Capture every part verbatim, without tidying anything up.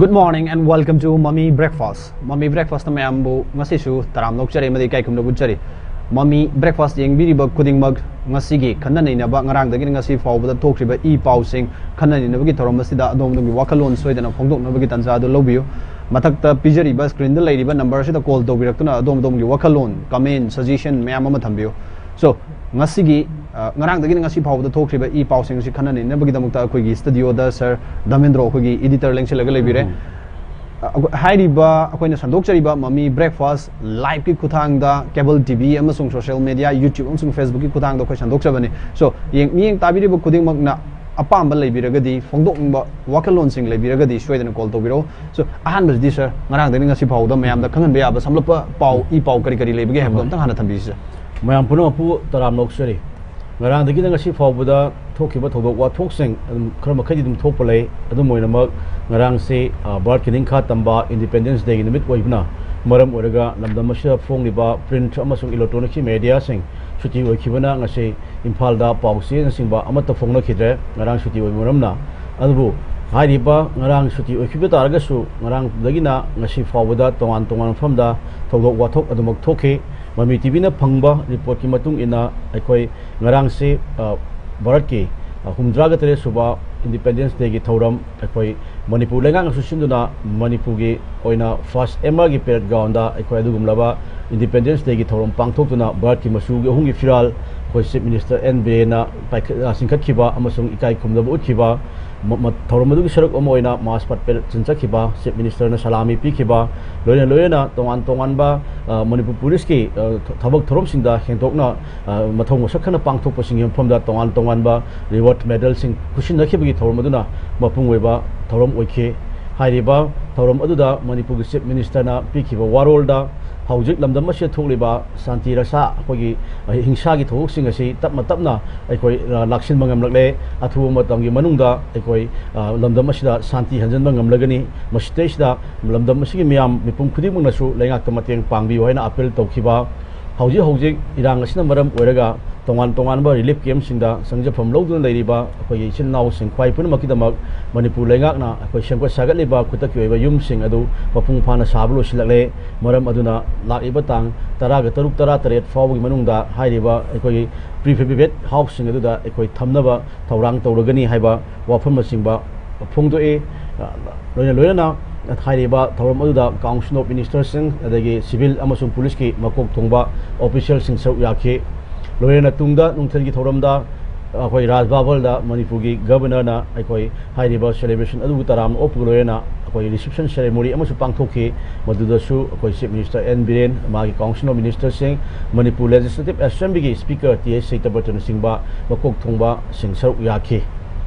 Good morning and welcome to Mummy Breakfast. Mummy Breakfast ꯃꯌꯥꯝꯕꯨ ꯉꯁꯤꯁꯨ ꯇꯔꯥꯝꯅ ꯑꯣꯛꯆꯔꯤ ꯑꯃꯗꯤ ꯏꯀꯥꯏ ꯈꯨꯝꯅꯕ ꯎꯠꯆꯔꯤ꯫ Mummy Breakfast ꯌꯦꯡꯕꯤꯔꯤꯕ ꯈꯨꯗꯤꯡꯃꯛ ꯉꯁꯤꯒꯤ ꯈꯟꯅ ꯅꯩꯅꯕ, ꯉꯔꯥꯡꯗꯒꯤꯅ ꯉꯁꯤ ꯐꯥꯎꯕꯗ ꯊꯣꯛꯈ꯭ꯔꯤꯕ ꯏ ꯄꯥꯎꯁꯤꯡ ꯈꯟꯅ ꯅꯩꯅꯕꯒꯤ ꯊꯧꯔꯝ ꯑꯁꯤꯗ ꯑꯗꯣꯝ ꯑꯗꯣꯝꯒꯤ ꯋꯥꯈꯜꯂꯣꯟ ꯁꯣꯏꯗꯅ ꯐꯣꯡꯗꯣꯛꯅꯕꯒꯤ ꯇꯥꯟꯖꯥ ꯑꯗꯨ ꯂꯧꯕꯤꯌꯨ꯫ ꯃꯊꯛꯇ ꯄꯤꯖꯔꯤꯕ screenꯗ ꯂꯩꯔꯤꯕ number ꯑꯁꯤꯗ call ꯇꯧꯕꯤꯔꯛꯇꯨꯅ ꯑꯗꯣꯝ ꯑꯗꯣꯝꯒꯤ ꯋꯥꯈꯜꯂꯣꯟ, comment, suggestion ꯃꯌꯥꯝ ꯑꯃ ꯊꯝꯕꯤꯌꯨ꯫ So, ꯉꯁꯤꯒꯤ, ꯑ, ꯉꯔꯥꯡꯗꯒꯤꯅ ꯉꯁꯤ ꯐꯥꯎꯕꯗ ꯊꯣꯛꯈ꯭ꯔꯤꯕ ꯏ ꯄꯥꯎꯁꯤꯡ ꯑꯁꯤ ꯈꯟꯅ ꯅꯩꯅꯕꯒꯤꯗꯃꯛꯇ ꯑꯩꯈꯣꯏꯒꯤ studioꯗ Sir ꯙꯃꯦꯟꯗ꯭ꯔꯣ, ꯑꯩꯈꯣꯏꯒꯤ editor, ꯂꯦꯡꯁꯤꯜꯂꯒ ꯂꯩꯕꯤꯔꯦ꯫ ꯎꯝ꯫ ꯑ, ꯑꯩꯈꯣꯏ-, ꯍꯥꯏꯔꯤꯕ ꯑꯩꯈꯣꯏꯅ ꯁꯟꯗꯣꯛꯆꯔꯤꯕ Mummy Breakfast liveꯀꯤ ꯈꯨꯠꯊꯥꯡꯗ cable T V ꯑꯃꯁꯨꯡ social media, YouTube ꯑꯃꯁꯨꯡ Facebookꯀꯤ ꯈꯨꯠꯊꯥꯡꯗ ꯑꯩꯈꯣꯏ ꯁꯟꯗꯣꯛꯆꯕꯅꯤ꯫ So, ꯌꯦꯡ-, ꯃꯤꯠꯌꯦꯡ ꯇꯥꯕꯤꯔꯤꯕ ꯈꯨꯗꯤꯡꯃꯛꯅ ꯑꯄꯥꯝꯕ ꯂꯩꯕꯤꯔꯒꯗꯤ, ꯐꯣꯡꯗꯣꯛꯅꯤꯡꯕ ꯋꯥꯈꯜꯂꯣꯟꯁꯤꯡ ꯂꯩꯕꯤꯔꯒꯗꯤ ꯁꯣꯏꯗꯅ call ꯇꯧꯕꯤꯔꯛꯎ꯫ So, ꯑꯍꯥꯟꯕꯁꯤꯗꯤ Sir, ꯉꯔꯥꯡꯗꯒꯤ ꯉꯁꯤ ꯐꯥꯎꯕꯗ ꯃꯌꯥꯝꯗ ꯈꯪꯍꯟꯕ ꯌꯥꯕ ꯁꯝꯂꯞꯄ ꯄꯥꯎ, ꯏ ꯄꯥꯎ ꯀꯔꯤ ꯀꯔꯤ ꯂꯩꯕꯒꯦ ꯍꯥꯏꯕꯗꯣ ꯑꯍꯣꯏ꯫ ꯑꯝꯇꯪ ꯍꯥꯟꯅ ꯊꯝꯕꯤꯁꯤ, Sir꯫ ꯃꯌꯥꯝ ꯄꯨꯝꯅꯃꯛꯄꯨ ꯇꯔꯥꯝꯅ ꯑꯣꯛꯆꯔꯤ꯫ ꯉꯔꯥꯡꯗꯒꯤꯅ ꯉꯁꯤ ꯐꯥꯎꯕꯗ ꯊꯣꯛꯈꯤꯕ ꯊꯧꯗꯣꯛ ꯋꯥꯊꯣꯛꯁꯤꯡ ꯑꯗꯨꯝ ꯈꯔ ꯃꯈꯩꯗꯤ ꯑꯗꯨꯝ ꯊꯣꯛꯄ ꯂꯩ꯫ ꯑꯗꯨꯝ ꯑꯣꯏꯅꯃꯛ, ꯉꯔꯥꯡꯁꯤ, ꯑ, ꯚꯥꯔꯠꯀꯤ ꯅꯤꯡꯈꯥ ꯇꯝꯕ Independence Dayꯒꯤ ꯅꯨꯃꯤꯠ ꯑꯣꯏꯕꯅ ꯃꯔꯝ ꯑꯣꯏꯔꯒ ꯂꯝꯗꯝ ꯑꯁꯤꯗ ꯐꯣꯡꯂꯤꯕ print ꯑꯃꯁꯨꯡ electronic mediaꯁꯤꯡ ꯁꯨꯇꯤ ꯑꯣꯏꯈꯤꯕꯅ ꯉꯁꯤ ꯏꯝꯐꯥꯜꯗ ꯄꯥꯎ ꯆꯦꯅꯆꯤꯡꯕ ꯑꯃꯠꯇ ꯐꯣꯡꯅꯈꯤꯗ꯭ꯔꯦ, ꯉꯔꯥꯡ ꯁꯨꯇꯤ ꯑꯣꯏꯕ ꯃꯔꯝꯅ꯫ ꯑꯗꯨꯕꯨ ꯍꯥꯏꯔꯤꯕ ꯉꯔꯥꯡ ꯁꯨꯇꯤ ꯑꯣꯏꯈꯤꯕ ꯇꯥꯔꯒꯁꯨ, ꯉꯔꯥꯡꯗꯒꯤꯅ ꯉꯁꯤ ꯐꯥꯎꯕꯗ ꯇꯣꯉꯥꯟ ꯇꯣꯉꯥꯟꯕ ꯃꯐꯝꯗ ꯊꯧꯗꯣꯛ ꯋꯥꯊꯣꯛ ꯑꯗꯨꯃꯛ ꯊꯣꯛꯈꯤ꯫ ꯃꯃꯤ ꯇꯤꯚꯤꯅ ꯐꯪꯕ reportꯀꯤ ꯃꯇꯨꯡ ꯏꯟꯅ, ꯑꯩꯈꯣꯏ ꯉꯔꯥꯡꯁꯤ, ꯑ, ꯚꯥꯔꯠꯀꯤ, ꯑ, ꯍꯨꯝꯗ꯭ꯔꯥꯒ ꯇꯔꯦꯠ ꯁꯨꯕ Independence Dayꯒꯤ ꯊꯧꯔꯝ ꯑꯩꯈꯣꯏ ꯃꯅꯤꯄꯨꯔ ꯂꯩꯉꯥꯛꯅꯁꯨ ꯁꯤꯟꯗꯨꯅ ꯃꯅꯤꯄꯨꯔꯒꯤ ꯑꯣꯏꯅ first M Rꯒꯤ parade groundꯗ ꯑꯩꯈꯣꯏ ꯑꯗꯨꯒꯨꯝꯂꯕ Independence Dayꯒꯤ ꯊꯧꯔꯝ ꯄꯥꯡꯊꯣꯛꯇꯨꯅ ꯚꯥꯔꯠꯀꯤ ꯃꯆꯨꯒꯤ ꯑꯍꯨꯝꯒꯤ ꯐꯤꯔꯥꯜ ꯑꯩꯈꯣꯏ Chief Minister N Birenꯅ ꯄꯥꯏꯈꯠ-, ꯑ, ꯆꯤꯡꯈꯠꯈꯤꯕ ꯑꯃꯁꯨꯡ ꯏꯀꯥꯏ ꯈꯨꯝꯅꯕ ꯎꯠꯈꯤꯕ, ꯃ-, ꯃ-, ꯊꯧꯔꯝ ꯑꯗꯨꯒꯤ ꯁꯔꯨꯛ ꯑꯃ ꯑꯣꯏꯅ march past parade ꯆꯤꯟꯖꯈꯤꯕ, Chief Ministerꯅ ꯁꯂꯥꯃꯤ ꯄꯤꯈꯤꯕ, ꯂꯣꯏꯅ ꯂꯣꯏꯅꯅ ꯇꯣꯉꯥꯟ ꯇꯣꯉꯥꯟꯕ, ꯑ, ꯃꯅꯤꯄꯨꯔ policeꯀꯤ, ꯑ, ꯊ-, ꯊꯕꯛ ꯊꯧꯔꯝꯁꯤꯡꯗ ꯍꯦꯟꯗꯣꯛꯅ, ꯑ, ꯃꯊꯧ ꯃꯁꯛ ꯈꯪꯅ ꯄꯥꯡꯊꯣꯛꯄꯁꯤꯡꯒꯤ ꯃꯐꯝꯗ ꯇꯣꯉꯥꯟ ꯇꯣꯉꯥꯟꯕ reward medalꯁꯤꯡ ꯈꯨꯠꯁꯤꯟꯅꯈꯤꯕꯒꯤ ꯊꯧꯔꯝ ꯑꯗꯨꯅ ꯃꯄꯨꯡ ꯑꯣꯏꯕ ꯊꯧꯔꯝ ꯑꯣꯏꯈꯤ꯫ ꯍꯥꯏꯔꯤꯕ ꯊꯧꯔꯝ ꯑꯗꯨꯗ ꯃꯅꯤꯄꯨꯔꯒꯤ Chief Ministerꯅ ꯄꯤꯈꯤꯕ ꯋꯥꯔꯣꯜꯗ ꯍꯧꯖꯤꯛ ꯂꯝꯗꯝ ꯑꯁꯤꯗ ꯊꯣꯛꯂꯤꯕ ꯁꯥꯟꯇꯤ ꯔꯁꯥ, ꯑꯩꯈꯣꯏꯒꯤ, ꯑ, ꯍꯤꯡꯁꯥꯒꯤ ꯊꯧꯗꯣꯛꯁꯤꯡ ꯑꯁꯤ ꯇꯞꯅ ꯇꯞꯅ ꯑꯩꯈꯣꯏ, ꯑ, ꯂꯥꯛꯁꯤꯟꯕ ꯉꯝꯂꯛꯂꯦ꯫ ꯑꯊꯨꯕ ꯃꯇꯝꯒꯤ ꯃꯅꯨꯡꯗ ꯑꯩꯈꯣꯏ, ꯑ, ꯂꯝꯗꯝ ꯑꯁꯤꯗ ꯁꯥꯟꯇꯤ ꯍꯟꯖꯤꯟꯕ ꯉꯝꯂꯒꯅꯤ꯫ ꯃꯁꯤꯗꯩꯁꯤꯗ ꯂꯝꯗꯝ ꯑꯁꯤꯒꯤ ꯃꯤꯌꯥꯝ ꯃꯤꯄꯨꯝ ꯈꯨꯗꯤꯡꯃꯛꯅꯁꯨ ꯂꯩꯉꯥꯛꯇ ꯃꯇꯦꯡ ꯄꯥꯡꯕꯤꯌꯨ ꯍꯥꯏꯅ appeal ꯇꯧꯈꯤꯕ꯫ ꯍꯧꯖꯤꯛ ꯍꯧꯖꯤꯛ ꯏꯔꯥꯡ ꯑꯁꯤꯅ ꯃꯔꯝ ꯑꯣꯏꯔꯒ ꯇꯣꯉꯥꯟ ꯇꯣꯉꯥꯟꯕ relief camp ꯁꯤꯡꯗ ꯆꯪꯖꯐꯝ ꯂꯧꯗꯨꯅ ꯂꯩꯔꯤꯕ ꯑꯩꯈꯣꯏꯒꯤ ꯏꯆꯤꯟ ꯏꯅꯥꯎꯁꯤꯡ ꯈ꯭ꯋꯥꯏ ꯄꯨꯝꯅꯃꯛꯀꯤꯗꯃꯛ ꯃꯅꯤꯄꯨꯔ ꯂꯩꯉꯥꯛꯅ ꯑꯩꯈꯣꯏ ꯁꯦꯝꯒꯠ ꯁꯥꯒꯠꯂꯤꯕ ꯈꯨꯗꯛꯀꯤ ꯑꯣꯏꯕ ꯌꯨꯝꯁꯤꯡ ꯑꯗꯨ ꯃꯄꯨꯡ ꯐꯥꯅ ꯁꯥꯕ ꯂꯣꯏꯁꯤꯜꯂꯛꯂꯦ꯫ ꯃꯔꯝ ꯑꯗꯨꯅ ꯂꯥꯛꯂꯤꯕ ꯇꯥꯡ ꯇꯔꯥꯒ ꯇꯔꯨꯛ, ꯇꯔꯥ ꯇꯔꯦꯠ ꯐꯥꯎꯕꯒꯤ ꯃꯅꯨꯡꯗ ꯍꯥꯏꯔꯤꯕ ꯑꯩꯈꯣꯏꯒꯤ prefabricated house ꯁꯤꯡ ꯑꯗꯨꯗ ꯑꯩꯈꯣꯏ ꯊꯝꯅꯕ ꯊꯧꯔꯥꯡ ꯇꯧꯔꯒꯅꯤ ꯍꯥꯏꯕ ꯋꯥꯐꯝꯅꯆꯤꯡꯕ ꯐꯣꯡꯗꯣꯛꯏ꯫ ꯂꯣꯏꯅ ꯂꯣꯏꯅꯅ ꯍꯥꯏꯔꯤꯕ ꯊꯧꯔꯝ ꯑꯗꯨꯗ Council of Minister ꯁꯤꯡ, ꯑꯗꯒꯤ civil ꯑꯃꯁꯨꯡ police ꯀꯤ ꯃꯀꯣꯛ ꯊꯣꯡꯕ official ꯁꯤꯡ ꯁꯔꯨꯛ ꯌꯥꯈꯤ꯫ ꯂꯣꯏꯅꯅ ꯇꯨꯡꯗ ꯅꯨꯡꯊꯤꯜꯒꯤ ꯊꯧꯔꯝꯗ ꯑꯩꯈꯣꯏ ꯔꯥꯖ ꯚꯕꯟꯗ ꯃꯅꯤꯄꯨꯔꯒꯤ Governor ꯅ ꯑꯩꯈꯣꯏ ꯍꯥꯏꯔꯤꯕ celebration ꯑꯗꯨꯕꯨ ꯇꯔꯥꯝꯅ ꯑꯣꯛꯄꯒ ꯂꯣꯏꯅꯅ ꯑꯩꯈꯣꯏ reception ceremony ꯑꯃꯁꯨ ꯄꯥꯡꯊꯣꯛꯈꯤ꯫ ꯃꯗꯨꯗꯁꯨ ꯑꯩꯈꯣꯏ Chief Minister ꯑꯦꯟ ꯕꯤꯔꯦꯟ, ꯃꯥꯒꯤ Council of Minister ꯁꯤꯡ, ꯃꯅꯤꯄꯨꯔ Legislative Assembly ꯒꯤ Speaker ꯇꯤ ꯑꯩꯆ ꯁꯇ꯭ꯌꯕ꯭ꯔꯇꯅꯆꯤꯡꯕ ꯃꯀꯣꯛ ꯊꯣꯡꯕꯁꯤꯡ ꯁꯔꯨꯛ ꯌꯥꯈꯤ꯫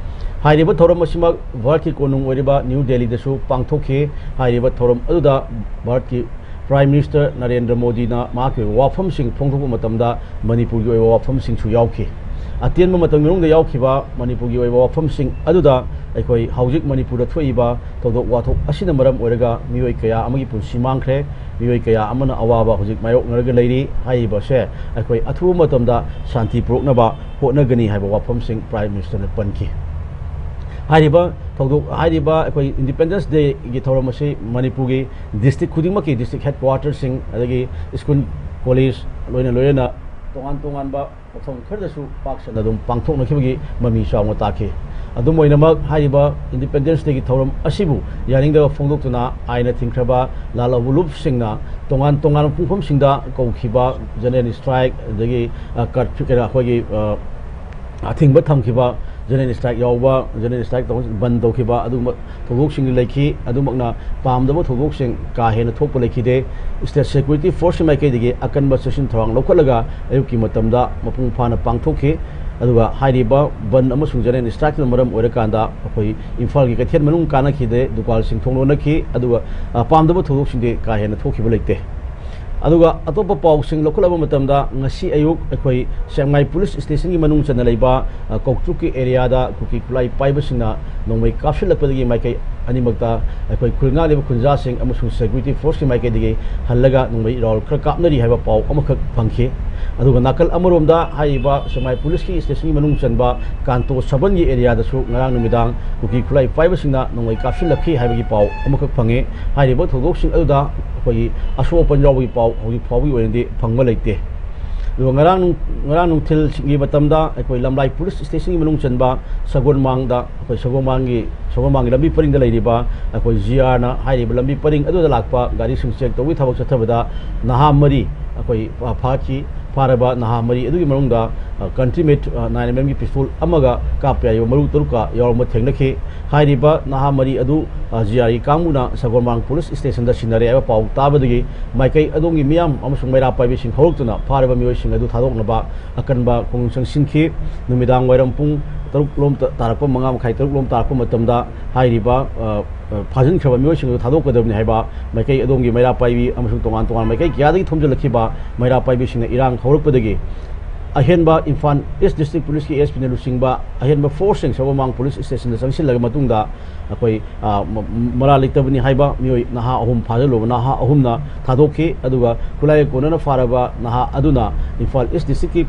ꯍꯥꯏꯔꯤꯕ ꯊꯧꯔꯝ ꯑꯁꯤꯃꯛ ꯚꯥꯔꯠꯀꯤ ꯀꯣꯅꯨꯡ ꯑꯣꯏꯔꯤꯕ ꯅ꯭ꯌꯨ ꯗꯦꯜꯂꯤꯗꯁꯨ ꯄꯥꯡꯊꯣꯛꯈꯤ꯫ ꯍꯥꯏꯔꯤꯕ ꯊꯧꯔꯝ ꯑꯗꯨꯗ ꯚꯥꯔꯠꯀꯤ Prime Minister ꯅꯔꯦꯟꯗ꯭ꯔ ꯃꯣꯗꯤꯅ ꯃꯍꯥꯛꯀꯤ ꯑꯣꯏꯕ ꯋꯥꯐꯝꯁꯤꯡ ꯐꯣꯡꯗꯣꯛꯄ ꯃꯇꯝꯗ ꯃꯅꯤꯄꯨꯔꯒꯤ ꯑꯣꯏꯕ ꯋꯥꯐꯝꯁꯤꯡꯁꯨ ꯌꯥꯎꯈꯤ꯫ ꯑꯇꯦꯟꯕ ꯃꯇꯝꯒꯤ ꯃꯅꯨꯡꯗ ꯌꯥꯎꯈꯤꯕ ꯃꯅꯤꯄꯨꯔꯒꯤ ꯑꯣꯏꯕ ꯋꯥꯐꯝꯁꯤꯡ ꯑꯗꯨꯗ ꯑꯩꯈꯣꯏ ꯍꯧꯖꯤꯛ ꯃꯅꯤꯄꯨꯔꯗ ꯊꯣꯛꯏꯕ ꯊꯧꯗꯣꯛ ꯋꯥꯊꯣꯛ ꯑꯁꯤꯅ ꯃꯔꯝ ꯑꯣꯏꯔꯒ ꯃꯤꯑꯣꯏ ꯀꯌꯥ ꯑꯃꯒꯤ ꯄꯨꯟꯁꯤ ꯃꯥꯡꯈ꯭ꯔꯦ, ꯃꯤꯑꯣꯏ ꯀꯌꯥ ꯑꯃꯅ ꯑꯋꯥꯕ ꯍꯧꯖꯤꯛ ꯃꯥꯌꯣꯛꯅꯔꯒ ꯂꯩꯔꯤ ꯍꯥꯏꯔꯤꯕꯁꯦ ꯑꯩꯈꯣꯏ ꯑꯊꯨꯕ ꯃꯇꯝꯗ ꯁꯥꯟꯇꯤ ꯄꯨꯔꯛꯅꯕ ꯍꯣꯠꯅꯒꯅꯤ ꯍꯥꯏꯕ ꯋꯥꯐꯝꯁꯤꯡ Prime Minister ꯅ ꯄꯟꯈꯤ꯫ ꯍꯥꯏꯔꯤꯕ ꯊꯧꯗꯣꯛ, ꯍꯥꯏꯔꯤꯕ ꯑꯩꯈꯣꯏ Independence Day ꯒꯤ ꯊꯧꯔꯝ ꯑꯁꯤ ꯃꯅꯤꯄꯨꯔꯒꯤ district ꯈꯨꯗꯤꯡꯃꯛꯀꯤ district headquarter ꯁꯤꯡ, ꯑꯗꯒꯤ school, college, ꯂꯣꯏꯅ ꯂꯣꯏꯅꯅ ꯇꯣꯉꯥꯟ ꯇꯣꯉꯥꯟꯕ ꯃꯐꯝ ꯈꯔꯗꯁꯨ ꯄꯥꯛ ꯁꯟꯅ ꯑꯗꯨꯝ ꯄꯥꯡꯊꯣꯛꯅꯈꯤꯕꯒꯤ ꯃꯃꯤ ꯆꯥꯎꯅ ꯇꯥꯈꯤ꯫ ꯑꯗꯨꯝ ꯑꯣꯏꯅꯃꯛ, ꯍꯥꯏꯔꯤꯕ Independence Day ꯒꯤ ꯊꯧꯔꯝ ꯑꯁꯤꯕꯨ ꯌꯥꯅꯤꯡꯗꯕ ꯐꯣꯡꯗꯣꯛꯇꯨꯅ ꯑꯥꯏꯟꯅ ꯊꯤꯡꯈ꯭ꯔꯕ ꯂꯥꯜꯍꯧꯕ ꯂꯨꯞꯁꯤꯡꯅ ꯇꯣꯉꯥꯟ ꯇꯣꯉꯥꯟꯕ ꯄꯨꯡꯐꯝꯁꯤꯡꯗ ꯀꯧꯈꯤꯕ general strike, ꯑꯗꯒꯤ, ꯑ, curfew, ꯀꯩꯅꯣ, ꯑꯩꯈꯣꯏꯒꯤ, ꯑ, ꯑꯊꯤꯡꯕ ꯊꯝꯈꯤꯕ, general strike ꯌꯥꯎꯕ, general strike ꯇꯧ-, ꯕꯟ ꯇꯧꯈꯤꯕ, ꯑꯗꯨꯒꯨꯝꯕ ꯊꯧꯗꯣꯛꯁꯤꯡ ꯂꯩꯈꯤ꯫ ꯑꯗꯨꯃꯛꯅ ꯄꯥꯝꯗꯕ ꯊꯧꯗꯣꯛꯁꯤꯡ ꯀꯥ ꯍꯦꯟꯅ ꯊꯣꯛꯄ ꯂꯩꯈꯤꯗꯦ꯫ State security force ꯀꯤ ꯃꯥꯏꯀꯩꯗꯒꯤ ꯑꯀꯟꯕ ꯆꯦꯛꯁꯤꯟ ꯊꯧꯔꯥꯡ ꯂꯧꯈꯠꯂꯒ ꯑꯌꯨꯛꯀꯤ ꯃꯇꯝꯗ ꯃꯄꯨꯡ ꯐꯥꯅ ꯄꯥꯡꯊꯣꯛꯈꯤ꯫ ꯑꯗꯨꯒ ꯍꯥꯏꯔꯤꯕ ꯕꯟ ꯑꯃꯁꯨꯡ general strike ꯅ ꯃꯔꯝ ꯑꯣꯏꯔꯀꯥꯟꯗ ꯑꯩꯈꯣꯏ ꯏꯝꯐꯥꯜꯒꯤ ꯀꯩꯊꯦꯜ ꯃꯅꯨꯡ ꯀꯥꯅꯈꯤꯗꯦ, ꯗꯨꯀꯥꯟꯁꯤꯡ ꯊꯣꯡ ꯂꯣꯟꯅꯈꯤ꯫ ꯑꯗꯨꯒ, ꯑ, ꯄꯥꯝꯗꯕ ꯊꯧꯗꯣꯛꯁꯤꯡꯗꯤ ꯀꯥ ꯍꯦꯟꯅ ꯊꯣꯛꯈꯤꯕ ꯂꯩꯇꯦ꯫ ꯑꯗꯨꯒ ꯑꯇꯣꯞꯄ ꯄꯥꯎꯁꯤꯡ ꯂꯧꯈꯠꯂꯕ ꯃꯇꯝꯗ, ꯉꯁꯤ ꯑꯌꯨꯛ ꯑꯩꯈꯣꯏ ꯁꯦꯛꯃꯥꯏ police station ꯒꯤ ꯃꯅꯨꯡ ꯆꯟꯅ ꯂꯩꯕ, ꯑ, ꯀꯧꯇ꯭ꯔꯨꯛꯀꯤ area ꯗ ꯀꯨꯀꯤ ꯈꯨꯠꯂꯥꯏ ꯄꯥꯏꯕꯁꯤꯡꯅ ꯅꯣꯡꯃꯩ ꯀꯥꯞꯁꯤꯜꯂꯛꯄꯗꯒꯤ ꯃꯥꯏꯀꯩ ꯑꯅꯤꯃꯛꯇ ꯑꯩꯈꯣꯏ ꯈꯨꯜ ꯉꯥꯛꯂꯤꯕ ꯈꯨꯟꯖꯥꯁꯤꯡ ꯑꯃꯁꯨꯡ ꯁꯦꯀ꯭ꯌꯨꯔꯤꯇꯤ ꯐꯣꯔꯁꯀꯤ ꯃꯥꯏꯀꯩꯗꯒꯤ ꯍꯜꯂꯒ ꯅꯣꯡꯃꯩ ꯏꯔꯥꯎ ꯈꯔ ꯀꯥꯞꯅꯔꯤ ꯍꯥꯏꯕ ꯄꯥꯎ ꯑꯃꯈꯛ ꯐꯪꯈꯤ꯫ ꯑꯗꯨꯒ ꯅꯥꯀꯜ ꯑꯃꯔꯣꯝꯗ ꯍꯥꯏꯔꯤꯕ ꯁꯦꯛꯃꯥꯏ ꯄꯨꯂꯤꯁꯀꯤ ꯁ꯭ꯇꯦꯁꯟꯒꯤ ꯃꯅꯨꯡ ꯆꯟꯕ ꯀꯥꯟꯇꯣ ꯁꯕꯟꯒꯤ ꯑꯦꯔꯤꯌꯥꯗꯁꯨ ꯉꯔꯥꯡ ꯅꯨꯃꯤꯗꯥꯡ ꯀꯨꯀꯤ ꯈꯨꯠꯂꯥꯏ ꯄꯥꯏꯕꯁꯤꯡꯅ ꯅꯣꯡꯃꯩ ꯀꯥꯞꯁꯤꯜꯂꯛꯈꯤ ꯍꯥꯏꯕꯒꯤ ꯄꯥꯎ ꯑꯃꯈꯛ ꯐꯪꯉꯤ꯫ ꯍꯥꯏꯔꯤꯕ ꯊꯧꯗꯣꯛꯁꯤꯡ ꯑꯗꯨꯗ ꯑꯩꯈꯣꯏꯒꯤ ꯑꯁꯣꯛ ꯑꯄꯟ ꯌꯥꯎꯕꯒꯤ ꯄꯥꯎ ꯍꯧꯖꯤꯛ ꯐꯥꯎꯕꯒꯤ ꯑꯣꯏꯅꯗꯤ ꯐꯪꯕ ꯂꯩꯇꯦ꯫ ꯑꯗꯨꯒ ꯉꯔꯥꯡ ꯅꯨꯡ-, ꯉꯔꯥꯡ ꯅꯨꯡꯊꯤꯜꯒꯤ ꯃꯇꯝꯗ ꯑꯩꯈꯣꯏ ꯂꯝꯂꯥꯏ ꯄꯨꯂꯤꯁ ꯁ꯭ꯇꯦꯁꯟꯒꯤ ꯃꯅꯨꯡ ꯆꯟꯕ ꯁꯒꯣꯜꯃꯥꯡꯗ, ꯑꯩꯈꯣꯏ ꯁꯒꯣꯜꯃꯥꯡꯒꯤ, ꯁꯒꯣꯜꯃꯥꯡꯒꯤ ꯂꯝꯕꯤ ꯄꯔꯤꯡꯗ ꯂꯩꯔꯤꯕ ꯑꯩꯈꯣꯏ ꯖꯤ ꯑꯥꯔꯅ ꯍꯥꯏꯔꯤꯕ ꯂꯝꯕꯤ ꯄꯔꯤꯡ ꯑꯗꯨꯗ ꯂꯥꯛꯄ ꯒꯥꯔꯤꯁꯤꯡ ꯆꯦꯛ ꯇꯧꯕꯒꯤ ꯊꯕꯛ ꯆꯠꯊꯕꯗ ꯅꯍꯥ ꯃꯔꯤ ꯑꯩꯈꯣꯏ, ꯑ, ꯐꯥꯈꯤ꯫ ꯐꯥꯔꯕ ꯅꯍꯥ ꯃꯔꯤ ꯑꯗꯨꯒꯤ ꯃꯅꯨꯡꯗ, ꯑ, ꯀꯟꯇ꯭ꯔꯤ ꯃꯦꯠ, ꯑ, ꯅꯥꯏꯟ ꯑꯦꯝ ꯑꯦꯝꯒꯤ ꯄꯤꯁꯇꯣꯜ ꯑꯃꯒ ꯀꯥꯞꯄ ꯌꯥꯏꯕ ꯃꯔꯨ ꯇꯔꯨꯛꯀ ꯌꯥꯎꯔꯝꯕ ꯊꯦꯡꯅꯈꯤ꯫ ꯍꯥꯏꯔꯤꯕ ꯅꯍꯥ ꯃꯔꯤ ꯑꯗꯨ, ꯑ, ꯖꯤ ꯑꯥꯔꯒꯤ ꯀꯥꯡꯕꯨꯅ ꯁꯒꯣꯜꯃꯥꯡ ꯄꯨꯂꯤꯁ ꯁ꯭ꯇꯦꯁꯟꯗ ꯁꯤꯟꯅꯔꯦ ꯍꯥꯏꯕ ꯄꯥꯎ ꯇꯥꯕꯗꯒꯤ ꯃꯥꯏꯀꯩ ꯑꯗꯣꯝꯒꯤ ꯃꯤꯌꯥꯝ ꯑꯃꯁꯨꯡ ꯃꯩꯔꯥ ꯄꯥꯏꯕꯤꯁꯤꯡ ꯍꯧꯔꯛꯇꯨꯅ ꯐꯥꯔꯕ ꯃꯤꯑꯣꯏꯁꯤꯡ ꯑꯗꯨ ꯊꯥꯗꯣꯛꯅꯕ ꯑꯀꯟꯕ ꯈꯣꯡꯖꯪ ꯆꯪꯁꯤꯟꯈꯤ꯫ ꯅꯨꯃꯤꯗꯥꯡ ꯋꯥꯏꯔꯝ ꯄꯨꯡ ꯇꯔꯨꯛ ꯂꯣꯝ ꯇ-, ꯇꯥꯔꯛꯄ, ꯃꯉꯥ ꯃꯈꯥꯏ, ꯇꯔꯨꯛ ꯂꯣꯝ ꯇꯥꯔꯛꯄ ꯃꯇꯝꯗ ꯍꯥꯏꯔꯤꯕ, ꯑ, ꯑ, ꯐꯥꯖꯤꯟꯈ꯭ꯔꯕ ꯃꯤꯑꯣꯏꯁꯤꯡ ꯑꯗꯨ ꯊꯥꯗꯣꯛꯀꯗꯕꯅꯤ ꯍꯥꯏꯕ ꯃꯥꯏꯀꯩ ꯑꯗꯣꯝꯒꯤ ꯃꯩꯔꯥ ꯄꯥꯏꯕꯤ ꯑꯃꯁꯨꯡ ꯇꯣꯉꯥꯟ ꯇꯣꯉꯥꯟꯕ ꯃꯥꯏꯀꯩ ꯀꯌꯥꯗꯒꯤ ꯊꯣꯝꯖꯤꯜꯂꯛꯈꯤꯕ ꯃꯩꯔꯥ ꯄꯥꯏꯕꯤꯁꯤꯡꯅ ꯏꯔꯥꯡ ꯍꯧꯔꯛꯄꯗꯒꯤ ꯑꯍꯦꯟꯕ ꯏꯝꯐꯥꯜ ꯏꯁ ꯗꯤꯁꯇ꯭ꯔꯤꯛ ꯄꯨꯂꯤꯁꯀꯤ ꯑꯦꯁ ꯄꯤꯅ ꯂꯨꯆꯤꯡꯕ ꯑꯍꯦꯟꯕ ꯐꯣꯔꯁꯁꯤꯡ ꯁꯒꯣꯜꯃꯥꯡ ꯄꯨꯂꯤꯁ ꯁ꯭ꯇꯦꯁꯟꯗ ꯆꯪꯁꯤꯜꯂꯒ ꯃꯇꯨꯡꯗ ꯑꯩꯈꯣꯏ, ꯑ, ꯃ-, ꯃꯔꯥ ꯂꯩꯇꯕꯅꯤ ꯍꯥꯏꯕ ꯃꯤꯑꯣꯏ ꯅꯍꯥ ꯑꯍꯨꯝ ꯐꯥꯖꯤꯜꯂꯨꯕ ꯅꯍꯥ ꯑꯍꯨꯝꯅ ꯊꯥꯗꯣꯛꯈꯤ꯫ ꯑꯗꯨꯒ ꯈꯨꯠꯂꯥꯏ ꯀꯣꯟꯅꯅ ꯐꯥꯔꯕ ꯅꯍꯥ ꯑꯗꯨꯅ ꯏꯝꯐꯥꯜ ꯏꯁ ꯗꯤꯁꯇ꯭ꯔꯤꯛꯀꯤ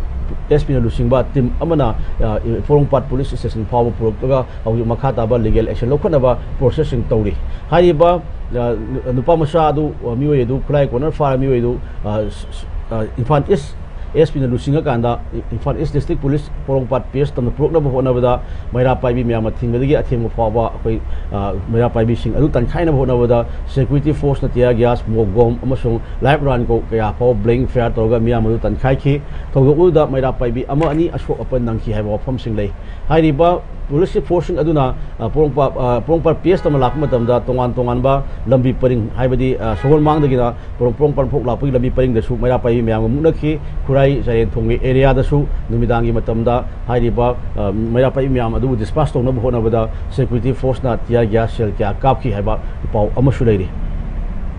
ꯑꯦꯁ ꯄꯤꯅ ꯂꯨꯆꯤꯡꯕ ꯇꯤꯝ ꯑꯃꯅ, ꯑ, ꯄꯣꯔꯣꯝꯄꯥꯠ ꯄꯨꯂꯤꯁ ꯁ꯭ꯇꯦꯁꯟ ꯐꯥꯎꯕ ꯄꯨꯔꯛꯂꯒ ꯍꯧꯖꯤꯛ ꯃꯈꯥ ꯇꯥꯕ ꯂꯤꯒꯦꯜ ꯑꯦꯛꯁꯟ ꯂꯧꯈꯠꯅꯕ ꯄ꯭ꯔꯣꯁꯦꯁꯁꯤꯡ ꯇꯧꯔꯤ꯫ ꯍꯥꯏꯔꯤꯕ, ꯑ, ꯅꯨꯄꯥ ꯃꯆꯥ ꯑꯗꯨ, ꯑ, ꯃꯤꯑꯣꯏ ꯑꯗꯨ, ꯈꯨꯠꯂꯥꯏ ꯀꯣꯟꯅꯅ ꯐꯥꯔꯕ ꯃꯤꯑꯣꯏ ꯑꯗꯨ, ꯑ, ꯁ-, ꯁ-, ꯑ, ꯏꯝꯐꯥꯜ ꯏꯁ ꯑꯦꯁ ꯄꯤꯅ ꯂꯨꯆꯤꯡꯉꯀꯥꯟꯗ ꯏꯝꯐꯥꯜ ꯏꯁ ꯗꯤꯁꯇ꯭ꯔꯤꯛ ꯄꯨꯂꯤꯁ ꯄꯣꯔꯣꯝꯄꯥꯠ ꯄꯤ ꯑꯦꯁ ꯇꯝꯅ ꯄꯨꯔꯛꯅꯕ ꯍꯣꯠꯅꯕꯗ ꯃꯩꯔꯥ ꯄꯥꯏꯕꯤ ꯃꯌꯥꯝ ꯑꯊꯤꯡꯕꯗꯒꯤ ꯑꯊꯦꯡꯕ ꯐꯥꯎꯕ ꯑꯩꯈꯣꯏ, ꯑ, ꯃꯩꯔꯥ ꯄꯥꯏꯕꯤꯁꯤꯡ ꯑꯗꯨ ꯇꯟꯈꯥꯏꯅꯕ ꯍꯣꯠꯅꯕꯗ ꯁꯦꯀ꯭ꯌꯨꯔꯤꯇꯤ ꯐꯣꯔꯁꯅ ꯇꯤꯌꯥꯔ ꯒ꯭ꯌꯥꯁ, ꯃꯣꯛ ꯕꯣꯝ ꯑꯃꯁꯨꯡ ꯂꯥꯏꯐ ꯔꯥꯟ ꯀꯧ ꯀꯌꯥ ꯐꯥꯎꯕ ꯕ꯭ꯂꯦꯡ ꯐꯥꯌꯔ ꯇꯧꯔꯒ ꯃꯤꯌꯥꯝ ꯑꯗꯨ ꯇꯟꯈꯥꯏꯈꯤ꯫ ꯊꯧꯗꯣꯛ ꯑꯗꯨꯗ ꯃꯩꯔꯥ ꯄꯥꯏꯕꯤ ꯑꯃ ꯑꯅꯤ ꯑꯁꯣꯛ ꯑꯄꯟ ꯅꯪꯈꯤ ꯍꯥꯏꯕ ꯋꯥꯐꯝꯁꯤꯡ ꯂꯩ꯫ ꯍꯥꯏꯔꯤꯕ ꯄꯨꯂꯤꯁꯀꯤ ꯐꯣꯔꯁꯁꯤꯡ ꯑꯗꯨꯅ, ꯑ, ꯄꯣꯔꯣꯝꯄꯥꯠ, ꯑ, ꯄꯣꯔꯣꯝꯄꯥꯠ ꯄꯤ ꯑꯦꯁ ꯇꯝꯅ ꯂꯥꯛꯄ ꯃꯇꯝꯗ ꯇꯣꯉꯥꯟ ꯇꯣꯉꯥꯟꯕ ꯂꯝꯕꯤ ꯄꯔꯤꯡ, ꯍꯥꯏꯕꯗꯤ, ꯑ, ꯁꯒꯣꯜꯃꯥꯡꯗꯒꯤꯅ ꯄꯣꯔꯣꯝ-, ꯄꯣꯔꯣꯝꯄꯥꯠ ꯐꯥꯎ ꯂꯥꯛꯄꯒꯤ ꯂꯝꯕꯤ ꯄꯔꯤꯡꯗꯁꯨ ꯃꯩꯔꯥ ꯄꯥꯏꯕꯤ ꯃꯌꯥꯝꯒ ꯃꯨꯛꯅꯈꯤ꯫ ꯈꯨꯔꯥꯏ ꯆꯥꯏꯔꯦꯟ ꯊꯣꯡꯒꯤ ꯑꯦꯔꯤꯌꯥꯗꯁꯨ ꯅꯨꯃꯤꯗꯥꯡꯒꯤ ꯃꯇꯝꯗ ꯍꯥꯏꯔꯤꯕ, ꯑ, ꯃꯩꯔꯥ ꯄꯥꯏꯕꯤ ꯃꯌꯥꯝ ꯑꯗꯨꯕꯨ ꯗꯤꯁꯄꯥꯁ ꯇꯧꯅꯕ ꯍꯣꯠꯅꯕꯗ ꯁꯦꯀ꯭ꯌꯨꯔꯤꯇꯤ ꯐꯣꯔꯁꯅ ꯇꯤꯌꯥꯔ ꯒ꯭ꯌꯥꯁ ꯁꯦꯜ ꯀꯌꯥ ꯀꯥꯞꯈꯤ ꯍꯥꯏꯕ ꯄꯥꯎ ꯑꯃꯁꯨ ꯂꯩꯔꯤ꯫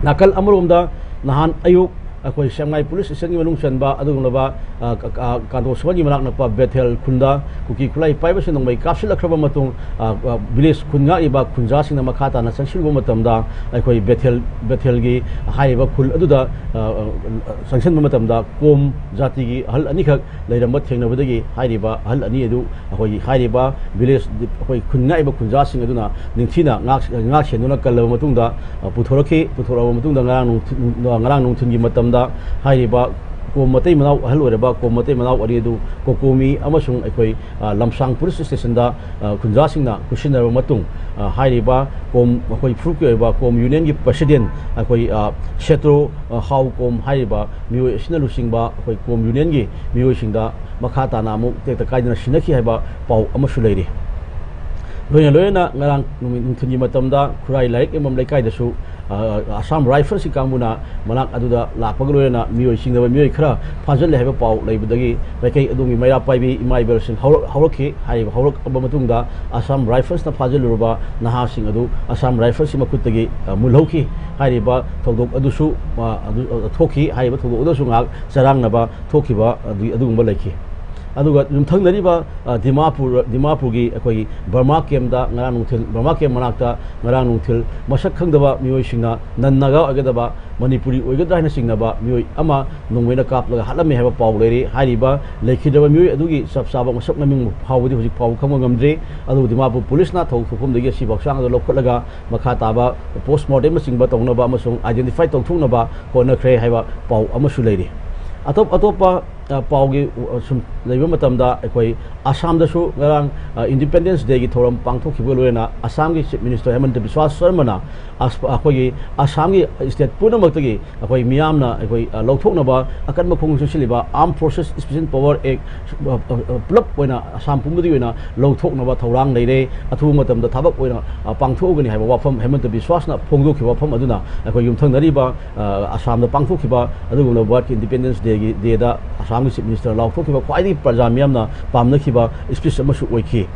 ꯅꯥꯀꯜ ꯑꯃꯔꯣꯝꯗ ꯅꯍꯥꯟ ꯑꯌꯨꯛ ꯑꯩꯈꯣꯏ ꯁꯦꯛꯃꯥꯏ ꯄꯨꯂꯤꯁ ꯁ꯭ꯇꯦꯁꯟꯒꯤ ꯃꯅꯨꯡ ꯆꯟꯕ ꯑꯗꯨꯒꯨꯝꯂꯕ, ꯑ, ꯀ-, ꯀ-, ꯀꯥꯟꯗꯣ ꯁꯣꯍꯣꯔꯒꯤ ꯃꯅꯥꯛ ꯅꯛꯄ ꯕꯦꯊꯦꯜ ꯈꯨꯟꯗ ꯀꯨꯀꯤ ꯈꯨꯠꯂꯥꯏ ꯄꯥꯏꯕꯁꯤꯡ ꯅꯣꯡꯃꯩ ꯀꯥꯞꯁꯤꯜꯂꯛꯈ꯭ꯔꯕ ꯃꯇꯨꯡ, ꯑ, ꯑ, ꯚꯤꯂꯦꯖ ꯈꯨꯟ ꯉꯥꯛꯂꯤꯕ ꯈꯨꯟꯖꯥꯁꯤꯡꯅ ꯃꯈꯥ ꯇꯥꯅ ꯆꯪꯁꯤꯜꯂꯨꯕ ꯃꯇꯝꯗ, ꯑꯩꯈꯣꯏ ꯕꯦꯊꯦꯜ, ꯕꯦꯊꯦꯜꯒꯤ ꯍꯥꯏꯔꯤꯕ ꯈꯨꯜ ꯑꯗꯨꯗ, ꯑ, ꯑ, ꯆꯪꯁꯤꯟꯕ ꯃꯇꯝꯗ ꯀꯣꯝ ꯖꯥꯇꯤꯒꯤ ꯑꯍꯜ ꯑꯅꯤꯈꯛ ꯂꯩꯔꯝꯕ ꯊꯦꯡꯅꯕꯗꯒꯤ ꯍꯥꯏꯔꯤꯕ ꯑꯍꯜ ꯑꯅꯤ ꯑꯗꯨ ꯑꯩꯈꯣꯏꯒꯤ ꯍꯥꯏꯔꯤꯕ ꯚꯤꯂꯦꯖ, ꯑꯩꯈꯣꯏ ꯈꯨꯟ ꯉꯥꯛꯏꯕ ꯈꯨꯟꯖꯥꯁꯤꯡ ꯑꯗꯨꯅ ꯅꯤꯡꯊꯤꯅ ꯉꯥꯛ-, ꯉꯥꯛ ꯁꯦꯟꯗꯨꯅ ꯀꯜꯂꯕ ꯃꯇꯨꯡꯗ, ꯑ, ꯄꯨꯊꯣꯔꯛꯈꯤ꯫ ꯄꯨꯊꯣꯔꯛꯂꯕ ꯃꯇꯨꯡꯗ ꯉꯔꯥꯡ ꯅꯨꯡꯊꯤꯜ, ꯉꯔꯥꯡ ꯅꯨꯡꯊꯤꯜꯒꯤ ꯃꯇꯝꯗ ꯍꯥꯏꯔꯤꯕ ꯀꯣꯝ ꯃꯇꯩ ꯃꯅꯥꯎ, ꯑꯍꯜ ꯑꯣꯏꯔꯕ ꯀꯣꯝ ꯃꯇꯩ ꯃꯅꯥꯎ ꯑꯅꯤ ꯑꯗꯨ ꯀꯣꯀꯣꯃꯤ ꯑꯃꯁꯨꯡ ꯑꯩꯈꯣꯏ, ꯑ, ꯂꯝꯁꯥꯡ ꯄꯨꯂꯤꯁ ꯁ꯭ꯇꯦꯁꯟꯗ, ꯑ, ꯈꯨꯟꯖꯥꯁꯤꯡꯅ ꯈꯨꯠꯁꯤꯟꯅꯔꯕ ꯃꯇꯨꯡ, ꯑ, ꯍꯥꯏꯔꯤꯕ ꯀꯣꯝ, ꯑꯩꯈꯣꯏ ꯐꯨꯔꯨꯞꯀꯤ ꯑꯣꯏꯕ ꯀꯣꯝ ꯌꯨꯅꯤꯌꯟꯒꯤ ꯄ꯭ꯔꯁꯤꯗꯦꯟ ꯑꯩꯈꯣꯏ, ꯑ, ꯁꯦꯇ꯭ꯔꯣ, ꯑ, ꯍꯥꯎ ꯀꯣꯝ ꯍꯥꯏꯔꯤꯕ ꯃꯤꯑꯣꯏ ꯑꯁꯤꯅ ꯂꯨꯆꯤꯡꯕ ꯑꯩꯈꯣꯏ ꯀꯣꯝ ꯌꯨꯅꯤꯌꯟꯒꯤ ꯃꯤꯑꯣꯏꯁꯤꯡꯗ ꯃꯈꯥ ꯇꯥꯅ ꯑꯃꯨꯛ ꯇꯦꯛꯇ ꯀꯥꯏꯗꯅ ꯁꯤꯅꯈꯤ ꯍꯥꯏꯕ ꯄꯥꯎ ꯑꯃꯁꯨ ꯂꯩꯔꯤ꯫ ꯂꯣꯏꯅ ꯂꯣꯏꯅꯅ ꯉꯔꯥꯡ ꯅꯨꯃꯤꯠ ꯅꯨꯡꯊꯤꯜꯒꯤ ꯃꯇꯝꯗ ꯈꯨꯔꯥꯏ ꯂꯥꯏꯔꯤꯛ ꯌꯣꯟꯐꯝ ꯂꯩꯀꯥꯏꯗꯁꯨ, ꯑ, ꯑꯁꯥꯝ ꯔꯥꯏꯐꯜꯁꯀꯤ ꯀꯥꯡꯕꯨꯅ ꯃꯅꯥꯛ ꯑꯗꯨꯗ ꯂꯥꯛꯄꯒ ꯂꯣꯏꯅꯅ ꯃꯤꯑꯣꯏ, ꯆꯤꯡꯅꯕ ꯃꯤꯑꯣꯏ ꯈꯔ ꯐꯥꯖꯤꯜꯂꯦ ꯍꯥꯏꯕ ꯄꯥꯎ ꯂꯩꯕꯗꯒꯤ ꯃꯥꯏꯀꯩ ꯑꯗꯣꯝꯒꯤ ꯃꯩꯔꯥ ꯄꯥꯏꯕꯤ ꯏꯃꯥ ꯏꯕꯦꯜꯁꯤꯡ ꯍꯧꯔꯛ-, ꯍꯧꯔꯛꯈꯤ꯫ ꯍꯥꯏꯔꯤꯕ ꯍꯧꯔꯛꯂꯕ ꯃꯇꯨꯡꯗ ꯑꯁꯥꯝ ꯔꯥꯏꯐꯜꯁꯅ ꯐꯥꯖꯤꯜꯂꯨꯔꯕ ꯅꯍꯥꯁꯤꯡ ꯑꯗꯨ ꯑꯁꯥꯝ ꯔꯥꯏꯐꯜꯁꯀꯤ ꯃꯈꯨꯠꯇꯒꯤ, ꯑ, ꯃꯨꯜꯍꯧꯈꯤ꯫ ꯍꯥꯏꯔꯤꯕ ꯊꯧꯗꯣꯛ ꯑꯗꯨꯁꯨ, ꯑ, ꯑꯗꯨ, ꯑ, ꯊꯣꯛꯈꯤ꯫ ꯍꯥꯏꯔꯤꯕ ꯊꯧꯗꯣꯛ ꯑꯗꯨꯁꯨ ꯉꯥꯏꯍꯥꯛ ꯆꯔꯥꯡꯅꯕ ꯊꯣꯛꯈꯤꯕ ꯑꯗꯨ, ꯑꯗꯨꯒꯨꯝꯕ ꯂꯩꯈꯤ꯫ ꯑꯗꯨꯒ ꯌꯨꯝꯊꯪꯅꯔꯤꯕ, ꯑ, ꯗꯤꯃꯥꯄꯨꯔ, ꯗꯤꯃꯥꯄꯨꯔꯒꯤ ꯑꯩꯈꯣꯏꯒꯤ ꯕꯔꯃꯥ ꯀꯦꯝꯗ ꯉꯔꯥꯡ ꯅꯨꯡꯊꯤꯜ, ꯕꯔꯃꯥ ꯀꯦꯝ ꯃꯅꯥꯛꯇ ꯉꯔꯥꯡ ꯅꯨꯡꯊꯤꯜ ꯃꯁꯛ ꯈꯪꯗꯕ ꯃꯤꯑꯣꯏꯁꯤꯡꯅ ꯅꯟ ꯅꯥꯒꯥ ꯑꯣꯏꯒꯗꯕ, ꯃꯅꯤꯄꯨꯔꯤ ꯑꯣꯏꯒꯗ꯭ꯔꯥ ꯍꯥꯏꯅ ꯆꯤꯡꯅꯕ ꯃꯤꯑꯣꯏ ꯑꯃ ꯅꯣꯡꯃꯩꯅ ꯀꯥꯞꯂꯒ ꯍꯥꯠꯂꯝꯃꯤ ꯍꯥꯏꯕ ꯄꯥꯎ ꯂꯩꯔꯤ꯫ ꯍꯥꯏꯔꯤꯕ ꯂꯩꯈꯤꯗ꯭ꯔꯕ ꯃꯤꯑꯣꯏ ꯑꯗꯨꯒꯤ ꯆꯞ ꯆꯥꯕ ꯃꯁꯛ ꯃꯃꯤꯡ ꯐꯥꯎꯕꯗꯤ ꯍꯧꯖꯤꯛ ꯐꯥꯎꯕ ꯈꯪꯕ ꯉꯝꯗ꯭ꯔꯤ꯫ ꯑꯗꯨꯕꯨ ꯗꯤꯃꯥꯄꯨꯔ ꯄꯨꯂꯤꯁꯅ ꯊꯧ-, ꯊꯣꯛꯐꯝꯗꯒꯤ ꯑꯁꯤꯕ ꯍꯛꯆꯥꯡ ꯑꯗꯨ ꯂꯧꯈꯠꯂꯒ ꯃꯈꯥ ꯇꯥꯕ ꯄꯣꯁꯃꯣꯔꯇꯦꯝꯅꯆꯤꯡꯕ ꯇꯧꯅꯕ ꯑꯃꯁꯨꯡ ꯑꯥꯏꯗꯦꯟꯇꯤꯐꯥꯏ ꯇꯧꯊꯣꯛꯅꯕ ꯍꯣꯠꯅꯈ꯭ꯔꯦ ꯍꯥꯏꯕ ꯄꯥꯎ ꯑꯃꯁꯨ ꯂꯩꯔꯤ꯫ ꯑꯇꯣꯞ ꯑꯇꯣꯞꯄ, ꯑ, ꯄꯥꯎꯒꯤ, ꯑ, ꯁꯨꯝ ꯂꯩꯕ ꯃꯇꯝꯗ ꯑꯩꯈꯣꯏ ꯑꯁꯥꯝꯗꯁꯨ ꯉꯔꯥꯡ, ꯑ, ꯏꯟꯗꯤꯄꯦꯟꯗꯦꯟꯁ ꯗꯦꯒꯤ ꯊꯧꯔꯝ ꯄꯥꯡꯊꯣꯛꯈꯤꯕꯒ ꯂꯣꯏꯅꯅ ꯑꯁꯥꯝꯒꯤ ꯆꯤꯐ ꯃꯤꯅꯤꯁꯇꯔ ꯍꯦꯃꯟꯇ ꯕꯤꯁ꯭ꯋꯥꯁ ꯁꯔꯃꯅ ꯑꯁ-, ꯑꯩꯈꯣꯏꯒꯤ ꯑꯁꯥꯝꯒꯤ ꯁ꯭ꯇꯦꯠ ꯄꯨꯝꯅꯃꯛꯇꯒꯤ ꯑꯩꯈꯣꯏ ꯃꯤꯌꯥꯝꯅ ꯑꯩꯈꯣꯏ, ꯑ, ꯂꯧꯊꯣꯛꯅꯕ ꯑꯀꯟꯕ ꯈꯣꯡꯖꯪ ꯆꯪꯁꯤꯜꯂꯤꯕ Armed Forces Special Power Act, ꯑ, ꯑ, ꯑ, ꯄꯨꯂꯞ ꯑꯣꯏꯅ ꯑꯁꯥꯝ ꯄꯨꯝꯕꯗꯒꯤ ꯑꯣꯏꯅ ꯂꯧꯊꯣꯛꯅꯕ ꯊꯧꯔꯥꯡ ꯂꯩꯔꯦ꯫ ꯑꯊꯨꯕ ꯃꯇꯝꯗ ꯊꯕꯛ ꯑꯣꯏꯅ, ꯑ, ꯄꯥꯡꯊꯣꯛꯑꯒꯅꯤ ꯍꯥꯏꯕ ꯋꯥꯐꯝ ꯍꯦꯃꯟꯇ ꯕꯤꯁ꯭ꯋꯥꯁꯅ ꯐꯣꯡꯗꯣꯛꯈꯤꯕ ꯋꯥꯐꯝ ꯑꯗꯨꯅ ꯑꯩꯈꯣꯏ ꯌꯨꯝꯊꯪꯅꯔꯤꯕ, ꯑ, ꯑꯁꯥꯝꯗ ꯄꯥꯡꯊꯣꯛꯈꯤꯕ ꯑꯗꯨꯒꯨꯝꯂꯕ ꯚꯥꯔꯠꯀꯤ ꯏꯟꯗꯤꯄꯦꯟꯗꯦꯟꯁ ꯗꯦꯒꯤ, ꯗꯦꯗ ꯑꯁꯥꯝꯒꯤ ꯆꯤꯐ ꯃꯤꯅꯤꯁꯇꯔ ꯂꯥꯎꯊꯣꯛꯈꯤꯕ ꯈ꯭ꯋꯥꯏꯗꯒꯤ ꯄ꯭ꯔꯖꯥ ꯃꯤꯌꯥꯝꯅ ꯄꯥꯝꯅꯈꯤꯕ ꯁ꯭ꯄꯤꯆ ꯑꯃꯁꯨ ꯑꯣꯏꯈꯤ꯫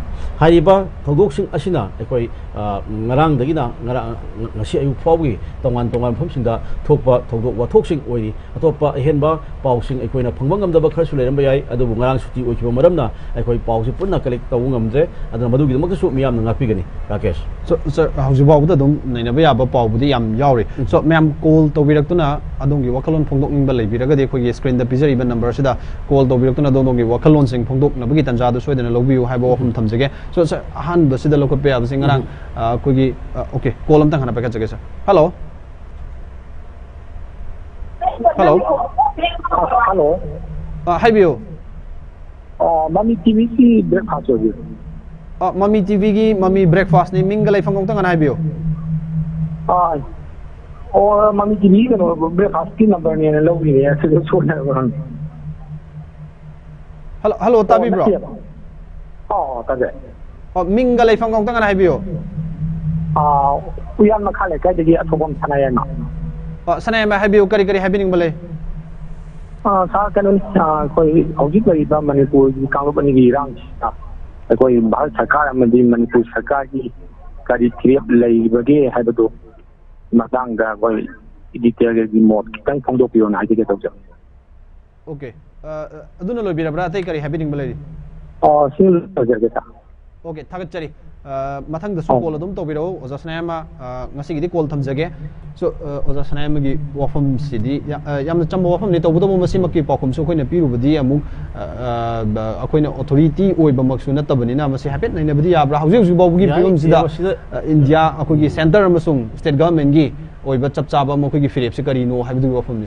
ꯍꯥꯏꯔꯤꯕ ꯊꯧꯗꯣꯛꯁꯤꯡ ꯑꯁꯤꯅ ꯑꯩꯈꯣꯏ, ꯑ, ꯉꯔꯥꯡꯗꯒꯤꯅ ꯉꯔꯥꯡ, ꯉ-, ꯉꯁꯤ ꯑꯌꯨꯛ ꯐꯥꯎꯕꯒꯤ ꯇꯣꯉꯥꯟ ꯇꯣꯉꯥꯟꯕ ꯃꯐꯝꯁꯤꯡꯗ ꯊꯣꯛꯄ ꯊꯧꯗꯣꯛ ꯋꯥꯊꯣꯛꯁꯤꯡ ꯑꯣꯏꯔꯤ꯫ ꯑꯇꯣꯞꯄ ꯑꯍꯦꯟꯕ ꯄꯥꯎꯁꯤꯡ ꯑꯩꯈꯣꯏꯅ ꯐꯪꯕ ꯉꯝꯗꯕ ꯈꯔꯁꯨ ꯂꯩꯔꯝꯕ ꯌꯥꯏ, ꯑꯗꯨꯕꯨ ꯉꯔꯥꯡ ꯁꯨꯇꯤ ꯑꯣꯏꯈꯤꯕ ꯃꯔꯝꯅ ꯑꯩꯈꯣꯏ ꯄꯥꯎꯁꯤ ꯄꯨꯟꯅ ꯀꯂꯦꯛ ꯇꯧꯕ ꯉꯝꯗ꯭ꯔꯦ꯫ ꯑꯗꯨꯅ ꯃꯗꯨꯒꯤꯗꯃꯛꯇꯁꯨ ꯃꯤꯌꯥꯝꯅ ꯉꯥꯛꯄꯤꯒꯅꯤ꯫ ꯔꯥꯀꯦꯁ꯫ ꯁ-, ꯁꯥꯔ, ꯍꯧꯖꯤꯛ ꯐꯥꯎꯕꯗ ꯑꯗꯨꯝ ꯅꯩꯅꯕ ꯌꯥꯕ ꯄꯥꯎꯕꯨꯗꯤ ꯌꯥꯝ ꯌꯥꯎꯔꯤ꯫ ꯎꯝ꯫ ꯁꯣ, ꯃꯌꯥꯝ ꯀꯣꯜ ꯇꯧꯕꯤꯔꯛꯇꯨꯅ ꯑꯗꯣꯝꯒꯤ ꯋꯥꯈꯜꯂꯣꯟ ꯐꯣꯡꯗꯣꯛꯅꯤꯡꯕ ꯂꯩꯕꯤꯔꯒꯗꯤ ꯑꯩꯈꯣꯏꯒꯤ ꯁ꯭ꯀ꯭ꯔꯤꯟꯗ ꯄꯤꯖꯔꯤꯕ ꯅꯝꯕꯔꯁꯤꯗ ꯀꯣꯜ ꯇꯧꯕꯤꯔꯛꯇꯨꯅ ꯑꯗꯣꯝꯒꯤ ꯋꯥꯈꯜꯂꯣꯟꯁꯤꯡ ꯐꯣꯡꯗꯣꯛꯅꯕꯒꯤ ꯇꯥꯟꯖꯥꯗꯨ ꯁꯣꯏꯗꯅ ꯂꯧꯕꯤꯌꯨ ꯍꯥꯏꯕ ꯋꯥꯐꯝ ꯊꯝꯖꯒꯦ꯫ ꯁꯣ, ꯁꯥꯔ, ꯑꯍꯥꯟꯕꯁꯤꯗ ꯂꯧꯈꯠꯄ ꯌꯥꯕꯁꯤ ꯉꯔꯥꯡ, ꯎꯝ꯫ ꯑ, ꯑꯩꯈꯣꯏꯒꯤ, ꯑ, ꯑꯣꯀꯦ, ꯀꯣꯜ ꯑꯝꯇꯪ ꯍꯥꯟꯅ ꯄꯥꯏꯈꯠꯆꯒꯦ, ꯁꯥꯔ꯫ ꯍꯜꯂꯣ꯫ ꯍꯜꯂꯣ꯫ ꯍꯜꯂꯣ꯫ ꯑ, ꯍꯥꯏꯕꯤꯌꯨ꯫ ꯑ, ꯃꯃꯤ ꯇꯤ ꯚꯤꯒꯤ ꯕ꯭ꯔꯦꯛꯐꯥꯁ ꯑꯣꯏꯕꯤꯔꯕ꯭ꯔꯥ? ꯑ, ꯃꯃꯤ ꯇꯤ ꯚꯤꯒꯤ ꯃꯃꯤ ꯕ꯭ꯔꯦꯛꯐꯥꯁꯅꯤ꯫ ꯃꯤꯡꯒ ꯂꯩꯐꯝꯒ ꯑꯝꯇꯪ ꯍꯥꯟꯅ ꯍꯥꯏꯕꯤꯌꯨ꯫ ꯑ, ꯑꯣ, ꯃꯃꯤ ꯇꯤ ꯚꯤꯒꯤ ꯀꯩꯅꯣ, ꯕ꯭ꯔꯦꯛꯐꯥꯁꯀꯤ ꯅꯝꯕꯔꯅꯦꯅ ꯂꯧꯈꯤꯅꯦ, ꯑꯁꯤꯗ ꯁꯣꯏꯅꯔꯕ ꯈꯪꯗꯦ꯫ ꯍꯜꯂꯣ, ꯍꯜꯂꯣ, ꯑꯣ, ꯇꯥꯕꯤꯕ꯭ꯔꯣ? ꯅꯠꯇꯦꯕ꯫ ꯑꯣ, ꯑꯣ, ꯇꯥꯖꯩ꯫ ꯑꯣ, ꯃꯤꯡꯒ ꯂꯩꯐꯝꯒ ꯑꯃꯨꯛꯇꯪ ꯍꯥꯟꯅ ꯍꯥꯏꯕꯤꯌꯨ꯫ ꯑꯥ, ꯎꯌꯥꯟ ꯃꯈꯥ ꯂꯩꯀꯥꯏꯗꯒꯤ ꯑꯊꯣꯛꯄꯝ ꯁꯅꯥꯌꯥꯏꯃ꯫ ꯑꯣ, ꯁꯅꯥꯌꯥꯏꯃ, ꯍꯥꯏꯕꯤꯌꯨ, ꯀꯔꯤ ꯀꯔꯤ ꯍꯥꯏꯕꯤꯅꯤꯡꯕ ꯂꯩ? ꯑꯥ, ꯁꯥꯔ, ꯀꯩꯅꯣꯅꯤ, ꯑꯥ, ꯑꯩꯈꯣꯏ ꯍꯧꯖꯤꯛ ꯂꯩꯔꯤꯕ ꯃꯅꯤꯄꯨꯔꯒꯤ ꯀꯥꯡꯂꯨꯞ ꯑꯅꯤꯒꯤ ꯏꯔꯥꯡꯁꯤꯗ ꯑꯩꯈꯣꯏ ꯚꯥꯔꯠ ꯁꯔꯀꯥꯔ ꯑꯃꯗꯤ ꯃꯅꯤꯄꯨꯔ ꯁꯔꯀꯥꯔꯒꯤ ꯀꯔꯤ ꯐꯤꯔꯦꯞ ꯂꯩꯔꯤꯕꯒꯦ ꯍꯥꯏꯕꯗꯨ ꯃꯇꯥꯡꯗ ꯑꯩꯈꯣꯏ ꯏꯗꯤꯇꯔꯒꯤ ꯃꯣꯠ ꯈꯤꯇꯪ ꯐꯣꯡꯗꯣꯛꯄꯤꯌꯣꯅ ꯍꯥꯏꯖꯒꯦ ꯇꯧꯖꯕ꯫ ꯑꯣꯀꯦ꯫ ꯑ, ꯑ, ꯑꯗꯨꯅ ꯂꯣꯏꯕꯤꯔꯕ꯭ꯔꯥ? ꯑꯇꯩ ꯀꯔꯤ ꯍꯥꯏꯕꯤꯅꯤꯡꯕ ꯂꯩꯔꯤ? ꯑꯣ, ꯁꯤ ꯂꯣꯏꯖꯔꯒꯦ, ꯁꯥꯔ꯫ ꯑꯣꯀꯦ, ꯊꯥꯒꯠꯆꯔꯤ꯫ ꯑ, ꯃꯊꯪꯗꯁꯨ ꯑꯣ꯫ ꯀꯣꯜ ꯑꯗꯨꯝ ꯇꯧꯕꯤꯔꯛꯎ, ꯑꯣꯖꯥ ꯁꯅꯥꯌꯥꯏꯃ꯫ ꯑ, ꯉꯁꯤꯒꯤꯗꯤ ꯀꯣꯜ ꯊꯝꯖꯒꯦ꯫ ꯁꯣ, ꯑ, ꯑꯣꯖꯥ ꯁꯅꯥꯌꯥꯏꯃꯒꯤ ꯋꯥꯐꯝꯁꯤꯗꯤ ꯌꯥ-, ꯑ, ꯌꯥꯝꯅ ꯆꯝꯕ ꯋꯥꯐꯝꯅꯤ, ꯇꯧꯕꯇꯕꯨ ꯃꯁꯤꯃꯛꯀꯤ ꯄꯥꯎꯈꯨꯝꯁꯨ ꯑꯩꯈꯣꯏꯅ ꯄꯤꯔꯨꯕꯗꯤ ꯑꯃꯨꯛ, ꯑ, ꯑ, ꯕ-, ꯑꯩꯈꯣꯏꯅ ꯑꯣꯊꯣꯔꯤꯇꯤ ꯑꯣꯏꯕꯃꯛꯁꯨ ꯅꯠꯇꯕꯅꯤꯅ ꯃꯁꯤ ꯍꯥꯏꯐꯦꯠ ꯅꯩꯅꯕꯗꯤ ꯌꯥꯕ꯭ꯔꯥ? ꯍꯧꯖꯤꯛ ꯍꯧꯖꯤꯛ ꯐꯥꯎꯕꯒꯤ ꯌꯥꯏ, ꯐꯤꯕꯝꯁꯤꯗ, ꯌꯥꯏ, ꯃꯁꯤꯗ ꯑ, ꯏꯟꯗꯤꯌꯥ ꯑꯩꯈꯣꯏꯒꯤ ꯁꯦꯟꯇꯔ ꯑꯃꯁꯨꯡ ꯁ꯭ꯇꯦꯠ ꯒꯚꯔꯟꯃꯦꯟꯒꯤ ꯑꯣꯏꯕ ꯆꯞ ꯆꯥꯕ ꯃꯈꯣꯏꯒꯤ ꯐꯤꯔꯦꯞꯁꯤ ꯀꯔꯤꯅꯣ ꯍꯥꯏꯕꯗꯨꯒꯤ ꯋꯥꯐꯝꯅꯤ꯫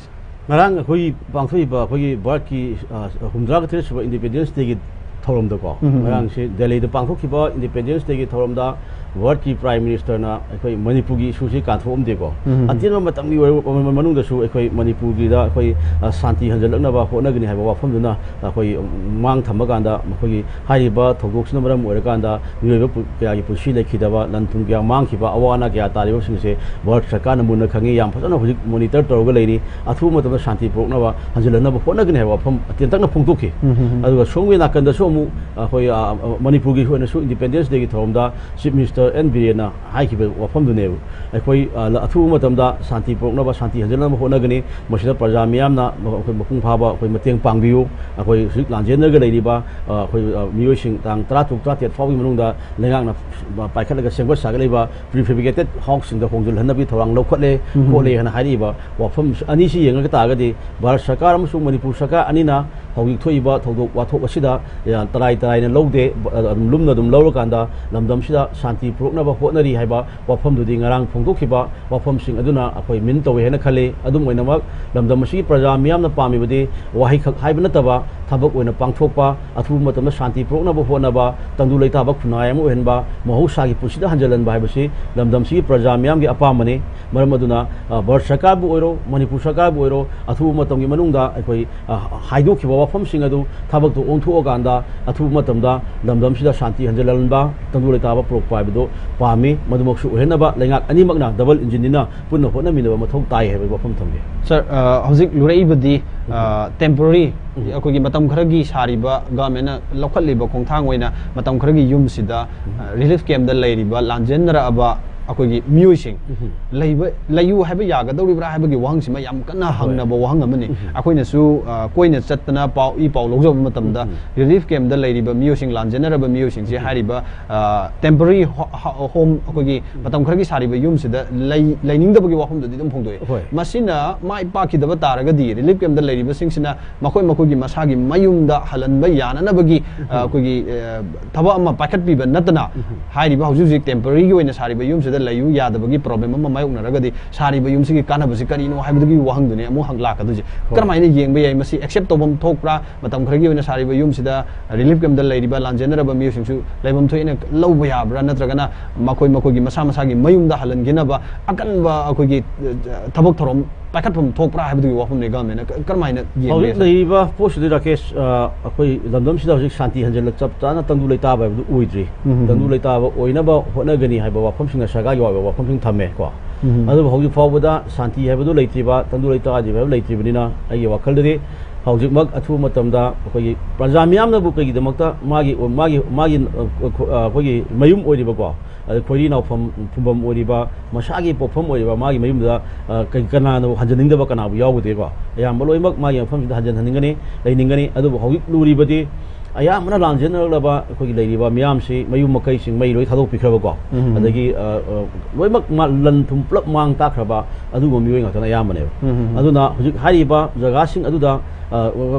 ꯉꯔꯥꯡ ꯑꯩꯈꯣꯏꯒꯤ ꯄꯥꯡꯊꯣꯛꯏꯕ ꯑꯩꯈꯣꯏꯒꯤ ꯚꯥꯔꯠꯀꯤ, ꯑ, ꯍꯨꯝꯗ꯭ꯔꯥꯒ ꯇꯔꯦꯠ ꯁꯨꯕ ꯏꯟꯗꯤꯄꯦꯟꯗꯦꯟꯁ ꯗꯦꯒꯤ ꯊꯧꯔꯝꯗꯀꯣ, ꯎꯝ, ꯎꯝ, ꯎꯝ꯫ ꯉꯔꯥꯡꯁꯦ ꯗꯦꯜꯂꯤꯗ ꯄꯥꯡꯊꯣꯛꯈꯤꯕ ꯏꯟꯗꯤꯄꯦꯟꯗꯦꯟꯁ ꯗꯦꯒꯤ ꯊꯧꯔꯝꯗ ꯚꯥꯔꯠꯀꯤ ꯄ꯭ꯔꯥꯏꯝ ꯃꯤꯅꯤꯁꯇꯔꯅ ꯑꯩꯈꯣꯏ ꯃꯅꯤꯄꯨꯔꯒꯤ ꯏꯁꯨꯁꯤ ꯀꯥꯟꯊꯣꯛꯑꯝꯗꯦꯀꯣ꯫ ꯎꯝ. ꯑꯇꯦꯟꯕ ꯃꯇꯝꯒꯤ ꯑꯣꯏꯕ ꯃꯅꯨꯡꯗꯁꯨ ꯑꯩꯈꯣꯏ ꯃꯅꯤꯄꯨꯔꯒꯤꯗ ꯑꯩꯈꯣꯏ, ꯑ, ꯁꯥꯟꯇꯤ ꯍꯟꯖꯜꯂꯛꯅꯕ ꯍꯣꯠꯅꯒꯅꯤ ꯍꯥꯏꯕ ꯋꯥꯐꯝꯗꯨꯅ ꯑꯩꯈꯣꯏ ꯃꯥꯡ ꯊꯝꯕ ꯀꯥꯟꯗ, ꯃꯈꯣꯏꯒꯤ ꯍꯥꯏꯔꯤꯕ ꯊꯧꯗꯣꯛꯁꯤꯅ ꯃꯔꯝ ꯑꯣꯏꯔꯀꯥꯟꯗ ꯃꯤꯑꯣꯏꯕ ꯄꯨ-, ꯀꯌꯥꯒꯤ ꯄꯨꯟꯁꯤ ꯂꯩꯈꯤꯗꯕ, ꯂꯟ ꯊꯨꯝ ꯀꯌꯥ ꯃꯥꯡꯈꯤꯕ, ꯑꯋꯥ ꯑꯅꯥ ꯀꯌꯥ ꯇꯥꯔꯤꯕꯁꯤꯡꯁꯦ ꯚꯥꯔꯠ ꯁꯔꯀꯥꯔꯅ ꯃꯨꯟꯅ ꯈꯪꯉꯤ, ꯌꯥꯝ ꯐꯖꯅ ꯍꯧꯖꯤꯛ ꯃꯣꯅꯤꯇꯔ ꯇꯧꯔꯒ ꯂꯩꯔꯤ꯫ ꯑꯊꯨꯕ ꯃꯇꯝꯗ ꯁꯥꯟꯇꯤ ꯄꯨꯔꯛꯅꯕ, ꯍꯟꯖꯤꯜꯍꯟꯅꯕ ꯍꯣꯠꯅꯒꯅꯤ ꯍꯥꯏꯕ ꯋꯥꯐꯝ ꯇꯦꯟꯇꯛꯅ ꯐꯣꯡꯗꯣꯛꯈꯤ꯫ ꯎꯝ, ꯎꯝ, ꯎꯝ. ꯑꯗꯨꯒ ꯁꯣꯝꯒꯤ ꯅꯥꯀꯟꯗꯁꯨ ꯑꯃꯨꯛ ꯑꯩꯈꯣꯏ, ꯑ, ꯑ, ꯃꯅꯤꯄꯨꯔꯒꯤ ꯑꯣꯏꯅꯁꯨ ꯏꯟꯗꯤꯄꯦꯟꯗꯦꯟꯁ ꯗꯦꯒꯤ ꯊꯧꯔꯝꯗ ꯆꯤꯐ ꯃꯤꯅꯤꯁꯇꯔ ꯑꯦꯟ ꯕꯤꯔꯦꯟꯅ ꯍꯥꯏꯈꯤꯕ ꯋꯥꯐꯝꯗꯨꯅꯦꯕ꯫ ꯑꯩꯈꯣꯏ, ꯑ, ꯂ-, ꯑꯊꯨꯕ ꯃꯇꯝꯗ ꯁꯥꯟꯇꯤ ꯄꯨꯔꯛꯅꯕ, ꯁꯥꯟꯇꯤ ꯍꯟꯖꯤꯟꯅꯕ ꯍꯣꯠꯅꯒꯅꯤ꯫ ꯃꯁꯤꯗ ꯄ꯭ꯔꯖꯥ ꯃꯤꯌꯥꯝꯅ ꯃ-, ꯑꯩꯈꯣꯏ ꯃꯄꯨꯡ ꯐꯥꯕ ꯑꯩꯈꯣꯏ ꯃꯇꯦꯡ ꯄꯥꯡꯕꯤꯌꯨ꯫ ꯑꯩꯈꯣꯏ ꯍꯧꯖꯤꯛ ꯂꯥꯟꯖꯦꯟꯅꯔꯒ ꯂꯩꯔꯤꯕ, ꯑ, ꯑꯩꯈꯣꯏ, ꯑ, ꯃꯤꯑꯣꯏꯁꯤꯡ ꯇꯥꯡ ꯇꯔꯥ ꯇꯔꯨꯛ, ꯇꯔꯥ ꯇꯔꯦꯠ ꯐꯥꯎꯕꯒꯤ ꯃꯅꯨꯡꯗ ꯂꯩꯉꯥꯛꯅ ꯄꯥꯏꯈꯠꯂꯒ ꯁꯦꯝꯒꯠ ꯁꯥꯒꯠꯂꯤꯕ ꯄ꯭ꯔꯤꯐꯦꯕ꯭ꯔꯤꯀꯦꯇꯦꯠ ꯍꯥꯎꯁꯁꯤꯡꯗ ꯍꯣꯡꯖꯤꯜꯍꯟꯅꯕꯒꯤ ꯊꯧꯔꯥꯡ ꯂꯧꯈꯠꯂꯦ, ꯎꯝ. ꯈꯣꯠꯂꯦ ꯍꯥꯏꯅ ꯍꯥꯏꯔꯛꯏꯕ ꯋꯥꯐꯝ ꯑꯅꯤꯁꯤ ꯌꯦꯡꯉꯒ ꯇꯥꯔꯒꯗꯤ, ꯚꯥꯔꯠ ꯁꯔꯀꯥꯔ ꯑꯃꯁꯨꯡ ꯃꯅꯤꯄꯨꯔ ꯁꯔꯀꯥꯔ ꯑꯅꯤꯅ ꯍꯧꯖꯤꯛ ꯊꯣꯛꯏꯕ ꯊꯧꯗꯣꯛ ꯋꯥꯊꯣꯛ ꯑꯁꯤꯗ, ꯑ, ꯇꯔꯥꯏ ꯇꯔꯥꯏꯅ ꯂꯧꯗꯦ, ꯕ-, ꯑꯗꯨꯝ ꯂꯨꯝꯅ ꯑꯗꯨꯝ ꯂꯧꯔꯀꯥꯟꯗ ꯂꯝꯗꯝꯁꯤꯗ ꯁꯥꯟꯇꯤ ꯄꯨꯔꯛꯅꯕ ꯍꯣꯠꯅꯔꯤ ꯍꯥꯏꯕ ꯋꯥꯐꯝꯗꯨꯗꯤ ꯉꯔꯥꯡ ꯐꯣꯡꯗꯣꯛꯈꯤꯕ ꯋꯥꯐꯝꯁꯤꯡ ꯑꯗꯨꯅ ꯑꯩꯈꯣꯏ ꯃꯤꯟ ꯇꯧꯏ ꯍꯥꯏꯅ ꯈꯜꯂꯤ꯫ ꯑꯗꯨꯝ ꯑꯣꯏꯅꯃꯛ, ꯂꯝꯗꯝ ꯑꯁꯤꯒꯤ ꯄ꯭ꯔꯖꯥ ꯃꯤꯌꯥꯝꯅ ꯄꯥꯝꯃꯤꯕꯗꯤ ꯋꯥꯍꯩꯈꯛ ꯍꯥꯏꯕ ꯅꯠꯇꯕ ꯊꯕꯛ ꯑꯣꯏꯅ ꯄꯥꯡꯊꯣꯛꯄ, ꯑꯊꯨꯕ ꯃꯇꯝꯗ ꯁꯥꯟꯇꯤ ꯄꯨꯔꯛꯅꯕ ꯍꯣꯠꯅꯕ, ꯇꯪꯗꯨ ꯂꯩꯇꯥꯕ ꯈꯨꯟꯅꯥꯏ ꯑꯃ ꯑꯣꯏꯍꯟꯕ, ꯃꯍꯧꯁꯥꯒꯤ ꯄꯨꯟꯁꯤꯗ ꯍꯟꯖꯤꯜꯍꯟꯕ ꯍꯥꯏꯕꯁꯤ ꯂꯝꯗꯝꯁꯤꯒꯤ ꯄ꯭ꯔꯖꯥ ꯃꯤꯌꯥꯝꯒꯤ ꯑꯄꯥꯝꯕꯅꯤ꯫ ꯃꯔꯝ ꯑꯗꯨꯅ, ꯑ, ꯚꯥꯔꯠ ꯁꯔꯀꯥꯔꯕꯨ ꯑꯣꯏꯔꯣ, ꯃꯅꯤꯄꯨꯔ ꯁꯔꯀꯥꯔꯕꯨ ꯑꯣꯏꯔꯣ, ꯑꯊꯨꯕ ꯃꯇꯝꯒꯤ ꯃꯅꯨꯡꯗ ꯑꯩꯈꯣꯏ, ꯑ, ꯍꯥꯏꯗꯣꯛꯈꯤꯕ ꯋꯥꯐꯝꯁꯤꯡ ꯑꯗꯨ ꯊꯕꯛꯇ ꯑꯣꯟꯊꯣꯛꯑꯀꯥꯟꯗ ꯑꯊꯨꯕ ꯃꯇꯝꯗ ꯂꯝꯗꯝꯁꯤꯗ ꯁꯥꯟꯇꯤ ꯍꯟꯖꯤꯜꯍꯟꯕ, ꯇꯪꯗꯨ ꯂꯩꯇꯥꯕ ꯄꯨꯔꯛꯄ ꯍꯥꯏꯕꯗꯨ ꯄꯥꯝꯃꯤ꯫ ꯃꯗꯨꯃꯛꯁꯨ ꯑꯣꯏꯍꯟꯅꯕ ꯂꯩꯉꯥꯛ ꯑꯅꯤꯃꯛꯅ ꯗꯕꯜ ꯏꯟꯖꯤꯟꯅꯤꯅ ꯄꯨꯟꯅ ꯍꯣꯠꯅꯃꯤꯟꯅꯕ ꯃꯊꯧ ꯇꯥꯏ ꯍꯥꯏꯕꯒꯤ ꯋꯥꯐꯝ ꯊꯝꯒꯦ꯫ ꯁꯥꯔ, ꯑ, ꯍꯧꯖꯤꯛ ꯂꯨꯔꯛꯏꯕꯗꯤ, ꯑ, ꯇꯦꯝꯄꯣꯔꯔꯤ, ꯑꯩꯈꯣꯏꯒꯤ ꯃꯇꯝ ꯈꯔꯒꯤ ꯁꯥꯔꯤꯕ ꯒꯚꯔꯟꯃꯦꯟꯅ ꯂꯧꯈꯠꯂꯤꯕ ꯈꯣꯡꯊꯥꯡ ꯑꯣꯏꯅ ꯃꯇꯝ ꯈꯔꯒꯤ ꯌꯨꯝꯁꯤꯗ, ꯑ, ꯔꯤꯂꯤꯐ ꯀꯦꯝꯞꯇ ꯂꯩꯔꯤꯕ ꯂꯥꯟꯖꯦꯟꯅꯔꯛꯑꯕ ꯑꯩꯈꯣꯏꯒꯤ ꯃꯤꯑꯣꯏꯁꯤꯡ ꯂꯩꯕ, ꯂꯩꯌꯨ ꯍꯥꯏꯕ ꯌꯥꯒꯗꯧꯔꯤꯕ꯭ꯔꯥ ꯍꯥꯏꯕꯒꯤ ꯋꯥꯍꯪꯁꯤꯃ ꯌꯥꯝ ꯀꯟꯅ ꯍꯪꯅꯕ ꯋꯥꯍꯪ ꯑꯃꯅꯤ꯫ ꯑꯩꯈꯣꯏꯅꯁꯨ, ꯑ, ꯀꯣꯏꯅ ꯆꯠꯇꯅ ꯄꯥꯎ, ꯏ ꯄꯥꯎ ꯂꯧꯖꯕ ꯃꯇꯝꯗ ꯔꯤꯂꯤꯐ ꯀꯦꯝꯞꯇ ꯂꯩꯔꯤꯕ ꯃꯤꯑꯣꯏꯁꯤꯡ, ꯂꯥꯟꯖꯦꯟꯅꯔꯕ ꯃꯤꯑꯣꯏꯁꯤꯡꯁꯦ ꯍꯥꯏꯔꯤꯕ, ꯑ, ꯇꯦꯝꯄꯣꯔꯔꯤ ꯍꯣ-, ꯍ-, ꯍꯣꯝ, ꯑꯩꯈꯣꯏꯒꯤ ꯃꯇꯝ ꯈꯔꯒꯤ ꯁꯥꯔꯤꯕ ꯌꯨꯝꯁꯤꯗ ꯂꯩ-, ꯂꯩꯅꯤꯡꯗꯕꯒꯤ ꯋꯥꯐꯝꯗꯨꯗꯤ ꯑꯗꯨꯝ ꯐꯣꯡꯗꯣꯛꯑꯦ꯫ ꯍꯣꯏ꯫ ꯃꯁꯤꯅ ꯃꯥꯏ ꯄꯥꯛꯈꯤꯗꯕ ꯇꯥꯔꯒꯗꯤ ꯔꯤꯂꯤꯐ ꯀꯦꯝꯞꯇ ꯂꯩꯔꯤꯕꯁꯤꯡꯁꯤꯅ ꯃꯈꯣꯏ ꯃꯈꯣꯏꯒꯤ ꯃꯁꯥꯒꯤ ꯃꯌꯨꯝꯗ ꯍꯜꯍꯟꯕ ꯌꯥꯅꯅꯕꯒꯤ, ꯑ, ꯑꯩꯈꯣꯏꯒꯤ, ꯑ, ꯊꯕꯛ ꯑꯃ ꯄꯥꯏꯈꯠꯄꯤꯕ ꯅꯠꯇꯅ ꯍꯥꯏꯔꯤꯕ ꯍꯧꯖꯤꯛ ꯍꯧꯖꯤꯛ ꯇꯦꯝꯄꯣꯔꯔꯤꯒꯤ ꯑꯣꯏꯅ ꯁꯥꯔꯤꯕ ꯌꯨꯝꯁꯤꯗ ꯂꯩꯌꯨ ꯌꯥꯗꯕꯒꯤ ꯄ꯭ꯔꯣꯕ꯭ꯂꯦꯝ ꯑꯃ ꯃꯥꯌꯣꯛꯅꯔꯒꯗꯤ ꯁꯥꯔꯤꯕ ꯌꯨꯝꯁꯤꯒꯤ ꯀꯥꯟꯅꯕꯁꯤ ꯀꯔꯤꯅꯣ ꯍꯥꯏꯕꯗꯨꯒꯤ ꯋꯥꯍꯪꯗꯨꯅꯤ ꯑꯃꯨꯛ ꯍꯪ ꯂꯥꯛꯀꯗꯣꯏꯁꯦ꯫ ꯀꯔꯝꯍꯥꯏꯅ ꯌꯦꯡꯕ ꯌꯥꯏ ꯃꯁꯤ? ꯑꯦꯛꯁꯦꯞ ꯇꯧꯐꯝ ꯊꯣꯛꯄ꯭ꯔꯥ? ꯃꯇꯝ ꯈꯔꯒꯤ ꯑꯣꯏꯅ ꯁꯥꯔꯤꯕ ꯌꯨꯝꯁꯤꯗ ꯔꯤꯂꯤꯐ ꯀꯦꯝꯗ ꯂꯩꯔꯤꯕ ꯂꯥꯟꯖꯦꯟꯅꯔꯕ ꯃꯤꯑꯣꯏꯁꯤꯡꯁꯨ ꯂꯩꯐꯝ ꯊꯣꯛꯑꯦꯅ ꯂꯧꯕ ꯌꯥꯕ꯭ꯔꯥ? ꯅꯠꯇ꯭ꯔꯒꯅ ꯃꯈꯣꯏ ꯃꯈꯣꯏꯒꯤ ꯃꯁꯥ ꯃꯁꯥꯒꯤ ꯃꯌꯨꯝꯗ ꯍꯜꯍꯟꯈꯤꯅꯕ ꯑꯀꯟꯕ ꯑꯩꯈꯣꯏꯒꯤ, ꯑ, ꯊꯕꯛ ꯊꯧꯔꯝ ꯄꯥꯏꯈꯠꯐꯝ ꯊꯣꯛꯄ꯭ꯔꯥ ꯍꯥꯏꯕꯗꯨꯒꯤ ꯋꯥꯐꯝꯅꯤ꯫ ꯒꯚꯔꯟꯃꯦꯟꯅ ꯀ-, ꯀꯔꯝꯍꯥꯏꯅ ꯌꯦꯡꯕ ꯍꯧꯖꯤꯛ ꯌꯥꯏ? ꯂꯩꯔꯤꯕ ꯄꯣꯠꯁꯤꯗꯤ, ꯔꯥꯀꯦꯁ, ꯑ, ꯑꯩꯈꯣꯏ ꯂꯝꯗꯝꯁꯤꯗ ꯍꯧꯖꯤꯛ ꯁꯥꯟꯇꯤ ꯍꯟꯖꯤꯜꯂꯛ ꯆꯞ ꯆꯥꯅ ꯇꯪꯗꯨ ꯂꯩꯇꯥꯕ ꯍꯥꯏꯕꯗꯨ ꯑꯣꯏꯗ꯭ꯔꯤ꯫ ꯎꯝ, ꯎꯝ, ꯇꯪꯗꯨ ꯎꯝ꯫ ꯂꯩꯇꯥꯕ ꯑꯣꯏꯅꯕ ꯍꯣꯠꯅꯒꯅꯤ ꯍꯥꯏꯕ ꯋꯥꯐꯝꯁꯤꯡꯅ ꯁꯔꯀꯥꯔꯒꯤ ꯑꯣꯏꯕ ꯋꯥꯐꯝꯁꯤꯡ ꯊꯝꯃꯦ ꯀꯣ꯫ ꯎꯝ, ꯎꯝ꯫ ꯑꯗꯨꯕꯨ ꯍꯧꯖꯤꯛ ꯐꯥꯎꯕꯗ ꯁꯥꯟꯇꯤ ꯍꯥꯏꯕꯗꯨ ꯂꯩꯇ꯭ꯔꯤꯕ, ꯇꯪꯗꯨ ꯂꯩꯇꯥꯗ꯭ꯔꯤꯕ ꯍꯥꯏꯕ ꯂꯩꯇ꯭ꯔꯤꯕꯅꯤꯅ, ꯑꯩꯒꯤ ꯋꯥꯈꯜꯗꯗꯤ ꯍꯧꯖꯤꯛꯃꯛ ꯑꯊꯨꯕ ꯃꯇꯝꯗ ꯑꯩꯈꯣꯏꯒꯤ ꯄ꯭ꯔꯖꯥ ꯃꯤꯌꯥꯝꯅꯕꯨ ꯀꯩꯒꯤꯗꯃꯛꯇ ꯃꯥꯒꯤ, ꯃꯥꯒꯤ, ꯃꯥꯒꯤ, ꯑ, ꯑ, ꯑꯩꯈꯣꯏꯒꯤ ꯃꯌꯨꯝ ꯑꯣꯏꯔꯤꯕꯀꯣ, ꯑꯗꯩ ꯈꯣꯏꯔꯤ ꯅꯥꯎꯐꯝ ꯐꯨꯝꯐꯝ ꯑꯣꯏꯔꯤꯕ, ꯃꯁꯥꯒꯤ ꯄꯣꯛꯐꯝ ꯑꯣꯏꯔꯤꯕ ꯃꯥꯒꯤ ꯃꯌꯨꯝꯗ, ꯑ, ꯀꯩ-, ꯀꯅꯥꯅꯕꯨ ꯍꯟꯖꯅꯤꯡꯗꯕ ꯀꯅꯥꯕꯨ ꯌꯥꯎꯒꯗꯦꯀꯣ? ꯑꯌꯥꯝꯕ ꯂꯣꯏꯅꯃꯛ ꯃꯥꯒꯤ ꯃꯐꯝꯁꯤꯗ ꯍꯟꯖꯟꯍꯟꯅꯤꯡꯒꯅꯤ, ꯂꯩꯅꯤꯡꯒꯅꯤ꯫ ꯑꯗꯨꯕꯨ ꯍꯧꯖꯤꯛ ꯂꯨꯔꯤꯕꯗꯤ ꯑꯌꯥꯝꯕꯅ ꯂꯥꯟꯖꯦꯟꯅꯔꯛꯂꯕ ꯑꯩꯈꯣꯏꯒꯤ ꯂꯩꯔꯤꯕ ꯃꯤꯌꯥꯝꯁꯤ ꯃꯌꯨꯝ ꯃꯀꯩꯁꯤꯡ ꯃꯩ ꯂꯣꯏ ꯊꯥꯗꯣꯛꯄꯤꯈ꯭ꯔꯕꯀꯣ꯫ ꯎꯝ, ꯎꯝ, ꯎꯝ꯫ ꯑꯗꯒꯤ, ꯑ, ꯑ, ꯂꯣꯏꯅꯃꯛ ꯃꯥ-, ꯂꯟ ꯊꯨꯝ ꯄꯨꯂꯞ ꯃꯥꯡ ꯇꯥꯛꯈ꯭ꯔꯕ ꯑꯗꯨꯒꯨꯝꯕ ꯃꯤꯑꯣꯏ ꯉꯥꯛꯇꯅ ꯑꯌꯥꯝꯕꯅꯦꯕ꯫ ꯎꯝ, ꯎꯝ, ꯎꯝ꯫ ꯑꯗꯨꯅ ꯍꯧꯖꯤꯛ ꯍꯥꯏꯔꯤꯕ ꯖꯒꯥꯁꯤꯡ ꯑꯗꯨꯗ, ꯑ,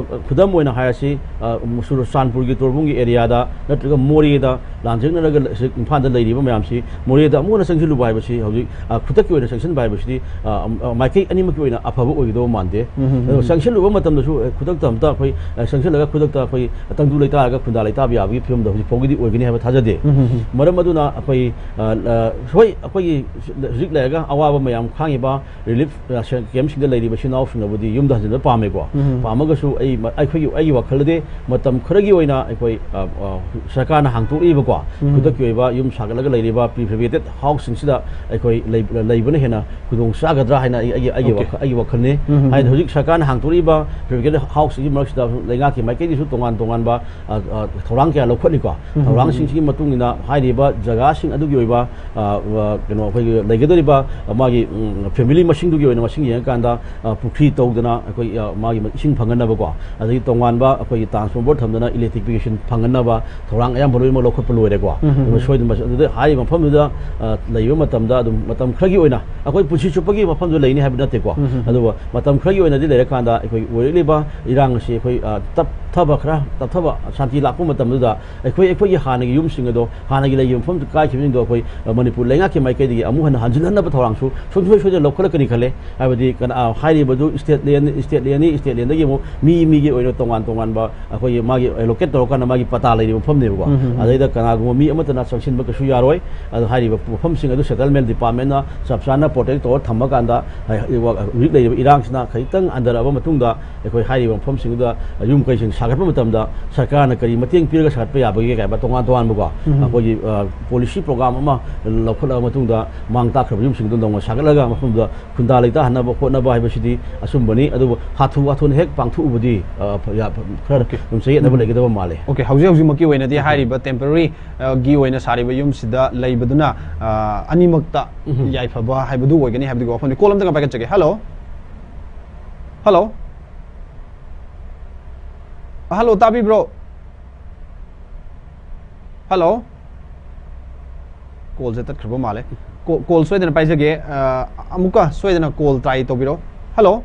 ꯈꯨꯗꯝ ꯑꯣꯏꯅ ꯍꯥꯏꯔꯁꯤ, ꯑ, ꯆꯨꯔꯆꯥꯟꯄꯨꯔꯒꯤ ꯇꯣꯔꯕꯨꯡꯒꯤ ꯑꯦꯔꯤꯌꯥꯗ ꯅꯠꯇ꯭ꯔꯒ ꯃꯣꯔꯦꯗ ꯂꯥꯟꯖꯦꯟꯅꯔꯒ ꯂꯩ-, ꯍꯧꯖꯤꯛ ꯏꯝꯐꯥꯜꯗ ꯂꯩꯔꯤꯕ ꯃꯌꯥꯝꯁꯤ ꯃꯣꯔꯦꯗ ꯑꯃꯨꯛ ꯍꯟꯅ ꯆꯪꯁꯤꯜꯂꯨꯕ ꯍꯥꯏꯕꯁꯤ ꯍꯧꯖꯤꯛ, ꯑ, ꯈꯨꯗꯛꯀꯤ ꯑꯣꯏꯅ ꯆꯪꯁꯤꯟꯕ ꯍꯥꯏꯕꯁꯤꯗꯤ, ꯑ, ꯑ, ꯃꯥꯏꯀꯩ ꯑꯅꯤꯃꯛꯀꯤ ꯑꯣꯏꯅ ꯑꯐꯕ ꯑꯣꯏꯒꯗꯧꯕ ꯃꯥꯟꯗꯦ꯫ ꯎꯝ, ꯎꯝ, ꯎꯝ, ꯑꯗꯨꯒ ꯎꯝ꯫ ꯆꯪꯁꯤꯜꯂꯨꯕ ꯃꯇꯝꯗꯁꯨ, ꯑ, ꯈꯨꯗꯛꯇ ꯑꯝꯇ ꯑꯩꯈꯣꯏ, ꯑ, ꯆꯪꯁꯤꯜꯂꯒ ꯈꯨꯗꯛꯇ ꯑꯩꯈꯣꯏ ꯇꯪꯗꯨ ꯂꯩꯇꯥꯔꯒ ꯈꯨꯟꯗꯥ ꯂꯩꯇꯥꯕ ꯌꯥꯕꯒꯤ ꯐꯤꯕꯝꯗ ꯍꯧꯖꯤꯛ ꯐꯥꯎꯒꯤꯗꯤ ꯑꯣꯏꯒꯅꯤ ꯍꯥꯏꯕ ꯊꯥꯖꯗꯦ꯫ ꯎꯝ, ꯎꯝ, ꯎꯝ꯫ ꯃꯔꯝ ꯑꯗꯨꯅ ꯑꯩꯈꯣꯏ, ꯑ, ꯑ, ꯍꯣꯏ, ꯑꯩꯈꯣꯏꯒꯤ ꯍꯧꯖꯤꯛ ꯂꯩꯔꯒ ꯑꯋꯥꯕ ꯃꯌꯥꯝ ꯈꯥꯡꯉꯤꯕ ꯔꯤꯂꯤꯐ, ꯑ, ꯁꯦ-, ꯀꯦꯝꯞꯁꯤꯡꯗ ꯂꯩꯔꯤꯕꯁꯤ ꯏꯅꯥꯎꯁꯤꯡꯅꯕꯨꯗꯤ ꯌꯨꯝꯗ ꯍꯟꯖꯤꯟꯕ ꯄꯥꯝꯃꯦꯀꯣ꯫ ꯎꯝ꯫ ꯄꯥꯝꯃꯒꯁꯨ ꯑꯩ ꯃ-, ꯑꯩꯈꯣꯏꯒꯤ, ꯑꯩꯒꯤ ꯋꯥꯈꯜꯗꯗꯤ ꯃꯇꯝ ꯈꯔꯒꯤ ꯑꯣꯏꯅ ꯑꯩꯈꯣꯏ, ꯑ, ꯑ, ꯁꯔꯀꯥꯔꯅ ꯍꯥꯡꯗꯣꯛꯂꯤꯕꯀꯣ, ꯎꯝ꯫ ꯈꯨꯗꯛꯀꯤ ꯑꯣꯏꯕ ꯌꯨꯝ ꯁꯥꯒꯠꯂꯒ ꯂꯩꯔꯤꯕ ꯄ꯭ꯔꯤ ꯐꯦꯕ꯭ꯔꯤꯀꯦꯇꯦꯠ ꯍꯥꯎꯁꯁꯤꯡꯁꯤꯗ ꯑꯩꯈꯣꯏ ꯂꯩ-, ꯂꯩꯕꯅ ꯍꯦꯟꯅ ꯈꯨꯗꯣꯡ ꯆꯥꯒꯗ꯭ꯔꯥ ꯍꯥꯏꯅ ꯑꯩ, ꯑꯩꯒꯤ, ꯑꯩꯒꯤ ꯑꯣꯀꯦ꯫ ꯋꯥꯈ-, ꯑꯩꯒꯤ ꯋꯥꯈꯜꯅꯤ꯫ ꯎꯝ, ꯎꯝ, ꯍꯥꯏꯗꯤ ꯎꯝ꯫ ꯍꯧꯖꯤꯛ ꯁꯔꯀꯥꯔꯅ ꯍꯥꯡꯗꯣꯛꯂꯤꯕ ꯄ꯭ꯔꯤ ꯐꯦꯕ꯭ꯔꯤꯀꯦꯇꯦꯠ ꯍꯥꯎꯁꯁꯤꯡꯒꯤ ꯃꯔꯛꯁꯤꯗ ꯂꯩꯉꯥꯛꯀꯤ ꯃꯥꯏꯀꯩꯗꯒꯤꯁꯨ ꯇꯣꯉꯥꯟ ꯇꯣꯉꯥꯟꯕ, ꯑ, ꯑ, ꯊꯧꯔꯥꯡ ꯀꯌꯥ ꯂꯧꯈꯠꯂꯤꯀꯣ꯫ ꯎꯝ, ꯎꯝ, ꯎꯝ꯫ ꯊꯧꯔꯥꯡꯁꯤꯡꯁꯤꯒꯤ ꯃꯇꯨꯡ ꯏꯟꯅ ꯍꯥꯏꯔꯤꯕ ꯖꯒꯥꯁꯤꯡ ꯑꯗꯨꯒꯤ ꯑꯣꯏꯕ ꯑ, ꯑ, ꯀꯩꯅꯣ, ꯑꯩꯈꯣꯏꯒꯤ ꯂꯩꯒꯗꯧꯔꯤꯕ, ꯑ, ꯃꯥꯒꯤ, ꯎꯝ, ꯐꯦꯃꯤꯂꯤ ꯃꯁꯤꯡꯗꯨꯒꯤ ꯑꯣꯏꯅ ꯃꯁꯤꯡ ꯌꯦꯡꯉꯀꯥꯟꯗ, ꯑ, ꯄꯨꯈ꯭ꯔꯤ ꯇꯧꯗꯅ ꯑꯩꯈꯣꯏ, ꯑ, ꯃꯥꯒꯤ ꯏꯁꯤꯡ ꯐꯪꯍꯟꯅꯕꯀꯣ, ꯑꯗꯒꯤ ꯇꯣꯉꯥꯟꯕ ꯑꯩꯈꯣꯏꯒꯤ ꯇ꯭ꯔꯥꯟꯁꯐꯣꯔꯃꯔ ꯊꯝꯗꯅ ꯏꯂꯦꯛꯇ꯭ꯔꯤꯐꯤꯀꯦꯁꯟ ꯐꯪꯍꯟꯅꯕ ꯊꯧꯔꯥꯡ ꯑꯌꯥꯝꯕ ꯂꯣꯏꯅꯃꯛ ꯂꯧꯈꯠꯄ ꯑꯣꯏꯔꯦꯀꯣ꯫ ꯎꯝ, ꯎꯝ, ꯑꯗꯨꯒ ꯎꯝ꯫ ꯁꯣꯏꯗꯅ ꯃꯁꯤ-, ꯑꯗꯨꯗ ꯍꯥꯏꯔꯤꯕ ꯃꯐꯝꯗꯨꯗ, ꯑ, ꯂꯩꯕ ꯃꯇꯝꯗ ꯑꯗꯨꯝ ꯃꯇꯝ ꯈꯔꯒꯤ ꯑꯣꯏꯅ, ꯑꯩꯈꯣꯏ ꯄꯨꯟꯁꯤ ꯆꯨꯞꯄꯒꯤ ꯃꯐꯝꯗꯨ ꯂꯩꯅꯤ ꯍꯥꯏꯕ ꯅꯠꯇꯦꯀꯣ꯫ ꯎꯝ, ꯎꯝ, ꯎꯝ꯫ ꯑꯗꯨꯒ ꯃꯇꯝ ꯈꯔꯒꯤ ꯑꯣꯏꯅꯗꯤ ꯂꯩꯔꯀꯥꯟꯗ ꯑꯩꯈꯣꯏ ꯑꯣꯏꯔꯛꯂꯤꯕ ꯏꯔꯥꯡ ꯑꯁꯤ ꯑꯩꯈꯣꯏ, ꯑ, ꯇꯞꯊꯕ ꯈꯔ, ꯇꯞꯊꯕ, ꯁꯥꯟꯇꯤ ꯂꯥꯛꯄ ꯃꯇꯝꯗꯨꯗ ꯑꯩꯈꯣꯏ, ꯑꯩꯈꯣꯏꯒꯤ ꯍꯥꯟꯅꯒꯤ ꯌꯨꯝꯁꯤꯡ ꯑꯗꯣ, ꯍꯥꯟꯅꯒꯤ ꯂꯩꯈꯤꯕ ꯃꯐꯝꯗꯨ ꯀꯥꯏꯈꯤꯕꯁꯤꯡꯗꯣ ꯑꯩꯈꯣꯏ, ꯑ, ꯃꯅꯤꯄꯨꯔ ꯂꯩꯉꯥꯛꯀꯤ ꯃꯥꯏꯀꯩꯗꯒꯤ ꯑꯃꯨꯛ ꯍꯟꯅ ꯍꯟꯖꯤꯜꯍꯟꯅꯕ ꯊꯧꯔꯥꯡꯁꯨ ꯁꯨꯡꯁꯣꯏ ꯁꯣꯏꯗꯅ ꯂꯧꯈꯠꯂꯛꯀꯅꯤ ꯈꯜꯂꯦ꯫ ꯍꯥꯏꯕꯗꯤ ꯀꯅꯥ, ꯍꯥꯏꯔꯤꯕꯗꯨ state land, state landꯅꯤ, state landꯗꯒꯤ ꯑꯃꯨꯛ ꯃꯤ, ꯃꯤꯒꯤ ꯑꯣꯏꯅ ꯇꯣꯉꯥꯟ ꯇꯣꯉꯥꯟꯕ ꯑꯩꯈꯣꯏꯒꯤ ꯃꯥꯒꯤ allocate ꯇꯧꯔꯀꯥꯟꯗ ꯃꯥꯒꯤ ꯄꯇꯥ ꯂꯩꯔꯤꯕ ꯃꯐꯝꯅꯦꯕꯀꯣ꯫ ꯎꯝ, ꯎꯝ, ꯎꯝ꯫ ꯑꯗꯩꯗ ꯀꯅꯥꯒꯨꯝꯕ ꯃꯤ ꯑꯃꯠꯇꯅ ꯆꯪꯁꯤꯟꯕ ꯀꯩꯁꯨ ꯌꯥꯔꯣꯏ꯫ ꯑꯗꯣ ꯍꯥꯏꯔꯤꯕ ꯃꯐꯝꯁꯤꯡ ꯑꯗꯨ settlement departmentꯅ ꯆꯞ ꯆꯥꯅ protect ꯇꯧꯔ ꯊꯝꯃꯀꯥꯟꯗ, ꯍꯧꯖꯤꯛ ꯂꯩꯔꯤꯕ ꯏꯔꯥꯡꯁꯤꯅ ꯈꯖꯤꯛꯇꯪ ꯍꯟꯊꯔꯛꯑꯕ ꯃꯇꯨꯡꯗ ꯑꯩꯈꯣꯏ ꯍꯥꯏꯔꯤꯕ ꯃꯐꯝꯁꯤꯡꯗꯨꯗ ꯌꯨꯝ ꯀꯩꯁꯤꯡ ꯁꯥꯒꯠꯄ ꯃꯇꯝꯗ ꯁꯔꯀꯥꯔꯅ ꯀꯔꯤ ꯃꯇꯦꯡ ꯄꯤꯔꯒ ꯁꯥꯒꯠꯄ ꯌꯥꯕꯒꯦ ꯀꯥꯏꯕ ꯇꯣꯉꯥꯟ ꯇꯣꯉꯥꯟꯕꯀꯣ, ꯎꯝ꯫ ꯑꯩꯈꯣꯏꯒꯤ, ꯑ, policy program ꯑꯃ ꯂꯧꯈꯠꯂꯕ ꯃꯇꯨꯡꯗ ꯃꯥꯡ ꯇꯥꯛꯈ꯭ꯔꯕ ꯌꯨꯝꯁꯤꯡꯗꯨ ꯅꯧꯅ ꯁꯥꯒꯠꯂꯒ ꯃꯐꯝꯗꯨꯗ ꯈꯨꯟꯗꯥ ꯂꯩꯇꯥꯍꯟꯅꯕ ꯍꯣꯠꯅꯕ ꯍꯥꯏꯕꯁꯤꯗꯤ ꯑꯆꯨꯝꯕꯅꯤ꯫ ꯑꯗꯨꯕꯨ ꯍꯥꯊꯨ ꯍꯥꯊꯨꯅ ꯍꯦꯛ ꯄꯥꯡꯊꯣꯛꯎꯕꯗꯤ, ꯑ, ꯐ-, ꯌꯥ-, ꯐ-, ꯈꯔ Okay. ꯑꯗꯨꯝ ꯆꯌꯦꯠꯅꯕ ꯎꯝ꯫ ꯂꯩꯒꯗꯕ ꯃꯥꯜꯂꯦ꯫ Okay, ꯍꯧꯖꯤꯛ ꯍꯧꯖꯤꯛꯃꯛꯀꯤ ꯑꯣꯏꯅꯗꯤ ꯎꯝ꯫ ꯍꯥꯏꯔꯤꯕ temporary, ꯑ, ꯒꯤ ꯑꯣꯏꯅ ꯁꯥꯔꯤꯕ ꯌꯨꯝꯁꯤꯗ ꯂꯩꯕꯗꯨꯅ, ꯑ, ꯑꯅꯤꯃꯛꯇ ꯎꯝ꯫ ꯌꯥꯏꯐꯕ ꯍꯥꯏꯕꯗꯨ ꯑꯣꯏꯒꯅꯤ ꯍꯥꯏꯕꯗꯨꯒꯤ ꯋꯥꯐꯝꯅꯤ꯫ Call ꯑꯝꯇꯪ ꯄꯥꯏꯈꯠꯆꯒꯦ꯫ Hello? Hello? Hello, ꯇꯥꯕꯤꯕ꯭ꯔꯣ? Hello? Callꯁꯦ ꯇꯠꯈ꯭ꯔꯕ ꯃꯥꯜꯂꯦ꯫ Call, call ꯁꯣꯏꯗꯅ ꯄꯥꯏꯖꯒꯦ꯫ ꯑ, ꯑꯃꯨꯛꯀ ꯁꯣꯏꯗꯅ call try ꯇꯧꯕꯤꯔꯣ꯫ Hello?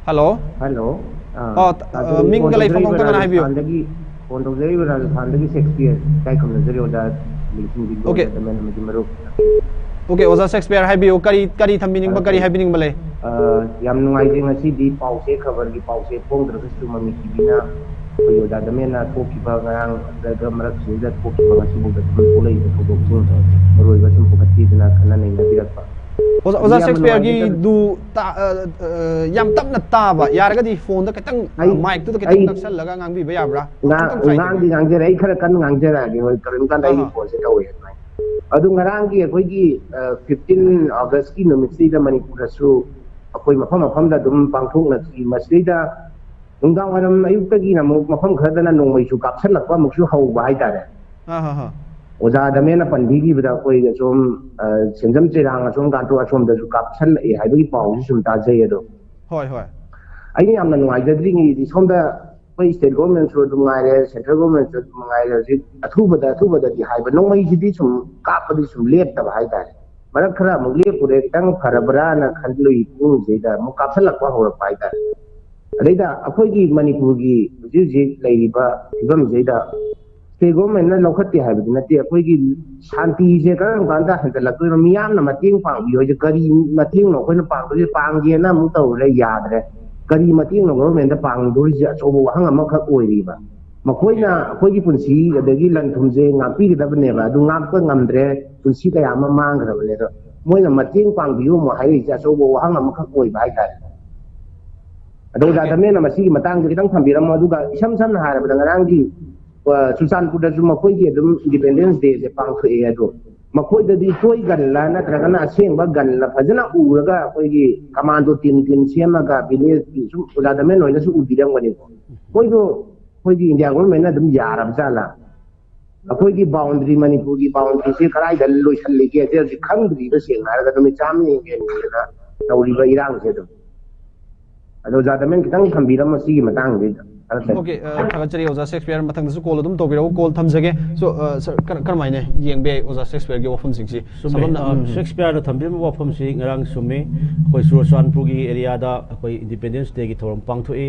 Hello? Hello. ꯑ, ꯑ, ꯇꯥꯖꯔꯤ꯫ ꯃꯤꯡꯒ ꯐꯣꯟ ꯂꯩꯐꯝ ꯇꯧꯖꯔꯛꯏꯕ ꯑꯃꯨꯛꯇꯪ ꯍꯥꯟꯅ ꯍꯥꯏꯕꯤꯌꯨ꯫ ꯔꯥꯖꯁꯊꯥꯟꯗꯒꯤ, ꯐꯣꯟ ꯇꯧꯖꯔꯛꯏꯕ ꯔꯥꯖꯁꯊꯥꯟꯗꯒꯤ ꯁꯦꯛꯁꯄꯤꯌꯔ꯫ ꯏꯀꯥꯏ ꯈꯨꯝꯅꯖꯔꯤ ꯑꯣꯖꯥ ꯂꯤꯡꯁꯤꯟꯕꯤꯕ Okay. ꯑꯣꯖꯥ ꯗꯃꯦꯟ ꯑꯃꯗꯤ ꯃꯔꯨꯞ꯫ Okay, ꯑꯣꯖꯥ ꯁꯦꯛꯁꯄꯤꯌꯔ ꯍꯥꯏꯕꯤꯌꯨ꯫ ꯀꯔꯤ, ꯀꯔꯤ ꯊꯝꯕꯤꯅꯤꯡꯕ, ꯀꯔꯤ Okay. ꯍꯥꯏꯕꯤꯅꯤꯡꯕ ꯂꯩ? ꯑ, ꯌꯥꯝ ꯅꯨꯡꯉꯥꯏꯖꯩ, ꯉꯁꯤꯗꯤ ꯄꯥꯎꯁꯦ, ꯈꯕꯔꯒꯤ ꯄꯥꯎꯁꯦ ꯐꯣꯡꯗ꯭ꯔꯒꯁꯨ ꯃꯃꯤ ꯇꯤꯚꯤꯅ ꯑꯩꯈꯣꯏ ꯑꯣꯖꯥ ꯗꯃꯦꯟꯅ ꯊꯣꯛꯈꯤꯕ ꯉꯔꯥꯡ ꯅꯠꯇ꯭ꯔꯒ ꯃꯔꯛꯁꯤꯗ ꯊꯣꯛꯈꯤꯕ ꯉꯁꯤꯐꯥꯎꯗ ꯑꯗꯨꯝ ꯊꯣꯛꯂꯛꯏꯕ ꯊꯧꯗꯣꯛꯁꯤꯡ ꯃꯔꯨꯑꯣꯏꯕ ꯁꯨꯝ ꯄꯨꯈꯠꯄꯤꯗꯨꯅ ꯈꯟꯅ ꯅꯩꯅꯕꯤꯔꯛꯄ꯫ ꯑꯣꯖꯥ, ꯑꯗꯨ ꯑꯣꯖꯥ ꯌꯥꯝꯅ ꯅꯨꯡꯉꯥꯏꯖꯩ꯫ ꯁꯦꯛꯁꯄꯤꯌꯔꯒꯤꯗꯨ ꯇꯥ-, ꯑ, ꯑ, ꯌꯥꯝ ꯇꯞꯅ ꯇꯥꯕ꯫ ꯌꯥꯔꯒꯗꯤ ꯐꯣꯟꯗ ꯈꯤꯇꯪ, ꯑ, ꯑꯩ, ꯃꯥꯏꯛꯇꯨꯗ ꯈꯤꯇꯪ ꯑꯩ ꯅꯛꯁꯜꯂꯒ ꯉꯥꯡꯕꯤꯕ ꯌꯥꯕ꯭ꯔꯥ? ꯉꯥꯡ-, ꯑꯃꯨꯛꯇꯪ try ꯇꯧꯕꯤꯌꯨ꯫ ꯉꯥꯡꯗꯤ ꯉꯥꯡꯖꯔꯦ, ꯑꯩ ꯈꯔ ꯀꯟꯅ ꯉꯥꯡꯖꯔꯛꯑꯒꯦ꯫ ꯍꯣꯏ, ꯀꯔꯤꯒꯨꯝꯕ ꯀꯥꯟꯗ ꯑꯩꯒꯤ ꯑꯍꯥ꯫ ꯐꯣꯟꯁꯦ ꯇꯧꯋꯦ ꯑꯗꯨꯃꯥꯏꯅ꯫ ꯑꯗꯨ ꯉꯔꯥꯡꯒꯤ ꯑꯩꯈꯣꯏꯒꯤ, ꯑ, fifteen Augustꯀꯤ ꯅꯨꯃꯤꯠꯁꯤꯗ ꯃꯅꯤꯄꯨꯔꯗꯁꯨ ꯑꯩꯈꯣꯏ ꯃꯐꯝ ꯃꯐꯝꯗ ꯑꯗꯨꯝ ꯄꯥꯡꯊꯣꯛꯅꯈꯤ꯫ ꯃꯁꯤꯗꯩꯗ ꯅꯨꯡꯗꯥꯡ ꯋꯥꯏꯔꯝ ꯑꯌꯨꯛꯇꯒꯤꯅ ꯑꯃꯨꯛ ꯃꯐꯝ ꯈꯔꯗꯅ ꯅꯣꯡꯃꯩꯁꯨ ꯀꯥꯞꯁꯜꯂꯛꯄ ꯑꯃꯨꯛꯁꯨ ꯍꯧꯕ ꯍꯥꯏꯇꯥꯔꯦ꯫ ꯑꯥ, ꯍꯥ, ꯍꯥ꯫ ꯑꯣꯖꯥ ꯗꯃꯦꯅ ꯄꯟꯕꯤꯈꯤꯕꯗ ꯑꯩꯈꯣꯏ ꯑꯁꯣꯝ, ꯑ, ꯁꯦꯟꯖꯝ ꯆꯦꯔꯥꯡ ꯑꯁꯣꯝ ꯀꯥꯟꯊꯣꯛ ꯑꯁꯣꯝꯗꯁꯨ ꯀꯥꯞꯁꯜꯂꯛꯑꯦ ꯍꯥꯏꯕꯒꯤ ꯄꯥꯎꯁꯨ ꯁꯨꯝ ꯇꯥꯖꯩ꯫ ꯑꯗꯣ ꯍꯣꯏ, ꯍꯣꯏ꯫ ꯑꯩꯅ ꯌꯥꯝꯅ ꯅꯨꯡꯉꯥꯏꯖꯗ꯭ꯔꯤꯉꯩꯗꯤ ꯁꯣꯝꯗ ꯑꯩꯈꯣꯏ ꯁ꯭ꯇꯦꯠ ꯒꯣꯔꯃꯦꯟꯁꯨ ꯑꯗꯨꯝ ꯉꯥꯏꯔꯦ, ꯁꯦꯟꯇ꯭ꯔꯦꯜ ꯒꯣꯔꯃꯦꯟꯁꯨ ꯑꯗꯨꯝ ꯉꯥꯏꯔꯦ, ꯍꯧꯖꯤꯛ ꯑꯊꯨꯕꯗ ꯑꯊꯨꯕꯗꯗꯤ ꯍꯥꯏꯕ, ꯅꯣꯡꯃꯩꯁꯤꯗꯤ ꯁꯨꯝ ꯀꯥꯞꯄꯗꯤ ꯁꯨꯝ ꯂꯦꯞꯇꯕ ꯍꯥꯏꯇꯥꯔꯦ꯫ ꯃꯔꯛ ꯈꯔ ꯑꯃꯨꯛ ꯂꯦꯞꯄꯨꯔꯦ, ꯈꯤꯇꯪ ꯐꯔꯕ꯭ꯔꯥꯅ ꯈꯜꯂꯨꯏ ꯄꯨꯡꯁꯤꯗ ꯑꯃꯨꯛ ꯀꯥꯞꯁꯤꯜꯂꯛꯄ ꯍꯧꯔꯛꯄ ꯍꯥꯏꯇꯥꯔꯦ꯫ ꯑꯗꯩꯗ ꯑꯩꯈꯣꯏꯒꯤ ꯃꯅꯤꯄꯨꯔꯒꯤ ꯍꯧꯖꯤꯛ ꯍꯧꯖꯤꯛ ꯂꯩꯔꯤꯕ ꯐꯤꯕꯝꯁꯤꯗ ꯁ꯭ꯇꯦꯠ ꯒꯣꯔꯃꯦꯟꯅ ꯂꯧꯈꯠꯇꯦ ꯍꯥꯏꯕꯗꯤ ꯅꯠꯇꯦ, ꯑꯩꯈꯣꯏꯒꯤ ꯁꯥꯟꯇꯤꯁꯦ ꯀꯔꯝ ꯀꯥꯟꯗ ꯍꯟꯖꯜꯂꯛꯇꯣꯏꯅꯣ? ꯃꯤꯌꯥꯝꯅ ꯃꯇꯦꯡ ꯄꯥꯡꯕꯤꯌꯣ ꯍꯥꯏꯁꯦ ꯀꯔꯤ ꯃꯇꯦꯡꯅꯣ ꯑꯩꯈꯣꯏꯅ ꯄꯥꯡꯗꯣꯏꯁꯦ? ꯄꯥꯡꯒꯦꯅ ꯑꯃꯨꯛ ꯇꯧꯔꯦ, ꯌꯥꯗ꯭ꯔꯦ꯫ ꯀꯔꯤ ꯃꯇꯦꯡꯅꯣ ꯒꯣꯔꯃꯦꯟꯗ ꯄꯥꯡꯗꯣꯔꯤꯁꯦ? ꯑꯆꯧꯕ ꯋꯥꯍꯪ ꯑꯃꯈꯛ ꯑꯣꯏꯔꯤꯕ꯫ ꯃꯈꯣꯏꯅ ꯑꯩꯈꯣꯏꯒꯤ ꯄꯨꯟꯁꯤ ꯑꯗꯒꯤ ꯂꯟ ꯊꯨꯝꯁꯦ ꯉꯥꯛꯄꯤꯒꯗꯕꯅꯦꯕ, ꯑꯗꯨ ꯉꯥꯛꯄ ꯉꯝꯗ꯭ꯔꯦ, ꯄꯨꯟꯁꯤ ꯀꯌꯥ ꯑꯃ ꯃꯥꯡꯈ꯭ꯔꯕꯅꯦ꯫ ꯑꯗꯣ ꯃꯣꯏꯅ ꯃꯇꯦꯡ ꯄꯥꯡꯕꯤꯌꯨ ꯑꯃꯨꯛ ꯍꯥꯏꯔꯛꯏꯁꯦ ꯑꯆꯧꯕ ꯋꯥꯍꯪ ꯑꯃꯈꯛ ꯑꯣꯏꯕ ꯍꯥꯏꯇꯥꯔꯦ꯫ ꯑꯗꯣ ꯑꯣꯖꯥ ꯙꯔꯃꯦꯟꯅ ꯃꯁꯤꯒꯤ ꯃꯇꯥꯡꯗ ꯈꯤꯇꯪ ꯊꯝꯕꯤꯔꯝꯃꯣ꯫ ꯑꯗꯨꯒ ꯏꯁꯝ ꯁꯝꯅ ꯍꯥꯏꯔꯕꯗ ꯉꯔꯥꯡꯒꯤ, ꯑ, ꯆꯨꯔꯆꯥꯟꯄꯨꯔꯗꯁꯨ ꯃꯈꯣꯏꯒꯤ ꯑꯗꯨꯝ ꯏꯟꯗꯤꯄꯦꯟꯗꯦꯟꯁ ꯗꯦꯁꯦ ꯄꯥꯡꯊꯣꯛꯑꯦ꯫ ꯑꯗꯣ ꯃꯈꯣꯏꯗꯗꯤ ꯇꯣꯏ ꯒꯟꯂ ꯅꯠꯇ꯭ꯔꯒꯅ ꯑꯁꯦꯡꯕ ꯒꯟꯂ ꯐꯖꯅ ꯎꯔꯒ ꯑꯩꯈꯣꯏꯒꯤ ꯀꯃꯥꯟꯗꯣ ꯇꯤꯝ ꯇꯤꯝ ꯁꯦꯝꯃꯒ ꯚꯤꯂꯦꯖꯀꯤ ꯁꯨꯝ ꯑꯣꯖꯥ ꯙꯔꯃꯦꯟ ꯍꯣꯏꯅꯁꯨ ꯎꯕꯤꯔꯝꯒꯅꯤꯀꯣ꯫ ꯃꯣꯏꯗꯣ ꯑꯩꯈꯣꯏꯒꯤ ꯏꯟꯗꯤꯌꯥ ꯒꯣꯔꯃꯦꯟꯅ ꯑꯗꯨꯝ ꯌꯥꯔꯕ ꯖꯥꯠꯂꯥ? ꯑꯩꯈꯣꯏꯒꯤ ꯕꯥꯎꯟꯗꯔꯤ, ꯃꯅꯤꯄꯨꯔꯒꯤ ꯕꯥꯎꯟꯗꯔꯤꯁꯦ ꯀꯗꯥꯏꯗ ꯂꯣꯏꯁꯤꯜꯂꯤꯒꯦ ꯍꯥꯏꯁꯦ ꯍꯧꯖꯤꯛ ꯈꯪꯗ꯭ꯔꯤꯕ, ꯁꯦꯡꯅ ꯍꯥꯏꯔꯒ ꯅꯨꯃꯤꯠ ꯆꯥꯝꯃꯅꯤ ꯍꯦꯟꯅ ꯇꯧꯔꯤꯕ ꯏꯔꯥꯡꯁꯦ ꯑꯗꯨꯝ꯫ ꯑꯗꯣ ꯑꯣꯖꯥ ꯙꯔꯃꯦꯟ ꯈꯤꯇꯪ ꯊꯝꯕꯤꯔꯝꯃꯣ ꯁꯤꯒꯤ ꯃꯇꯥꯡꯁꯤꯗ꯫ ꯊꯥꯒꯠꯆꯔꯤ꯫ ꯑꯣꯀꯦ, ꯑ, ꯊꯥꯒꯠꯆꯔꯤ ꯑꯣꯖꯥ ꯁꯦꯛꯁꯄꯤꯌꯔ꯫ ꯃꯊꯪꯗꯁꯨ ꯀꯣꯜ ꯑꯗꯨꯝ ꯇꯧꯕꯤꯔꯛꯎ, ꯀꯣꯜ ꯊꯝꯖꯒꯦ꯫ ꯁꯣ, ꯑ, ꯁꯥꯔ, ꯀꯔ-, ꯀꯔꯝꯍꯥꯏꯅ ꯌꯦꯡꯕ ꯌꯥꯏ ꯑꯣꯖꯥ ꯁꯦꯛꯁꯄꯤꯌꯔꯒꯤ ꯋꯥꯐꯝꯁꯤꯡꯁꯤ? ꯆꯨꯝꯃꯦ꯫ ꯁꯝꯂꯞꯅ, ꯑ, ꯎꯝ, ꯎꯝ꯫ ꯁꯦꯛꯁꯄꯤꯌꯔꯅ ꯊꯝꯕꯤꯔꯝꯕ ꯋꯥꯐꯝꯁꯤ ꯉꯔꯥꯡ ꯆꯨꯝꯃꯤ꯫ ꯑꯩꯈꯣꯏ ꯆꯨꯔꯆꯥꯟꯄꯨꯔꯒꯤ ꯑꯦꯔꯤꯌꯥꯗ ꯑꯩꯈꯣꯏ ꯏꯟꯗꯤꯄꯦꯟꯗꯦꯟꯁ ꯗꯦꯒꯤ ꯊꯧꯔꯝ ꯄꯥꯡꯊꯣꯛꯏ꯫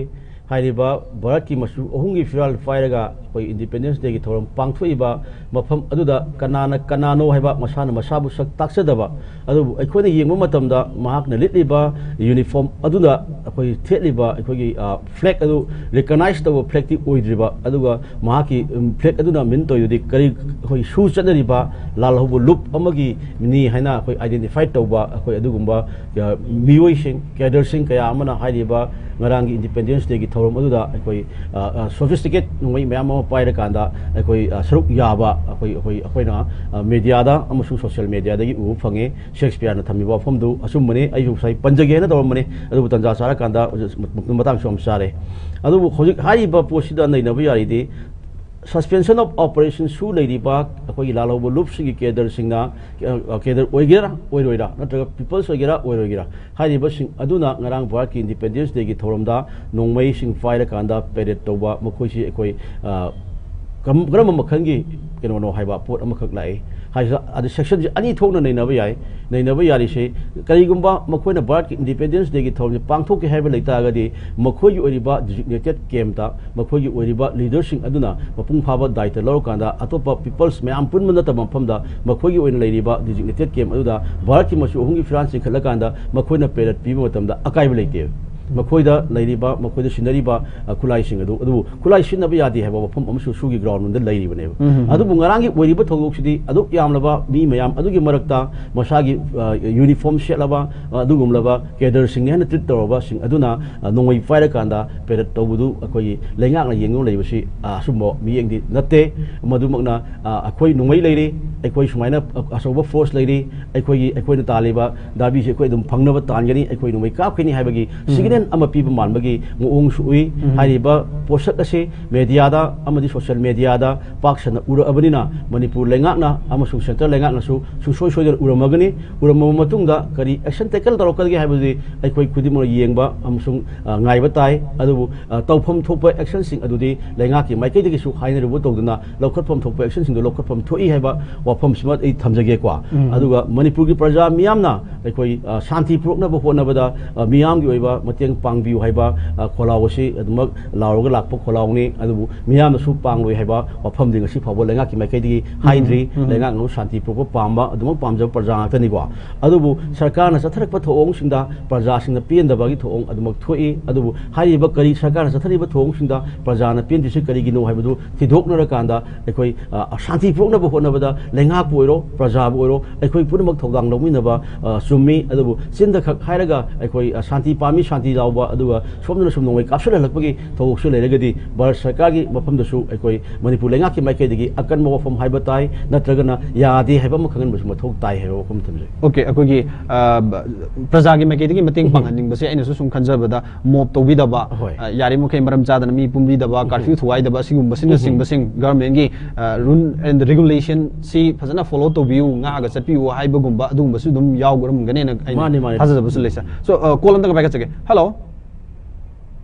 ꯍꯥꯏꯔꯤꯕ ꯚꯥꯔꯠꯀꯤ ꯃꯆꯨ ꯑꯍꯨꯝꯒꯤ ꯐꯤꯔꯥꯜ ꯄꯥꯏꯔꯒ ꯑꯩꯈꯣꯏ ꯏꯟꯗꯤꯄꯦꯟꯗꯦꯟꯁ ꯗꯦꯒꯤ ꯊꯧꯔꯝ ꯄꯥꯡꯊꯣꯛꯏꯕ ꯃꯐꯝ ꯑꯗꯨꯗ ꯀꯅꯥꯅ ꯀꯅꯥꯅꯣ ꯍꯥꯏꯕ ꯃꯁꯥꯅ ꯃꯁꯥꯕꯨ ꯁꯛ ꯇꯥꯛꯆꯗꯕ, ꯑꯗꯨꯕꯨ ꯑꯩꯈꯣꯏꯅ ꯌꯦꯡꯕ ꯃꯇꯝꯗ ꯃꯍꯥꯛꯅ ꯂꯤꯠꯂꯤꯕ ꯌꯨꯅꯤꯐꯣꯔꯝ ꯑꯗꯨꯗ ꯑꯩꯈꯣꯏ ꯊꯦꯠꯂꯤꯕ ꯑꯩꯈꯣꯏꯒꯤ, ꯑ, ꯐ꯭ꯂꯦꯒ ꯑꯗꯨ ꯔꯤꯀꯒꯅꯥꯏꯁ ꯇꯧꯕ ꯐ꯭ꯂꯦꯒꯇꯤ ꯑꯣꯏꯗ꯭ꯔꯤꯕ, ꯑꯗꯨꯒ ꯃꯍꯥꯛꯀꯤ, ꯎꯝ, ꯐ꯭ꯂꯦꯒ ꯑꯗꯨꯅ ꯃꯤꯟ ꯇꯧꯔꯤꯗꯨꯗꯤ ꯀꯔꯤ, ꯑꯩꯈꯣꯏ ꯁꯨ ꯆꯠꯅꯔꯤꯕ ꯂꯥꯜꯍꯧꯕ ꯂꯨꯞ ꯑꯃꯒꯤ ꯃꯤꯅꯤ ꯍꯥꯏꯅ ꯑꯩꯈꯣꯏ ꯑꯥꯏꯗꯦꯟꯇꯤꯐꯥꯏ ꯇꯧꯕ, ꯑꯩꯈꯣꯏ ꯑꯗꯨꯒꯨꯝꯕ, ꯑ, ꯃꯤꯑꯣꯏꯁꯤꯡ, ꯀꯦꯗꯔꯁꯤꯡ ꯀꯌꯥ ꯑꯃꯅ ꯍꯥꯏꯔꯤꯕ ꯉꯔꯥꯡꯒꯤ ꯏꯟꯗꯤꯄꯦꯟꯗꯦꯟꯁ ꯗꯦꯒꯤ ꯊꯧꯔꯝ ꯑꯗꯨꯗ ꯑꯩꯈꯣꯏ, ꯑ, ꯑ, ꯁꯣꯐꯤꯁꯇꯤꯀꯦꯠ ꯅꯣꯡꯃꯩ ꯃꯌꯥꯝ ꯑꯃ ꯄꯥꯏꯔꯀꯥꯟꯗ ꯑꯩꯈꯣꯏ, ꯑ, ꯁꯔꯨꯛ ꯌꯥꯕ ꯑꯩꯈꯣꯏ, ꯑꯩꯈꯣꯏ, ꯑꯩꯈꯣꯏꯅ, ꯑ, ꯃꯦꯗꯤꯌꯥꯗ ꯑꯃꯁꯨꯡ ꯁꯣꯁꯤꯌꯦꯜ ꯃꯦꯗꯤꯌꯥꯗꯒꯤ ꯎꯕ ꯐꯪꯉꯤ꯫ ꯁꯦꯛꯁꯄꯤꯌꯔꯅ ꯊꯝꯃꯤꯕ ꯋꯥꯐꯝꯗꯨ ꯑꯆꯨꯝꯕꯅꯤ꯫ ꯑꯩꯁꯨ ꯉꯁꯥꯏ ꯄꯟꯖꯒꯦꯅ ꯇꯧꯔꯝꯕꯅꯤ, ꯑꯗꯨꯕꯨ ꯇꯟꯖꯥ ꯆꯥꯔꯀꯥꯟꯗ ꯃꯇꯥꯡꯁꯨ ꯌꯥꯝ ꯆꯥꯔꯦ꯫ ꯑꯗꯨꯕꯨ ꯍꯧꯖꯤꯛ ꯍꯥꯏꯔꯤꯕ ꯄꯣꯠꯁꯤꯗ ꯅꯩꯅꯕ ꯌꯥꯔꯤꯗꯤ Suspension of Operations ꯁꯨ ꯂꯩꯔꯤꯕ ꯑꯩꯈꯣꯏꯒꯤ ꯂꯥꯜꯍꯧꯕ ꯂꯨꯞꯁꯤꯡꯒꯤ ꯀꯦꯗꯔꯁꯤꯡꯅ, ꯑ, ꯀꯦꯗꯔ ꯑꯣꯏꯒꯦꯔꯥ ꯑꯣꯏꯔꯣꯏꯔꯥ, ꯅꯠꯇ꯭ꯔꯒ ꯄꯤꯄꯜꯁ ꯑꯣꯏꯒꯦꯔꯥ ꯑꯣꯏꯔꯣꯏꯒꯦꯔꯥ, ꯍꯥꯏꯔꯤꯕꯁꯤꯡ ꯑꯗꯨꯅ ꯉꯔꯥꯡ ꯚꯥꯔꯠꯀꯤ ꯏꯟꯗꯤꯄꯦꯟꯗꯦꯟꯁ ꯗꯦꯒꯤ ꯊꯧꯔꯝꯗ ꯅꯣꯡꯃꯩꯁꯤꯡ ꯄꯥꯏꯔꯀꯥꯟꯗ ꯄꯦꯔꯦꯗ ꯇꯧꯕ, ꯃꯈꯣꯏꯁꯤ ꯑꯩꯈꯣꯏ, ꯑ, ꯀꯝ-, ꯀꯔꯝꯕ ꯃꯈꯜꯒꯤ ꯀꯩꯅꯣꯅꯣ ꯍꯥꯏꯕ ꯄꯣꯠ ꯑꯃꯈꯛ ꯂꯥꯛꯏ꯫ ꯍꯥꯏꯁꯤꯗ ꯑꯗꯨ ꯁꯦꯛꯁꯟꯁꯤ ꯑꯅꯤ ꯊꯣꯛꯅ ꯅꯩꯅꯕ ꯌꯥꯏ꯫ ꯅꯩꯅꯕ ꯌꯥꯔꯤꯁꯦ, ꯀꯔꯤꯒꯨꯝꯕ ꯃꯈꯣꯏꯅ ꯚꯥꯔꯠꯀꯤ ꯏꯟꯗꯤꯄꯦꯟꯗꯦꯟꯁ ꯗꯦꯒꯤ ꯊꯧꯔꯝꯁꯤ ꯄꯥꯡꯊꯣꯛꯀꯦ ꯍꯥꯏꯕ ꯂꯩꯇꯥꯔꯒꯗꯤ, ꯃꯈꯣꯏꯒꯤ ꯑꯣꯏꯔꯤꯕ ꯗꯤꯖꯤꯒꯅꯦꯇꯦꯠ ꯀꯦꯝꯞꯇ ꯃꯈꯣꯏꯒꯤ ꯑꯣꯏꯔꯤꯕ ꯂꯤꯗꯔꯁꯤꯡ ꯑꯗꯨꯅ ꯃꯄꯨꯡ ꯐꯥꯕ ꯗꯥꯏꯇ ꯂꯧꯔꯀꯥꯟꯗ, ꯑꯇꯣꯞꯄ ꯄꯤꯄꯜꯁ ꯃꯌꯥꯝ ꯄꯨꯟꯕ ꯅꯠꯇꯕ ꯃꯐꯝꯗ ꯃꯈꯣꯏꯒꯤ ꯑꯣꯏꯅ ꯂꯩꯔꯤꯕ ꯗꯤꯖꯤꯒꯅꯦꯇꯦꯠ ꯀꯦꯝꯞ ꯑꯗꯨꯗ ꯚꯥꯔꯠꯀꯤ ꯃꯆꯨ ꯑꯍꯨꯝꯒꯤ ꯐꯤꯔꯥꯜ ꯆꯤꯡꯈꯠꯂꯀꯥꯟꯗ ꯃꯈꯣꯏꯅ ꯄꯦꯔꯦꯗ ꯄꯤꯕ ꯃꯇꯝꯗ ꯑꯀꯥꯏꯕ ꯂꯩꯇꯦ꯫ ꯃꯈꯣꯏꯗ ꯂꯩꯔꯤꯕ, ꯃꯈꯣꯏꯗ ꯁꯤꯟꯅꯔꯤꯕ, ꯑ, ꯈꯨꯠꯂꯥꯏꯁꯤꯡ ꯑꯗꯨ, ꯑꯗꯨꯕꯨ ꯈꯨꯠꯂꯥꯏ ꯁꯤꯖꯤꯟꯅꯕ ꯌꯥꯗꯦ ꯍꯥꯏꯕ ꯋꯥꯐꯝ ꯑꯃꯁꯨ ꯁꯨꯒꯤ ꯒ꯭ꯔꯥꯎꯟ ꯔꯨꯜꯗ ꯂꯩꯔꯤꯕꯅꯦꯕ꯫ ꯎꯝ, ꯎꯝ, ꯎꯝ꯫ ꯑꯗꯨꯕꯨ ꯉꯔꯥꯡꯒꯤ ꯑꯣꯏꯔꯤꯕ ꯊꯧꯗꯣꯛꯁꯤꯗꯤ ꯑꯗꯨꯛ ꯌꯥꯝꯂꯕ ꯃꯤ ꯃꯌꯥꯝ ꯑꯗꯨꯒꯤ ꯃꯔꯛꯇ ꯃꯁꯥꯒꯤ, ꯑ, ꯌꯨꯅꯤꯐꯣꯔꯝ ꯁꯦꯠꯂꯕ, ꯑ, ꯑꯗꯨꯒꯨꯝꯂꯕ ꯀꯦꯗꯔꯁꯤꯡꯅꯤ ꯍꯥꯏꯅ ꯇ꯭ꯔꯤꯠ ꯇꯧꯔꯕꯁꯤꯡ ꯑꯗꯨꯅ, ꯑ, ꯅꯣꯡꯃꯩ ꯄꯥꯏꯔꯀꯥꯟꯗ ꯄꯦꯔꯦꯗ ꯇꯧꯕꯗꯨ ꯑꯩꯈꯣꯏꯒꯤ ꯂꯩꯉꯥꯛꯅ ꯌꯦꯡꯗꯨꯅ ꯂꯩꯕꯁꯤ, ꯑ, ꯑꯆꯨꯝꯕ ꯃꯤꯠꯌꯦꯡꯗꯤ ꯅꯠꯇꯦ꯫ ꯃꯗꯨꯃꯛꯅ, ꯑ, ꯑꯩꯈꯣꯏ ꯅꯣꯡꯃꯩ ꯂꯩꯔꯤ, ꯑꯩꯈꯣꯏ ꯁꯨꯃꯥꯏꯅ, ꯑ, ꯑꯆꯧꯕ ꯐꯣꯔꯁ ꯂꯩꯔꯤ, ꯑꯩꯈꯣꯏꯒꯤ, ꯑꯩꯈꯣꯏꯅ ꯇꯥꯜꯂꯤꯕ ꯗꯥꯕꯤꯁꯤ ꯑꯩꯈꯣꯏ ꯑꯗꯨꯝ ꯐꯪꯅꯕ ꯇꯥꯟꯒꯅꯤ, ꯑꯩꯈꯣꯏ ꯅꯣꯡꯃꯩ ꯀꯥꯞꯀꯅꯤ ꯍꯥꯏꯕꯒꯤ ꯎꯝ꯫ ꯁꯤꯒꯅꯦꯜ ꯑꯃ ꯄꯤꯕ ꯃꯥꯟꯕꯒꯤ ꯃꯑꯣꯡꯁꯨ ꯎꯏ꯫ ꯎꯝ꯫ ꯍꯥꯏꯔꯤꯕ ꯄꯣꯠꯁꯛ ꯑꯁꯤ ꯃꯦꯗꯤꯌꯥꯗ ꯑꯃꯗꯤ ꯁꯣꯁꯤꯌꯦꯜ ꯃꯦꯗꯤꯌꯥꯗ ꯄꯥꯛ ꯁꯟꯅ ꯎꯔꯛꯑꯕꯅꯤꯅ, ꯃꯅꯤꯄꯨꯔ ꯂꯩꯉꯥꯛꯅ ꯑꯃꯁꯨꯡ ꯁꯦꯟꯇ꯭ꯔꯦꯜ ꯂꯩꯉꯥꯛꯅꯁꯨ ꯁꯨꯡꯁꯣꯏ ꯁꯣꯏꯗꯅ ꯎꯔꯝꯃꯒꯅꯤ꯫ ꯎꯔꯝꯃꯕ ꯃꯇꯨꯡꯗ ꯀꯔꯤ ꯑꯦꯛꯁꯟ ꯇꯦꯀꯜ ꯇꯧꯔꯛꯀꯗꯒꯦ ꯍꯥꯏꯕꯗꯨꯗꯤ ꯑꯩꯈꯣꯏ ꯈꯨꯗꯤꯡꯃꯛ ꯌꯦꯡꯕ ꯑꯃꯁꯨꯡ, ꯑ, ꯉꯥꯏꯕ ꯇꯥꯏ꯫ ꯑꯗꯨꯕꯨ, ꯑ, ꯇꯧꯐꯝ ꯊꯣꯛꯄ ꯑꯦꯛꯁꯟꯁꯤꯡ ꯑꯗꯨꯗꯤ ꯂꯩꯉꯥꯛꯀꯤ ꯃꯥꯏꯀꯩꯗꯒꯤꯁꯨ ꯍꯥꯏꯅꯔꯨꯕ ꯇꯧꯗꯅ ꯂꯧꯈꯠꯐꯝ ꯊꯣꯛꯄ ꯑꯦꯛꯁꯟꯁꯤꯡꯗꯣ ꯂꯧꯈꯠꯐꯝ ꯊꯣꯛꯏ ꯍꯥꯏꯕ ꯋꯥꯐꯝꯁꯤꯃ ꯑꯩ ꯊꯝꯖꯒꯦꯀꯣ꯫ ꯎꯝ꯫ ꯑꯗꯨꯒ ꯃꯅꯤꯄꯨꯔꯒꯤ ꯄ꯭ꯔꯖꯥ ꯃꯤꯌꯥꯝꯅ ꯑꯩꯈꯣꯏ, ꯑ, ꯁꯥꯟꯇꯤ ꯄꯨꯔꯛꯅꯕ ꯍꯣꯠꯅꯕꯗ, ꯑ, ꯃꯤꯌꯥꯝꯒꯤ ꯑꯣꯏꯕ ꯃꯇꯦꯡ ꯄꯥꯡꯕꯤꯌꯨ ꯍꯥꯏꯕ, ꯑ, ꯈꯣꯜꯂꯥꯎ ꯑꯁꯤ ꯑꯗꯨꯃꯛ ꯂꯥꯎꯔꯒ ꯂꯥꯛꯄ ꯈꯣꯜꯂꯥꯎꯅꯤ꯫ ꯑꯗꯨꯕꯨ ꯃꯤꯌꯥꯝꯅꯁꯨ ꯄꯥꯡꯂꯣꯏ ꯍꯥꯏꯕ ꯋꯥꯐꯝꯗꯤ ꯉꯁꯤ ꯐꯥꯎꯕ ꯂꯩꯉꯥꯛꯀꯤ ꯃꯥꯏꯀꯩꯗꯒꯤ ꯍꯥꯏꯗ꯭ꯔꯤ꯫ ꯎꯝ, ꯎꯝ꯫ ꯂꯩꯉꯥꯛꯅꯁꯨ ꯁꯥꯟꯇꯤ ꯄꯨꯔꯛꯄ ꯄꯥꯝꯕ, ꯑꯗꯨꯃꯛ ꯄꯥꯝꯖꯕ ꯄ꯭ꯔꯖꯥ ꯉꯥꯛꯇꯅꯤꯀꯣ꯫ ꯑꯗꯨꯕꯨ ꯁꯔꯀꯥꯔꯅ ꯆꯠꯊꯔꯛꯄ ꯊꯧꯑꯣꯡꯁꯤꯡꯗ ꯄ꯭ꯔꯖꯥꯁꯤꯡꯅ ꯄꯦꯟꯗꯕꯒꯤ ꯊꯧꯑꯣꯡ ꯑꯗꯨꯃꯛ ꯊꯣꯛꯏ꯫ ꯑꯗꯨꯕꯨ ꯍꯥꯏꯔꯤꯕ ꯀꯔꯤ ꯁꯔꯀꯥꯔꯅ ꯆꯠꯊꯔꯤꯕ ꯊꯧꯑꯣꯡꯁꯤꯡꯗ ꯄ꯭ꯔꯖꯥꯅ ꯄꯦꯟꯗ꯭ꯔꯤꯁꯤ ꯀꯔꯤꯒꯤꯅꯣ ꯍꯥꯏꯕꯗꯨ ꯊꯤꯗꯣꯛꯅꯔꯀꯥꯟꯗ ꯑꯩꯈꯣꯏ, ꯑ, ꯁꯥꯟꯇꯤ ꯄꯨꯔꯛꯅꯕ ꯍꯣꯠꯅꯕꯗ ꯂꯩꯉꯥꯛꯄꯨ ꯑꯣꯏꯔꯣ, ꯄ꯭ꯔꯖꯥꯕꯨ ꯑꯣꯏꯔꯣ, ꯑꯩꯈꯣꯏ ꯄꯨꯝꯅꯃꯛ ꯊꯧꯗꯥꯡ ꯂꯧꯃꯤꯟꯅꯕ, ꯑ, ꯆꯨꯝꯃꯤ꯫ ꯑꯗꯨꯕꯨ ꯆꯤꯟꯗ ꯈꯛ ꯍꯥꯏꯔꯒ ꯑꯩꯈꯣꯏ, ꯑ, ꯁꯥꯟꯇꯤ ꯄꯥꯝꯃꯤ, ꯁꯥꯟꯇꯤ ꯂꯥꯎꯕ, ꯑꯗꯨꯒ ꯁꯣꯝꯗꯅ ꯁꯨꯝ ꯅꯣꯡꯃꯩ ꯀꯥꯞꯁꯤꯜꯍꯜꯂꯛꯄꯒꯤ ꯊꯧꯑꯣꯛꯁꯨ ꯂꯩꯔꯒꯗꯤ ꯚꯥꯔꯠ ꯁꯔꯀꯥꯔꯒꯤ ꯃꯐꯝꯗꯁꯨ ꯑꯩꯈꯣꯏ ꯃꯅꯤꯄꯨꯔ ꯂꯩꯉꯥꯛꯀꯤ ꯃꯥꯏꯀꯩꯗꯒꯤ ꯑꯀꯟꯕ ꯋꯥꯐꯝ ꯍꯥꯏꯕ ꯇꯥꯏ, ꯅꯠꯇ꯭ꯔꯒꯅ ꯌꯥꯗꯦ ꯍꯥꯏꯕ ꯑꯃ ꯈꯪꯍꯟꯕꯁꯨ ꯃꯊꯧ ꯇꯥꯏ ꯍꯥꯏꯕ ꯋꯥꯐꯝ ꯊꯝꯖꯩ꯫ ꯑꯣꯀꯦ, ꯑꯩꯈꯣꯏꯒꯤ, ꯑ, ꯕ-, ꯄ꯭ꯔꯖꯥꯒꯤ ꯃꯥꯏꯀꯩꯗꯒꯤ ꯃꯇꯦꯡ ꯎꯝ꯫ ꯄꯥꯡꯍꯟꯅꯤꯡꯕꯁꯦ ꯑꯩꯅꯁꯨ ꯁꯨꯝ ꯈꯟꯖꯕꯗ, ꯃꯣꯞ ꯇꯧꯕꯤꯗꯕ, ꯍꯣꯏ꯫ ꯑ, ꯌꯥꯔꯤꯃꯈꯩ ꯃꯔꯝ ꯆꯥꯗꯅ ꯃꯤ ꯄꯨꯝꯕꯤꯗꯕ, ꯎꯝ꯫ ꯀꯥꯔꯐ꯭ꯌꯨ ꯊꯨꯒꯥꯏꯗꯕ, ꯑꯁꯤꯒꯨꯝꯕꯁꯤꯅꯆꯤꯡꯕꯁꯤꯡ, ꯎꯝ꯫ ꯒꯚꯔꯟꯃꯦꯟꯒꯤ, ꯑ, rule and regulation ꯁꯤ ꯐꯖꯅ follow ꯇꯧꯕꯤꯌꯨ, ꯉꯥꯛꯑꯒ ꯆꯠꯄꯤꯌꯨ ꯍꯥꯏꯕꯒꯨꯝꯕ ꯑꯗꯨꯒꯨꯝꯕꯁꯨ ꯑꯗꯨꯝ ꯌꯥꯎꯒꯔꯝꯒꯅꯦꯅ ꯑꯩꯅ ꯃꯥꯅꯤ, ꯃꯥꯅꯤ꯫ ꯊꯥꯖꯖꯕꯁꯨ ꯂꯩ, ꯁꯥꯔ꯫ So, ꯑ, call ꯑꯝꯇꯪꯒ ꯄꯥꯏꯈꯠꯆꯒꯦ꯫ Hello?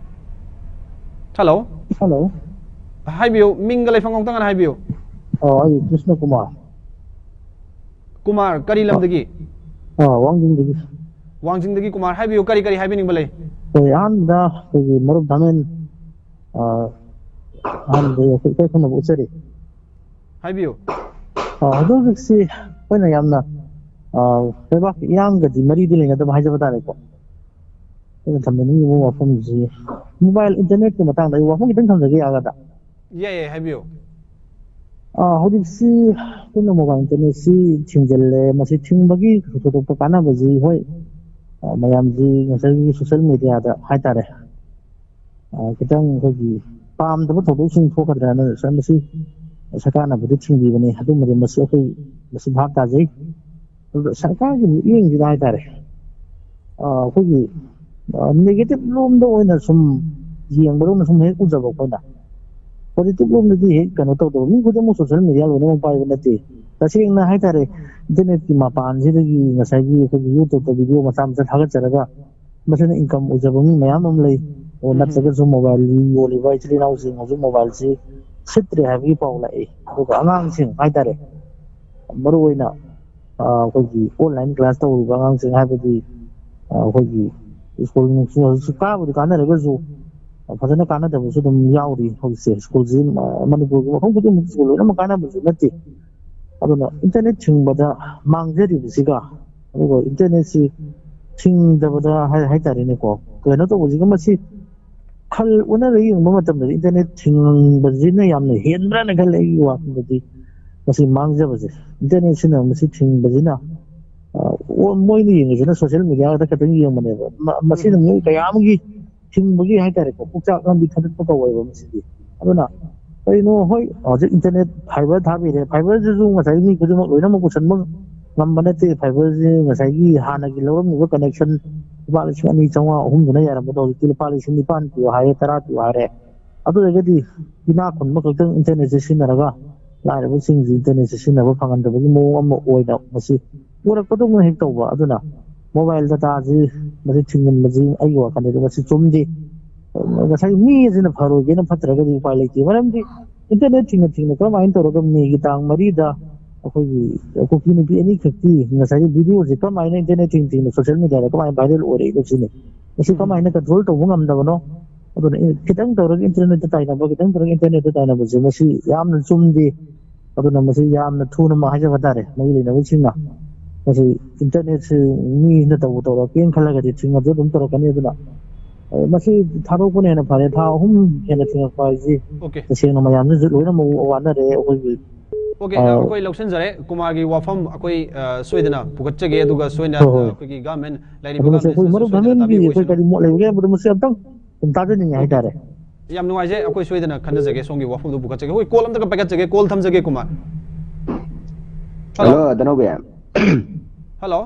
Hello? Hello. ꯍꯥꯏꯕꯤꯌꯨ, ꯃꯤꯡꯒ ꯂꯩꯐꯝ ꯑꯃꯨꯛꯇꯪ ꯍꯥꯟꯅ ꯍꯥꯏꯕꯤꯌꯨ꯫ ꯑꯣ, ꯑꯩ ꯀ꯭ꯔꯤꯁꯅ ꯀꯨꯃꯥꯔ꯫ ꯀꯨꯃꯥꯔ, ꯀꯔꯤ ꯂꯝꯗꯒꯤ? ꯑ, ꯋꯥꯡꯖꯤꯡꯗꯒꯤ꯫ ꯋꯥꯡꯖꯤꯡꯗꯒꯤ ꯀꯨꯃꯥꯔ, ꯍꯥꯏꯕꯤꯌꯨ, ꯀꯔꯤ ꯀꯔꯤ ꯍꯥꯏꯕꯤꯅꯤꯡꯕ ꯂꯩ? ꯑꯩꯈꯣꯏ ꯑꯍꯥꯟꯕꯗ ꯑꯩꯈꯣꯏꯒꯤ ꯃꯔꯨꯞ ꯙꯥꯃꯦꯟ, ꯑ, ꯑꯍꯥꯟꯕꯗ ꯑꯩꯈꯣꯏ ꯏꯀꯥꯏ ꯈꯨꯝꯅꯕ ꯎꯠꯆꯔꯤ꯫ ꯍꯥꯏꯕꯤꯌꯨ꯫ ꯑ, ꯍꯧꯖꯤꯛ ꯍꯧꯖꯤꯛꯁꯤ ꯑꯩꯈꯣꯏꯅ ꯌꯥꯝꯅ, ꯑ, ꯂꯩꯕꯥꯛꯀꯤ ꯏꯔꯥꯡꯒꯗꯤ ꯃꯔꯤꯗꯤ ꯂꯩꯅꯗꯕ ꯍꯥꯏꯖꯕ ꯇꯥꯔꯦꯀꯣ꯫ ꯑꯩꯅ ꯊꯝꯖꯅꯤꯡꯉꯤꯕ ꯋꯥꯐꯝꯁꯤ mobile internetꯀꯤ ꯃꯇꯥꯡꯗ ꯑꯩ ꯋꯥꯐꯝ ꯈꯤꯇꯪ ꯊꯝꯖꯒꯦ ꯌꯥꯒꯗ꯭ꯔꯥ? ꯌꯥꯏ, ꯌꯥꯏ, ꯍꯥꯏꯕꯤꯌꯨ꯫ ꯑ, ꯍꯧꯖꯤꯛꯁꯤ ꯑꯩꯈꯣꯏꯅ mobile internetꯁꯤ ꯊꯤꯡꯖꯤꯜꯂꯦ꯫ ꯃꯁꯤ ꯊꯤꯡꯕꯒꯤ ꯊꯣꯏꯗꯣꯛꯄ ꯀꯥꯟꯅꯕꯁꯤ, ꯍꯣꯏ, ꯑ, ꯃꯌꯥꯝꯁꯤ ꯉꯁꯥꯏꯒꯤ social mediaꯗ ꯍꯥꯏꯇꯥꯔꯦ, ꯑ, ꯈꯤꯇꯪ ꯑꯩꯈꯣꯏꯒꯤ ꯄꯥꯝꯗꯕ ꯊꯧꯗꯣꯛꯁꯤꯡ ꯊꯣꯛꯀꯗ꯭ꯔꯥꯅ ꯁ-, ꯃꯁꯤ ꯁꯔꯀꯥꯔꯅꯕꯨꯗꯤ ꯊꯤꯡꯕꯤꯕꯅꯤ꯫ ꯑꯗꯨꯃꯗꯤ ꯃꯁꯤ ꯑꯩꯈꯣꯏ ꯃꯁꯤ ꯚꯥꯞ ꯇꯥꯖꯩ꯫ ꯑꯗꯨꯒ ꯁꯔꯀꯥꯔꯒꯤ ꯃꯤꯠꯌꯦꯡꯁꯤꯗ ꯍꯥꯏꯇꯥꯔꯦ, ꯑ, ꯑꯩꯈꯣꯏꯒꯤ, ꯑ, negative ꯂꯣꯝꯗ ꯑꯣꯏꯅ ꯁꯨꯝ ꯌꯦꯡꯕꯗꯧꯅ ꯁꯨꯝ ꯍꯦꯛ ꯎꯖꯕ ꯑꯩꯈꯣꯏꯅ꯫ Positive ꯂꯣꯝꯗꯗꯤ ꯍꯦꯛ ꯀꯩꯅꯣ ꯇꯧꯗꯕ꯫ ꯃꯤ ꯈꯨꯗꯤꯡꯃꯛ social media ꯂꯣꯏꯅꯃꯛ ꯄꯥꯏꯕ ꯅꯠꯇꯦ꯫ ꯇꯁꯦꯡꯅ ꯍꯥꯏꯇꯥꯔꯦ, internetꯀꯤ ꯃꯄꯥꯟꯁꯤꯗꯒꯤ ꯉꯁꯥꯏꯒꯤ ꯑꯩꯈꯣꯏꯒꯤ YouTubeꯇ video ꯃꯆꯥ ꯃꯆꯥ ꯊꯥꯒꯠꯆꯔꯒ ꯃꯁꯤꯅ income ꯑꯣꯏꯖꯕ ꯃꯤ ꯃꯌꯥꯝ ꯑꯃ ꯂꯩ꯫ ꯑꯣ, ꯎꯝ꯫ ꯅꯠꯇ꯭ꯔꯒꯁꯨ mobile ꯌꯣꯜꯂꯤꯕ ꯏꯆꯤꯜ ꯏꯅꯥꯎꯁꯤꯡ ꯍꯧꯖꯤꯛ mobileꯁꯤ ꯁꯤꯠꯇ꯭ꯔꯦ ꯍꯥꯏꯕꯒꯤ ꯄꯥꯎ ꯂꯥꯛꯏ꯫ ꯑꯗꯨꯒ ꯑꯉꯥꯡꯁꯤꯡ ꯍꯥꯏꯇꯥꯔꯦ, ꯃꯔꯨꯑꯣꯏꯅ, ꯑ, ꯑꯩꯈꯣꯏꯒꯤ online class ꯇꯧꯔꯤꯕ ꯑꯉꯥꯡꯁꯤꯡ, ꯍꯥꯏꯕꯗꯤ, ꯑ, ꯑꯩꯈꯣꯏꯒꯤ school ꯅꯨꯡꯁꯨ ꯍꯧꯖꯤꯛꯁꯨ ꯀꯥꯕꯨꯗꯤ ꯀꯥꯟꯅꯔꯒꯁꯨ, ꯑ, ꯐꯖꯅ ꯀꯥꯟꯅꯗꯕꯁꯨ ꯑꯗꯨꯝ ꯌꯥꯎꯔꯤ ꯍꯧꯖꯤꯛꯁꯦ꯫ Schoolꯁꯤ, ꯑ, ꯃꯅꯤꯄꯨꯔꯒꯤ ꯃꯐꯝ ꯈꯨꯗꯤꯡꯃꯛꯀꯤ school ꯂꯣꯏꯅꯃꯛ ꯀꯥꯟꯅꯕꯁꯨ ꯅꯠꯇꯦ꯫ ꯑꯗꯨꯅ internet ꯊꯤꯡꯕꯗ ꯃꯥꯡꯖꯔꯤꯕꯁꯤꯒ, ꯑꯗꯨꯒ internetꯁꯤ ꯊꯤꯡꯗꯕꯗ ꯍꯥꯏ-, ꯍꯥꯏꯇꯥꯔꯦꯅꯦꯀꯣ, ꯀꯩꯅꯣ ꯇꯧꯕꯁꯤꯒ, ꯃꯁꯤ ꯈꯜ ꯑꯣꯟꯅꯔ ꯌꯦꯡꯕ ꯃꯇꯝꯗꯗꯤ internet ꯊꯤꯡꯕꯁꯤꯅ ꯌꯥꯝꯅ ꯍꯦꯟꯕ꯭ꯔꯥꯅ ꯈꯜꯂꯦ ꯑꯩꯒꯤ ꯋꯥꯈꯜꯗꯗꯤ꯫ ꯃꯁꯤ ꯃꯥꯡꯖꯕꯁꯦ, ꯏꯟꯇꯔꯅꯦꯠꯁꯤꯅ ꯃꯁꯤ ꯊꯤꯡꯕꯁꯤꯅ, ꯑ, ꯑꯣ, ꯃꯣꯏꯅ ꯌꯦꯡꯉꯤꯁꯤꯅ ꯁꯣꯁꯤꯌꯦꯜ ꯃꯤꯗꯤꯌꯥꯗ ꯈꯛꯇꯪ ꯌꯦꯡꯕꯅꯦꯕ꯫ ꯃ-, ꯃꯁꯤꯅ ꯃꯤꯑꯣꯏ ꯀꯌꯥ ꯑꯃꯒꯤ ꯊꯤꯡꯕꯒꯤ ꯍꯥꯏꯇꯥꯔꯦꯀꯣ, ꯄꯨꯛꯆꯥꯛ ꯂꯝꯕꯤ ꯊꯥꯗꯠꯄ ꯀꯧꯋꯦꯕ ꯃꯁꯤꯗꯤ꯫ ꯑꯗꯨꯅ ꯀꯩꯅꯣ, ꯍꯣꯏ, ꯍꯧꯖꯤꯛ ꯏꯟꯇꯔꯅꯦꯠ ꯐꯥꯏꯕꯔ ꯊꯥꯕꯤꯔꯦ, ꯐꯥꯏꯕꯔꯁꯤꯁꯨ ꯉꯁꯥꯏꯒꯤ ꯃꯤ ꯈꯨꯗꯤꯡꯃꯛ ꯂꯣꯏꯅꯃꯛ ꯄꯨꯁꯟꯕ ꯉꯝꯕ ꯅꯠꯇꯦ꯫ ꯐꯥꯏꯕꯔꯁꯤ ꯉꯁꯥꯏꯒꯤ ꯍꯥꯟꯅꯒꯤ ꯂꯧꯔꯝꯃꯤꯕ ꯀꯅꯦꯛꯁꯟ ꯂꯨꯄꯥ ꯂꯤꯁꯤꯡ ꯑꯅꯤ ꯆꯥꯝꯃꯉꯥ, ꯑꯍꯨꯝꯗꯨꯅ ꯌꯥꯔꯝꯕꯗꯣ ꯍꯧꯖꯤꯛꯇꯤ ꯂꯨꯄꯥ ꯂꯤꯁꯤꯡ ꯅꯤꯄꯥꯟ ꯄꯤꯌꯨ ꯍꯥꯏꯔꯦ, ꯇꯔꯥ ꯄꯤꯌꯨ ꯍꯥꯏꯔꯦ꯫ ꯑꯗꯨ ꯑꯣꯏꯔꯒꯗꯤ ꯏꯅꯥꯛ ꯈꯨꯟꯕ ꯈꯛꯇꯪ ꯏꯟꯇꯔꯅꯦꯠꯁꯦ ꯁꯤꯖꯤꯟꯅꯔꯒ ꯂꯥꯏꯔꯕꯁꯤꯡꯁꯤ ꯏꯟꯇꯔꯅꯦꯠꯁꯦ ꯁꯤꯖꯤꯟꯅꯕ ꯐꯪꯍꯟꯗꯕꯒꯤ ꯃꯑꯣꯡ ꯑꯃ ꯑꯣꯏꯅ ꯃꯁꯤ ꯎꯔꯛꯄꯗꯧꯅ ꯍꯦꯛ ꯇꯧꯕ꯫ ꯑꯗꯨꯅ ꯃꯣꯕꯥꯏꯜ ꯗꯇꯥꯁꯤ ꯃꯁꯤ ꯊꯤꯡꯖꯤꯟꯕꯁꯤ ꯑꯩꯒꯤ ꯋꯥꯈꯜꯗꯗꯤ ꯃꯁꯤ ꯆꯨꯝꯗꯦ꯫ ꯉꯁꯥꯏꯒꯤ ꯃꯤ ꯑꯁꯤꯅ ꯐꯔꯣꯏꯒꯦꯅ ꯐꯠꯇ꯭ꯔꯒꯗꯤ ꯎꯄꯥꯏ ꯂꯩꯇꯦ꯫ ꯃꯔꯝꯗꯤ ꯏꯟꯇꯔꯅꯦꯠ ꯊꯤꯡꯅ ꯊꯤꯡꯅ ꯀꯔꯝꯍꯥꯏꯅ ꯇꯧꯔꯒ ꯃꯦꯒꯤ ꯇꯥꯡ ꯃꯔꯤꯗ ꯑꯩꯈꯣꯏꯒꯤ ꯀꯨꯀꯤ ꯅꯨꯄꯤ ꯑꯅꯤꯈꯛꯀꯤ ꯉꯁꯥꯏꯒꯤ ꯚꯤꯗꯤꯑꯣꯁꯦ ꯀꯔꯝꯍꯥꯏꯅ ꯏꯟꯇꯔꯅꯦꯠ ꯊꯤꯡ ꯊꯤꯡꯅ ꯁꯣꯁꯤꯌꯦꯜ ꯃꯤꯗꯤꯌꯥꯗ ꯀꯃꯥꯏꯅ ꯚꯥꯏꯔꯦꯜ ꯑꯣꯏꯔꯛꯏꯅꯣ ꯁꯤꯅꯤ꯫ ꯃꯁꯤ ꯎꯝ꯫ ꯀꯃꯥꯏꯅ ꯀꯟꯇ꯭ꯔꯣꯜ ꯇꯧꯕ ꯉꯝꯗꯕꯅꯣ? ꯑꯗꯨꯅ ꯏ-, ꯈꯤꯇꯪ ꯇꯧꯔꯒ ꯏꯟꯇꯔꯅꯦꯠꯇ ꯇꯥꯏꯅꯕ, ꯈꯤꯇꯪ ꯇꯧꯔꯒ ꯏꯟꯇꯔꯅꯦꯠꯇ ꯇꯥꯏꯅꯕꯁꯦ ꯃꯁꯤ ꯌꯥꯝꯅ ꯆꯨꯝꯗꯦ꯫ ꯑꯗꯨꯅ ꯃꯁꯤ ꯌꯥꯝꯅ ꯊꯨꯅꯃꯛ ꯍꯥꯏꯖꯕ ꯇꯥꯔꯦ, ꯃꯔꯤ ꯂꯩꯅꯕꯁꯤꯡꯅ ꯃꯁꯤ ꯏꯟꯇꯔꯅꯦꯠꯁꯤ ꯃꯤꯅ ꯇꯧꯕ ꯇꯧꯔꯛꯀꯦꯅ ꯈꯜꯂꯒꯗꯤ ꯊꯤꯡꯉꯁꯨ ꯑꯗꯨꯝ ꯇꯧꯔꯛꯀꯅꯤ꯫ ꯑꯗꯨꯅ, ꯑ, ꯃꯁꯤ ꯊꯥꯗꯣꯛꯄꯅ ꯍꯦꯟꯅ ꯐꯔꯦ꯫ ꯊꯥ ꯑꯍꯨꯝ ꯍꯦꯟꯅ ꯊꯤꯡꯉꯛꯄ ꯍꯥꯏꯁꯤ ꯑꯣꯀꯦ꯫ ꯇꯁꯦꯡꯅ ꯃꯌꯥꯝꯅꯁꯨ ꯂꯣꯏꯅꯃꯛ ꯋꯥꯅꯔꯦ꯫ ꯑꯩꯈꯣꯏꯒꯤ, ꯑꯣꯀꯦ, ꯑ, ꯑ, ꯑꯩꯈꯣꯏ ꯂꯧꯁꯤꯟꯖꯔꯦ꯫ ꯀꯨꯃꯥꯔꯒꯤ ꯋꯥꯐꯝ ꯑꯩꯈꯣꯏ, ꯑ, ꯁꯣꯏꯗꯅ ꯄꯨꯈꯠꯆꯒꯦ, ꯑꯗꯨꯒ ꯁꯣꯏꯅ, ꯍꯣꯏ, ꯍꯣꯏ꯫ ꯑ, ꯑꯩꯈꯣꯏꯒꯤ ꯒꯃꯦꯟ ꯑꯗꯣ ꯂꯩꯔꯤꯕ ꯃꯁꯤ ꯒꯃꯦꯟ ꯑꯩꯈꯣꯏ ꯁꯤꯅ ꯃꯔꯨꯞ ꯁꯣꯏꯗꯅ ꯙꯔꯃꯦꯟꯒꯤ ꯇꯥꯕꯤꯌꯨ, ꯑꯩꯈꯣꯏ ꯑꯩꯈꯣꯏꯁꯨ ꯀꯔꯤ ꯃꯣꯠ ꯂꯩꯕꯒꯦ ꯍꯥꯏꯕꯗꯣ ꯃꯁꯤ ꯑꯝꯇꯪ ꯁꯨꯝ ꯇꯥꯖꯅꯤꯡꯉꯦ ꯑꯣꯀꯦ꯫ ꯍꯥꯏꯇꯥꯔꯦ꯫ ꯌꯥꯝ ꯅꯨꯡꯉꯥꯏꯖꯩ꯫ ꯑꯩꯈꯣꯏ ꯁꯣꯏꯗꯅ ꯈꯟꯅꯖꯒꯦ, ꯁꯣꯝꯒꯤ ꯋꯥꯐꯝꯗꯨ ꯄꯨꯈꯠꯆꯒꯦ꯫ ꯀꯣꯜ ꯑꯝꯇꯒ ꯄꯥꯏꯈꯠꯆꯒꯦ, ꯀꯣꯜ ꯊꯝꯖꯒꯦ, ꯀꯨꯃꯥꯔ꯫ ꯍꯜꯂꯣ꯫ ꯍꯜꯂꯣ, ꯙꯅꯧꯕꯤ꯫ ꯍꯜꯂꯣ꯫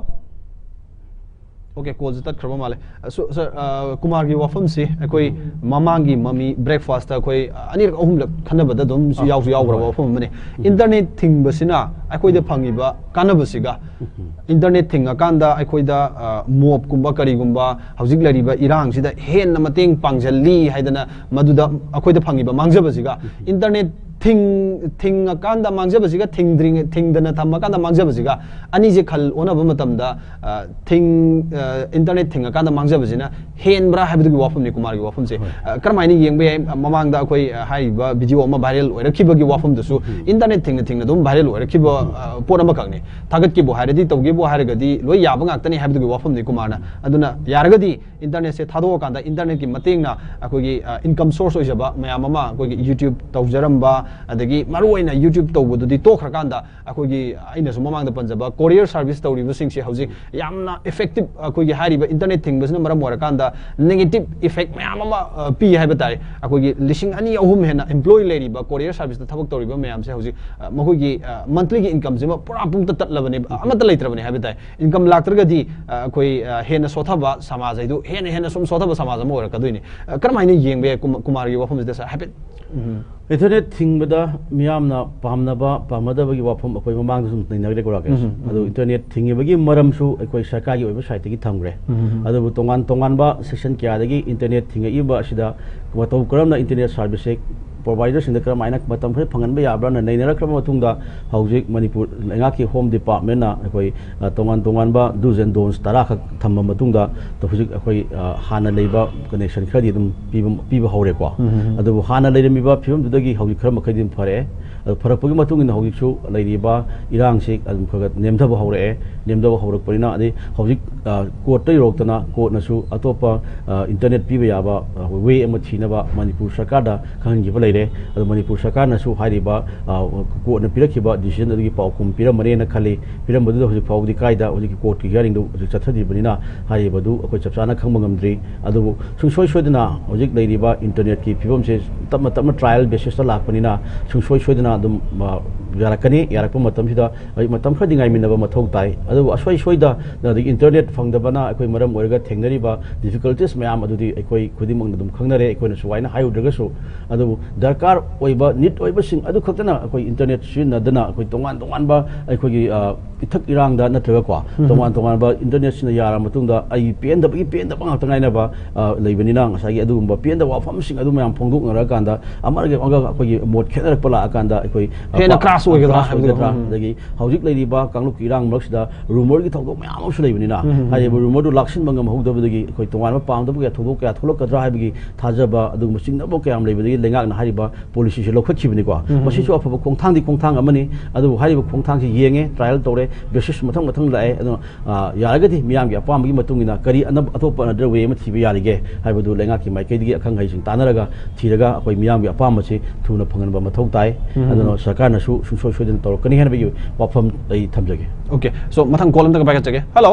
ꯑꯣꯀꯦ, ꯀꯣꯜꯁꯦ ꯇꯠꯈ꯭ꯔꯕ ꯃꯥꯜꯂꯦ꯫ ꯑ, ꯁꯣ-, ꯁꯥꯔ, ꯑ, ꯀꯨꯃꯥꯔꯒꯤ ꯋꯥꯐꯝꯁꯤ ꯑꯩꯈꯣꯏ ꯃꯃꯥꯡꯒꯤ ꯃꯃꯤ ꯕ꯭ꯔꯦꯛꯐꯥꯁꯇ ꯑꯩꯈꯣꯏ ꯑꯅꯤꯔꯛ ꯑꯍꯨꯝꯂꯛ ꯈꯟꯅꯕꯗ ꯑꯗꯨꯝ ꯑ, ꯌꯥꯎꯁꯨ ꯌꯥꯎꯈ꯭ꯔꯕ ꯍꯣꯏ꯫ ꯋꯥꯐꯝ ꯑꯃꯅꯤ꯫ ꯎꯝ꯫ ꯏꯟꯇꯔꯅꯦꯠ ꯊꯤꯡꯕꯁꯤꯅ ꯑꯩꯈꯣꯏꯗ ꯐꯪꯉꯤꯕ ꯀꯥꯟꯅꯕꯁꯤꯒ, ꯎꯝ꯫ ꯏꯟꯇꯔꯅꯦꯠ ꯊꯤꯡꯉꯀꯥꯟꯗ ꯑꯩꯈꯣꯏꯗ, ꯑ, ꯃꯣꯞꯀꯨꯝꯕ ꯀꯔꯤꯒꯨꯝꯕ ꯍꯧꯖꯤꯛ ꯂꯩꯔꯤꯕ ꯏꯔꯥꯡꯁꯤꯗ ꯍꯦꯟꯅ ꯃꯇꯦꯡ ꯄꯥꯡꯁꯤꯜꯂꯤ ꯍꯥꯏꯗꯅ ꯃꯗꯨꯗ ꯑꯩꯈꯣꯏꯗ ꯐꯪꯉꯤꯕ ꯃꯥꯡꯖꯕꯁꯤꯒ, ꯎꯝ꯫ ꯏꯟꯇꯔꯅꯦꯠ ꯊꯤꯡ-, ꯊꯤꯡꯉꯀꯥꯟꯗ ꯃꯥꯡꯖꯕꯁꯤꯒ, ꯊꯤꯡꯗ꯭ꯔꯤꯉꯩ-, ꯊꯤꯡꯗꯅ ꯊꯝꯃꯀꯥꯟꯗ ꯃꯥꯡꯖꯕꯁꯤꯒ, ꯑꯅꯤꯁꯦ ꯈꯜ ꯑꯣꯟꯅꯕ ꯃꯇꯝꯗ, ꯑ, ꯊꯤꯡ-, ꯑ, ꯏꯟꯇꯔꯅꯦꯠ ꯊꯤꯡꯉꯀꯥꯟꯗ ꯃꯥꯡꯖꯕꯁꯤꯅ ꯍꯦꯟꯕ꯭ꯔꯥ ꯍꯥꯏꯕꯗꯨꯒꯤ ꯋꯥꯐꯝꯅꯤ ꯀꯨꯃꯥꯔꯒꯤ ꯋꯥꯐꯝꯁꯦ꯫ ꯑ, ꯀꯔꯝꯍꯥꯏꯅ ꯌꯦꯡꯕ ꯌꯥꯏ? ꯃꯃꯥꯡꯗ ꯑꯩꯈꯣꯏ, ꯑ, ꯍꯥꯏꯔꯤꯕ ꯚꯤꯗꯤꯑꯣ ꯑꯃ ꯚꯥꯏꯔꯦꯜ ꯑꯣꯏꯔꯛꯈꯤꯕꯒꯤ ꯋꯥꯐꯝꯗꯨꯁꯨ ꯏꯟꯇꯔꯅꯦꯠ ꯊꯤꯡꯅ ꯊꯤꯡꯅ ꯑꯗꯨꯝ ꯚꯥꯏꯔꯦꯜ ꯑꯣꯏꯔꯛꯈꯤꯕ, ꯑ, ꯄꯣꯠ ꯑꯃꯈꯛꯅꯤ꯫ ꯊꯥꯒꯠꯀꯦꯕꯨ ꯍꯥꯏꯔꯗꯤ, ꯇꯧꯒꯦꯕꯨ ꯍꯥꯏꯔꯒꯗꯤ ꯂꯣꯏ ꯌꯥꯕ ꯉꯥꯛꯇꯅꯤ ꯍꯥꯏꯕꯗꯨꯒꯤ ꯋꯥꯐꯝꯅꯤ ꯀꯨꯃꯥꯔꯅ꯫ ꯑꯗꯨꯅ ꯌꯥꯔꯒꯗꯤ ꯏꯟꯇꯔꯅꯦꯠꯁꯦ ꯊꯥꯗꯣꯛꯑꯀꯥꯟꯗ ꯏꯟꯇꯔꯅꯦꯠꯀꯤ ꯃꯇꯦꯡꯅ ꯑꯩꯈꯣꯏꯒꯤ, ꯑ, ꯏꯟꯀꯝ ꯁꯣꯔꯁ ꯑꯣꯏꯖꯕ ꯃꯌꯥꯝ ꯑꯃ, ꯑꯩꯈꯣꯏꯒꯤ YouTube ꯇꯧꯖꯔꯝꯕ, ꯑꯗꯒꯤ ꯃꯔꯨꯑꯣꯏꯅ YouTube ꯇꯧꯕꯗꯨꯗꯤ ꯇꯣꯛꯈ꯭ꯔꯀꯥꯟꯗ, ꯑꯩꯈꯣꯏꯒꯤ ꯑꯩꯅꯁꯨ ꯃꯃꯥꯡꯗ ꯄꯟꯖꯕ ꯀꯣꯔꯤꯌꯔ ꯁꯥꯔꯚꯤꯁ ꯇꯧꯔꯤꯕꯁꯤꯡꯁꯦ ꯍꯧꯖꯤꯛ ꯌꯥꯝꯅ ꯏꯐꯦꯛꯇꯤꯞ, ꯑꯩꯈꯣꯏꯒꯤ ꯍꯥꯏꯔꯤꯕ ꯏꯟꯇꯔꯅꯦꯠ ꯊꯤꯡꯕꯁꯤꯅ ꯃꯔꯝ ꯑꯣꯏꯔꯀꯥꯟꯗ ꯅꯦꯒꯦꯇꯤꯞ ꯏꯐꯦꯛ ꯃꯌꯥꯝ ꯑꯃ, ꯑ, ꯄꯤ ꯍꯥꯏꯕ ꯇꯥꯔꯦ꯫ ꯑꯩꯈꯣꯏꯒꯤ ꯂꯤꯁꯤꯡ ꯑꯅꯤ ꯑꯍꯨꯝ ꯍꯦꯟꯅ ꯑꯦꯝꯄ꯭ꯂꯣꯏ ꯂꯩꯔꯤꯕ ꯀꯣꯔꯤꯌꯔ ꯁꯥꯔꯚꯤꯁꯇ ꯊꯕꯛ ꯇꯧꯔꯤꯕ ꯃꯌꯥꯝꯁꯦ ꯍꯧꯖꯤꯛ, ꯑ, ꯃꯈꯣꯏꯒꯤ, ꯑ, ꯃꯟꯊꯂꯤꯒꯤ ꯏꯟꯀꯝꯁꯤꯃ ꯄꯨꯔꯥ ꯄꯨꯡꯇ ꯇꯠꯂꯕꯅꯦ, ꯑ, ꯑꯃꯠꯇ ꯂꯩꯇ꯭ꯔꯕꯅꯦ ꯍꯥꯏꯕ ꯇꯥꯏ꯫ ꯏꯟꯀꯝ ꯂꯥꯛꯇ꯭ꯔꯒꯗꯤ, ꯑ, ꯑꯩꯈꯣꯏ, ꯑ, ꯍꯦꯟꯅ ꯁꯣꯠꯊꯕ ꯁꯃꯥꯖ ꯍꯥꯏꯗꯨ, ꯍꯦꯟꯅ ꯍꯦꯟꯅ ꯁꯨꯝ ꯁꯣꯠꯊꯕ ꯁꯃꯥꯖ ꯑꯃ ꯑꯣꯏꯔꯛꯀꯗꯣꯏꯅꯤ꯫ ꯑ, ꯀꯔꯝꯍꯥꯏꯅ ꯌꯦꯡꯕ ꯌꯥꯏ ꯀꯨꯃ-, ꯀꯨꯃꯥꯔꯒꯤ ꯋꯥꯐꯝꯁꯤꯗ, ꯁꯥꯔ? ꯍꯥꯏꯐꯦꯠ꯫ ꯎꯝ꯫ ꯏꯟꯇꯔꯅꯦꯠ ꯊꯤꯡꯕꯗ ꯃꯤꯌꯥꯝꯅ ꯄꯥꯝꯅꯕ ꯄꯥꯝꯅꯗꯕꯒꯤ ꯋꯥꯐꯝ ꯑꯩꯈꯣꯏ ꯃꯃꯥꯡꯗꯁꯨ ꯅꯩꯅꯈ꯭ꯔꯦꯀꯣ, ꯔꯥꯀꯦꯁ꯫ ꯎꯝ, ꯎꯝ꯫ ꯑꯗꯨ ꯏꯟꯇꯔꯅꯦꯠ ꯊꯤꯡꯉꯤꯕꯒꯤ ꯃꯔꯝꯁꯨ ꯑꯩꯈꯣꯏ ꯁꯔꯀꯥꯔꯒꯤ ꯑꯣꯏꯕ ꯁꯥꯏꯠꯇꯒꯤ ꯊꯝꯈ꯭ꯔꯦ꯫ ꯎꯝ, ꯎꯝ꯫ ꯑꯗꯨꯕꯨ ꯇꯣꯉꯥꯟ ꯇꯣꯉꯥꯟꯕ ꯁꯦꯛꯁꯟ ꯀꯌꯥꯗꯒꯤ ꯏꯟꯇꯔꯅꯦꯠ ꯊꯤꯡꯉꯛꯏꯕ ꯑꯁꯤꯗ ꯃꯇꯧ ꯀꯔꯝꯅ ꯏꯟꯇꯔꯅꯦꯠ ꯁꯥꯔꯚꯤꯁꯁꯦ ꯄ꯭ꯔꯣꯚꯥꯏꯗꯔꯁꯤꯡꯗ ꯀꯔꯝꯍꯥꯏꯅ ꯃꯇꯝ ꯈꯔ ꯐꯪꯍꯟꯕ ꯌꯥꯕ꯭ꯔꯥꯅ ꯅꯩꯅꯔꯛꯈ꯭ꯔꯕ ꯃꯇꯨꯡꯗ, ꯍꯧꯖꯤꯛ ꯃꯅꯤꯄꯨꯔ ꯂꯩꯉꯥꯛꯀꯤ ꯍꯣꯝ ꯗꯤꯄꯥꯔꯠꯃꯦꯟꯅ ꯑꯩꯈꯣꯏ, ꯑ, ꯇꯣꯉꯥꯟ ꯇꯣꯉꯥꯟꯕ do's and don'ts ꯇꯔꯥꯈꯛ ꯊꯝꯕ ꯃꯇꯨꯡꯗ, ꯍꯧꯖꯤꯛ ꯑꯩꯈꯣꯏ, ꯑ, ꯍꯥꯟꯅ ꯂꯩꯕ ꯀꯅꯦꯛꯁꯟ ꯈꯔꯗꯤ ꯑꯗꯨꯝ ꯄꯤꯕ, ꯄꯤꯕ ꯍꯧꯔꯦꯀꯣ꯫ ꯎꯝ, ꯎꯝ, ꯎꯝ꯫ ꯑꯗꯨꯕꯨ ꯍꯥꯟꯅ ꯂꯩꯔꯝꯃꯤꯕ ꯐꯤꯕꯝꯗꯨꯗꯒꯤ ꯍꯧꯖꯤꯛ ꯈꯔ ꯃꯈꯩꯗꯤ ꯑꯗꯨꯝ ꯐꯔꯛꯑꯦ꯫ ꯑꯗꯨ ꯐꯔꯛꯄꯒꯤ ꯃꯇꯨꯡ ꯏꯟꯅ ꯍꯧꯖꯤꯛꯁꯨ ꯂꯩꯔꯤꯕ ꯏꯔꯥꯡꯁꯤ ꯑꯗꯨꯝ ꯈꯔ ꯈꯔ ꯅꯦꯝꯊꯕ ꯍꯧꯔꯛꯑꯦ꯫ ꯅꯦꯝꯊꯕ ꯍꯧꯔꯛꯄꯅꯤꯅ, ꯑꯗꯩ ꯍꯧꯖꯤꯛ, ꯑ, ꯀꯣꯔꯠꯇ ꯌꯧꯔꯛꯇꯅ ꯀꯣꯔꯠꯅꯁꯨ ꯑꯇꯣꯞꯄ, ꯑ, ꯏꯟꯇꯔꯅꯦꯠ ꯄꯤꯕ ꯌꯥꯕ, ꯑ, ꯋꯦ ꯑꯃ ꯊꯤꯅꯕ ꯃꯅꯤꯄꯨꯔ ꯁꯔꯀꯥꯔꯗ ꯈꯪꯍꯟꯈꯤꯕ ꯂꯩꯔꯦ꯫ ꯑꯗꯣ ꯃꯅꯤꯄꯨꯔ ꯁꯔꯀꯥꯔꯅꯁꯨ ꯍꯥꯏꯔꯤꯕ, ꯑ, ꯀꯣꯔꯠꯅ ꯄꯤꯔꯛꯈꯤꯕ ꯗꯤꯁꯤꯖꯟ ꯑꯗꯨꯒꯤ ꯄꯥꯎꯈꯨꯝ ꯄꯤꯔꯝꯃꯅꯦꯅ ꯈꯜꯂꯤ꯫ ꯄꯤꯔꯝꯕꯗꯨꯗ ꯍꯧꯖꯤꯛ ꯐꯥꯎꯕꯗꯤ ꯀꯥꯏꯗ ꯍꯧꯖꯤꯛꯀꯤ ꯀꯣꯔꯠꯀꯤ ꯍꯤꯌꯥꯔꯤꯡꯗꯨ ꯍꯧꯖꯤꯛ ꯆꯠꯊꯗ꯭ꯔꯤꯕꯅꯤꯅ ꯍꯥꯏꯔꯤꯕꯗꯨ ꯑꯩꯈꯣꯏ ꯆꯞ ꯆꯥꯅ ꯈꯪꯕ ꯉꯝꯗ꯭ꯔꯤ꯫ ꯑꯗꯨꯕꯨ ꯁꯨꯡꯁꯣꯏ ꯁꯣꯏꯗꯅ ꯍꯧꯖꯤꯛ ꯂꯩꯔꯤꯕ ꯏꯟꯇꯔꯅꯦꯠꯀꯤ ꯐꯤꯕꯝꯁꯦ ꯇꯞꯅ ꯇꯞꯅ ꯇ꯭ꯔꯥꯏꯌꯦꯜ ꯕꯦꯁꯤꯁꯇ ꯂꯥꯛꯄꯅꯤꯅ ꯁꯨꯡꯁꯣꯏ ꯁꯣꯏꯗꯅ ꯑꯗꯨꯝ, ꯑ, ꯌꯥꯔꯛꯀꯅꯤ꯫ ꯌꯥꯔꯛꯄ ꯃꯇꯝꯁꯤꯗ ꯍꯧꯖꯤꯛ ꯃꯇꯝ ꯈꯔꯗꯤ ꯉꯥꯏꯃꯤꯟꯅꯕ ꯃꯊꯧ ꯇꯥꯏ꯫ ꯑꯗꯨꯕꯨ ꯑꯁꯣꯏ ꯁꯣꯏꯗ ꯑꯗꯒꯤ ꯏꯟꯇꯔꯅꯦꯠ ꯐꯪꯗꯕꯅ ꯑꯩꯈꯣꯏ ꯃꯔꯝ ꯑꯣꯏꯔꯒ ꯊꯦꯡꯅꯔꯤꯕ ꯗꯤꯐꯤꯀꯜꯇꯤꯁ ꯃꯌꯥꯝ ꯑꯗꯨꯗꯤ ꯑꯩꯈꯣꯏ ꯈꯨꯗꯤꯡꯃꯛꯅ ꯑꯗꯨꯝ ꯈꯪꯅꯔꯦ, ꯑꯩꯈꯣꯏꯅ ꯁꯨꯃꯥꯏꯅ ꯍꯥꯏꯔꯨꯗ꯭ꯔꯒꯁꯨ꯫ ꯑꯗꯨꯕꯨ ꯗꯔꯀꯥꯔ ꯑꯣꯏꯕ, ꯅꯤꯗ ꯑꯣꯏꯕꯁꯤꯡ ꯑꯗꯨ ꯈꯛꯇꯅ ꯑꯩꯈꯣꯏ ꯏꯟꯇꯔꯅꯦꯠ ꯁꯤꯖꯤꯟꯅꯗꯅ ꯑꯩꯈꯣꯏ ꯇꯣꯉꯥꯟ ꯇꯣꯉꯥꯟꯕ ꯑꯩꯈꯣꯏꯒꯤ, ꯑ, ꯏꯊꯛ ꯏꯔꯥꯡꯗ ꯅꯠꯇ꯭ꯔꯒꯀꯣ, ꯎꯝ꯫ ꯇꯣꯉꯥꯟ ꯇꯣꯉꯥꯟꯕ ꯏꯟꯇꯔꯅꯦꯠꯁꯤꯅ ꯌꯥꯔꯕ ꯃꯇꯨꯡꯗ ꯑꯩ ꯄꯦꯟꯗꯕꯒꯤ ꯄꯦꯟꯗꯕ ꯉꯥꯛꯇ ꯉꯥꯏꯅꯕ, ꯑ, ꯂꯩꯕꯅꯤꯅ ꯉꯁꯥꯏꯒꯤ ꯑꯗꯨꯒꯨꯝꯕ ꯄꯦꯟꯗꯕ ꯋꯥꯐꯝꯁꯤꯡ ꯑꯗꯨ ꯃꯌꯥꯝ ꯐꯣꯡꯗꯣꯛꯅꯔꯀꯥꯟꯗ ꯑꯃꯒ ꯑꯃꯒ ꯑꯩꯈꯣꯏꯒꯤ ꯃꯣꯠ ꯈꯦꯠꯅꯔꯛꯄ ꯂꯥꯛꯑꯀꯥꯟꯗ ꯑꯩꯈꯣꯏ, ꯑ, ꯍꯦꯟꯅ ꯄꯥ-, ꯑꯣꯏꯒꯗ꯭ꯔꯥ ꯍꯥꯏꯕꯗꯨ꯫ ꯑꯣꯏꯒꯗ꯭ꯔꯥ? ꯎꯝ꯫ ꯑꯗꯒꯤ ꯍꯧꯖꯤꯛ ꯂꯩꯔꯤꯕ ꯀꯥꯡꯂꯨꯞꯀꯤ ꯏꯔꯥꯡ ꯃꯔꯛꯁꯤꯗ ꯔꯨꯃꯔꯒꯤ ꯊꯧꯗꯣꯛ ꯃꯌꯥꯝ ꯑꯃꯁꯨ ꯂꯩꯕꯅꯤꯅ, ꯎꯝ, ꯎꯝ꯫ ꯍꯥꯏꯔꯤꯕ ꯔꯨꯃꯔꯗꯨ ꯂꯥꯛꯁꯤꯟꯕ ꯉꯝꯍꯧꯗꯕꯗꯒꯤ ꯑꯩꯈꯣꯏ ꯇꯣꯉꯥꯟꯕ ꯄꯥꯝꯗꯕ ꯀꯌꯥ ꯊꯧꯗꯣꯛ ꯀꯌꯥ ꯊꯣꯛꯂꯛꯀꯗ꯭ꯔꯥ ꯍꯥꯏꯕꯒꯤ ꯊꯥꯖꯕ ꯑꯗꯨꯒꯨꯝꯕ ꯆꯤꯡꯅꯕ ꯀꯌꯥ ꯑꯃ ꯂꯩꯕꯗꯒꯤ ꯂꯩꯉꯥꯛꯅ ꯍꯥꯏꯔꯤꯕ ꯄꯣꯂꯤꯁꯤꯁꯦ ꯂꯧꯈꯠꯈꯤꯕꯅꯤꯀꯣ꯫ ꯎꯝ, ꯎꯝ꯫ ꯃꯁꯤꯁꯨ ꯑꯐꯕ ꯈꯣꯡꯊꯥꯡꯗꯤ ꯈꯣꯡꯊꯥꯡ ꯑꯃꯅꯤ꯫ ꯑꯗꯨꯕꯨ ꯍꯥꯏꯔꯤꯕ ꯈꯣꯡꯊꯥꯡꯁꯤ ꯌꯦꯡꯉꯦ, ꯇ꯭ꯔꯥꯏꯌꯦꯜ ꯇꯧꯔꯦ, ꯕꯦꯁꯤꯁ ꯃꯊꯪ ꯃꯊꯪ ꯂꯥꯛꯑꯦ꯫ ꯑꯗꯨꯅ ꯑ, ꯌꯥꯔꯒꯗꯤ ꯃꯤꯌꯥꯝꯒꯤ ꯑꯄꯥꯝꯕꯒꯤ ꯃꯇꯨꯡ ꯏꯟꯅ ꯀꯔꯤ ꯑꯅꯞ-, ꯑꯇꯣꯞꯄ another way ꯑꯃ ꯊꯤꯕ ꯌꯥꯔꯤꯒꯦ ꯍꯥꯏꯕꯗꯨ ꯂꯩꯉꯥꯛꯀꯤ ꯃꯥꯏꯀꯩꯗꯒꯤ ꯑꯈꯪ ꯑꯍꯩꯁꯤꯡ ꯇꯥꯟꯅꯔꯒ ꯊꯤꯔꯒ ꯑꯩꯈꯣꯏ ꯃꯤꯌꯥꯝꯒꯤ ꯑꯄꯥꯝꯕꯁꯤ ꯊꯨꯅ ꯐꯪꯍꯟꯕ ꯃꯊꯧ ꯇꯥꯏ꯫ ꯎꯝ꯫ ꯑꯗꯨꯅ ꯁꯔꯀꯥꯔꯅꯁꯨ ꯁꯨꯡꯁꯣꯏ ꯁꯣꯏꯗꯅ ꯇꯧꯔꯛꯀꯅꯤ ꯍꯥꯏꯅꯕꯒꯤ ꯋꯥꯐꯝ ꯑꯩ ꯊꯝꯖꯒꯦ꯫ Okay, so ꯃꯊꯪ ꯀꯣꯜ ꯑꯝꯇꯒ ꯄꯥꯏꯈꯠꯆꯒꯦ꯫ Hello,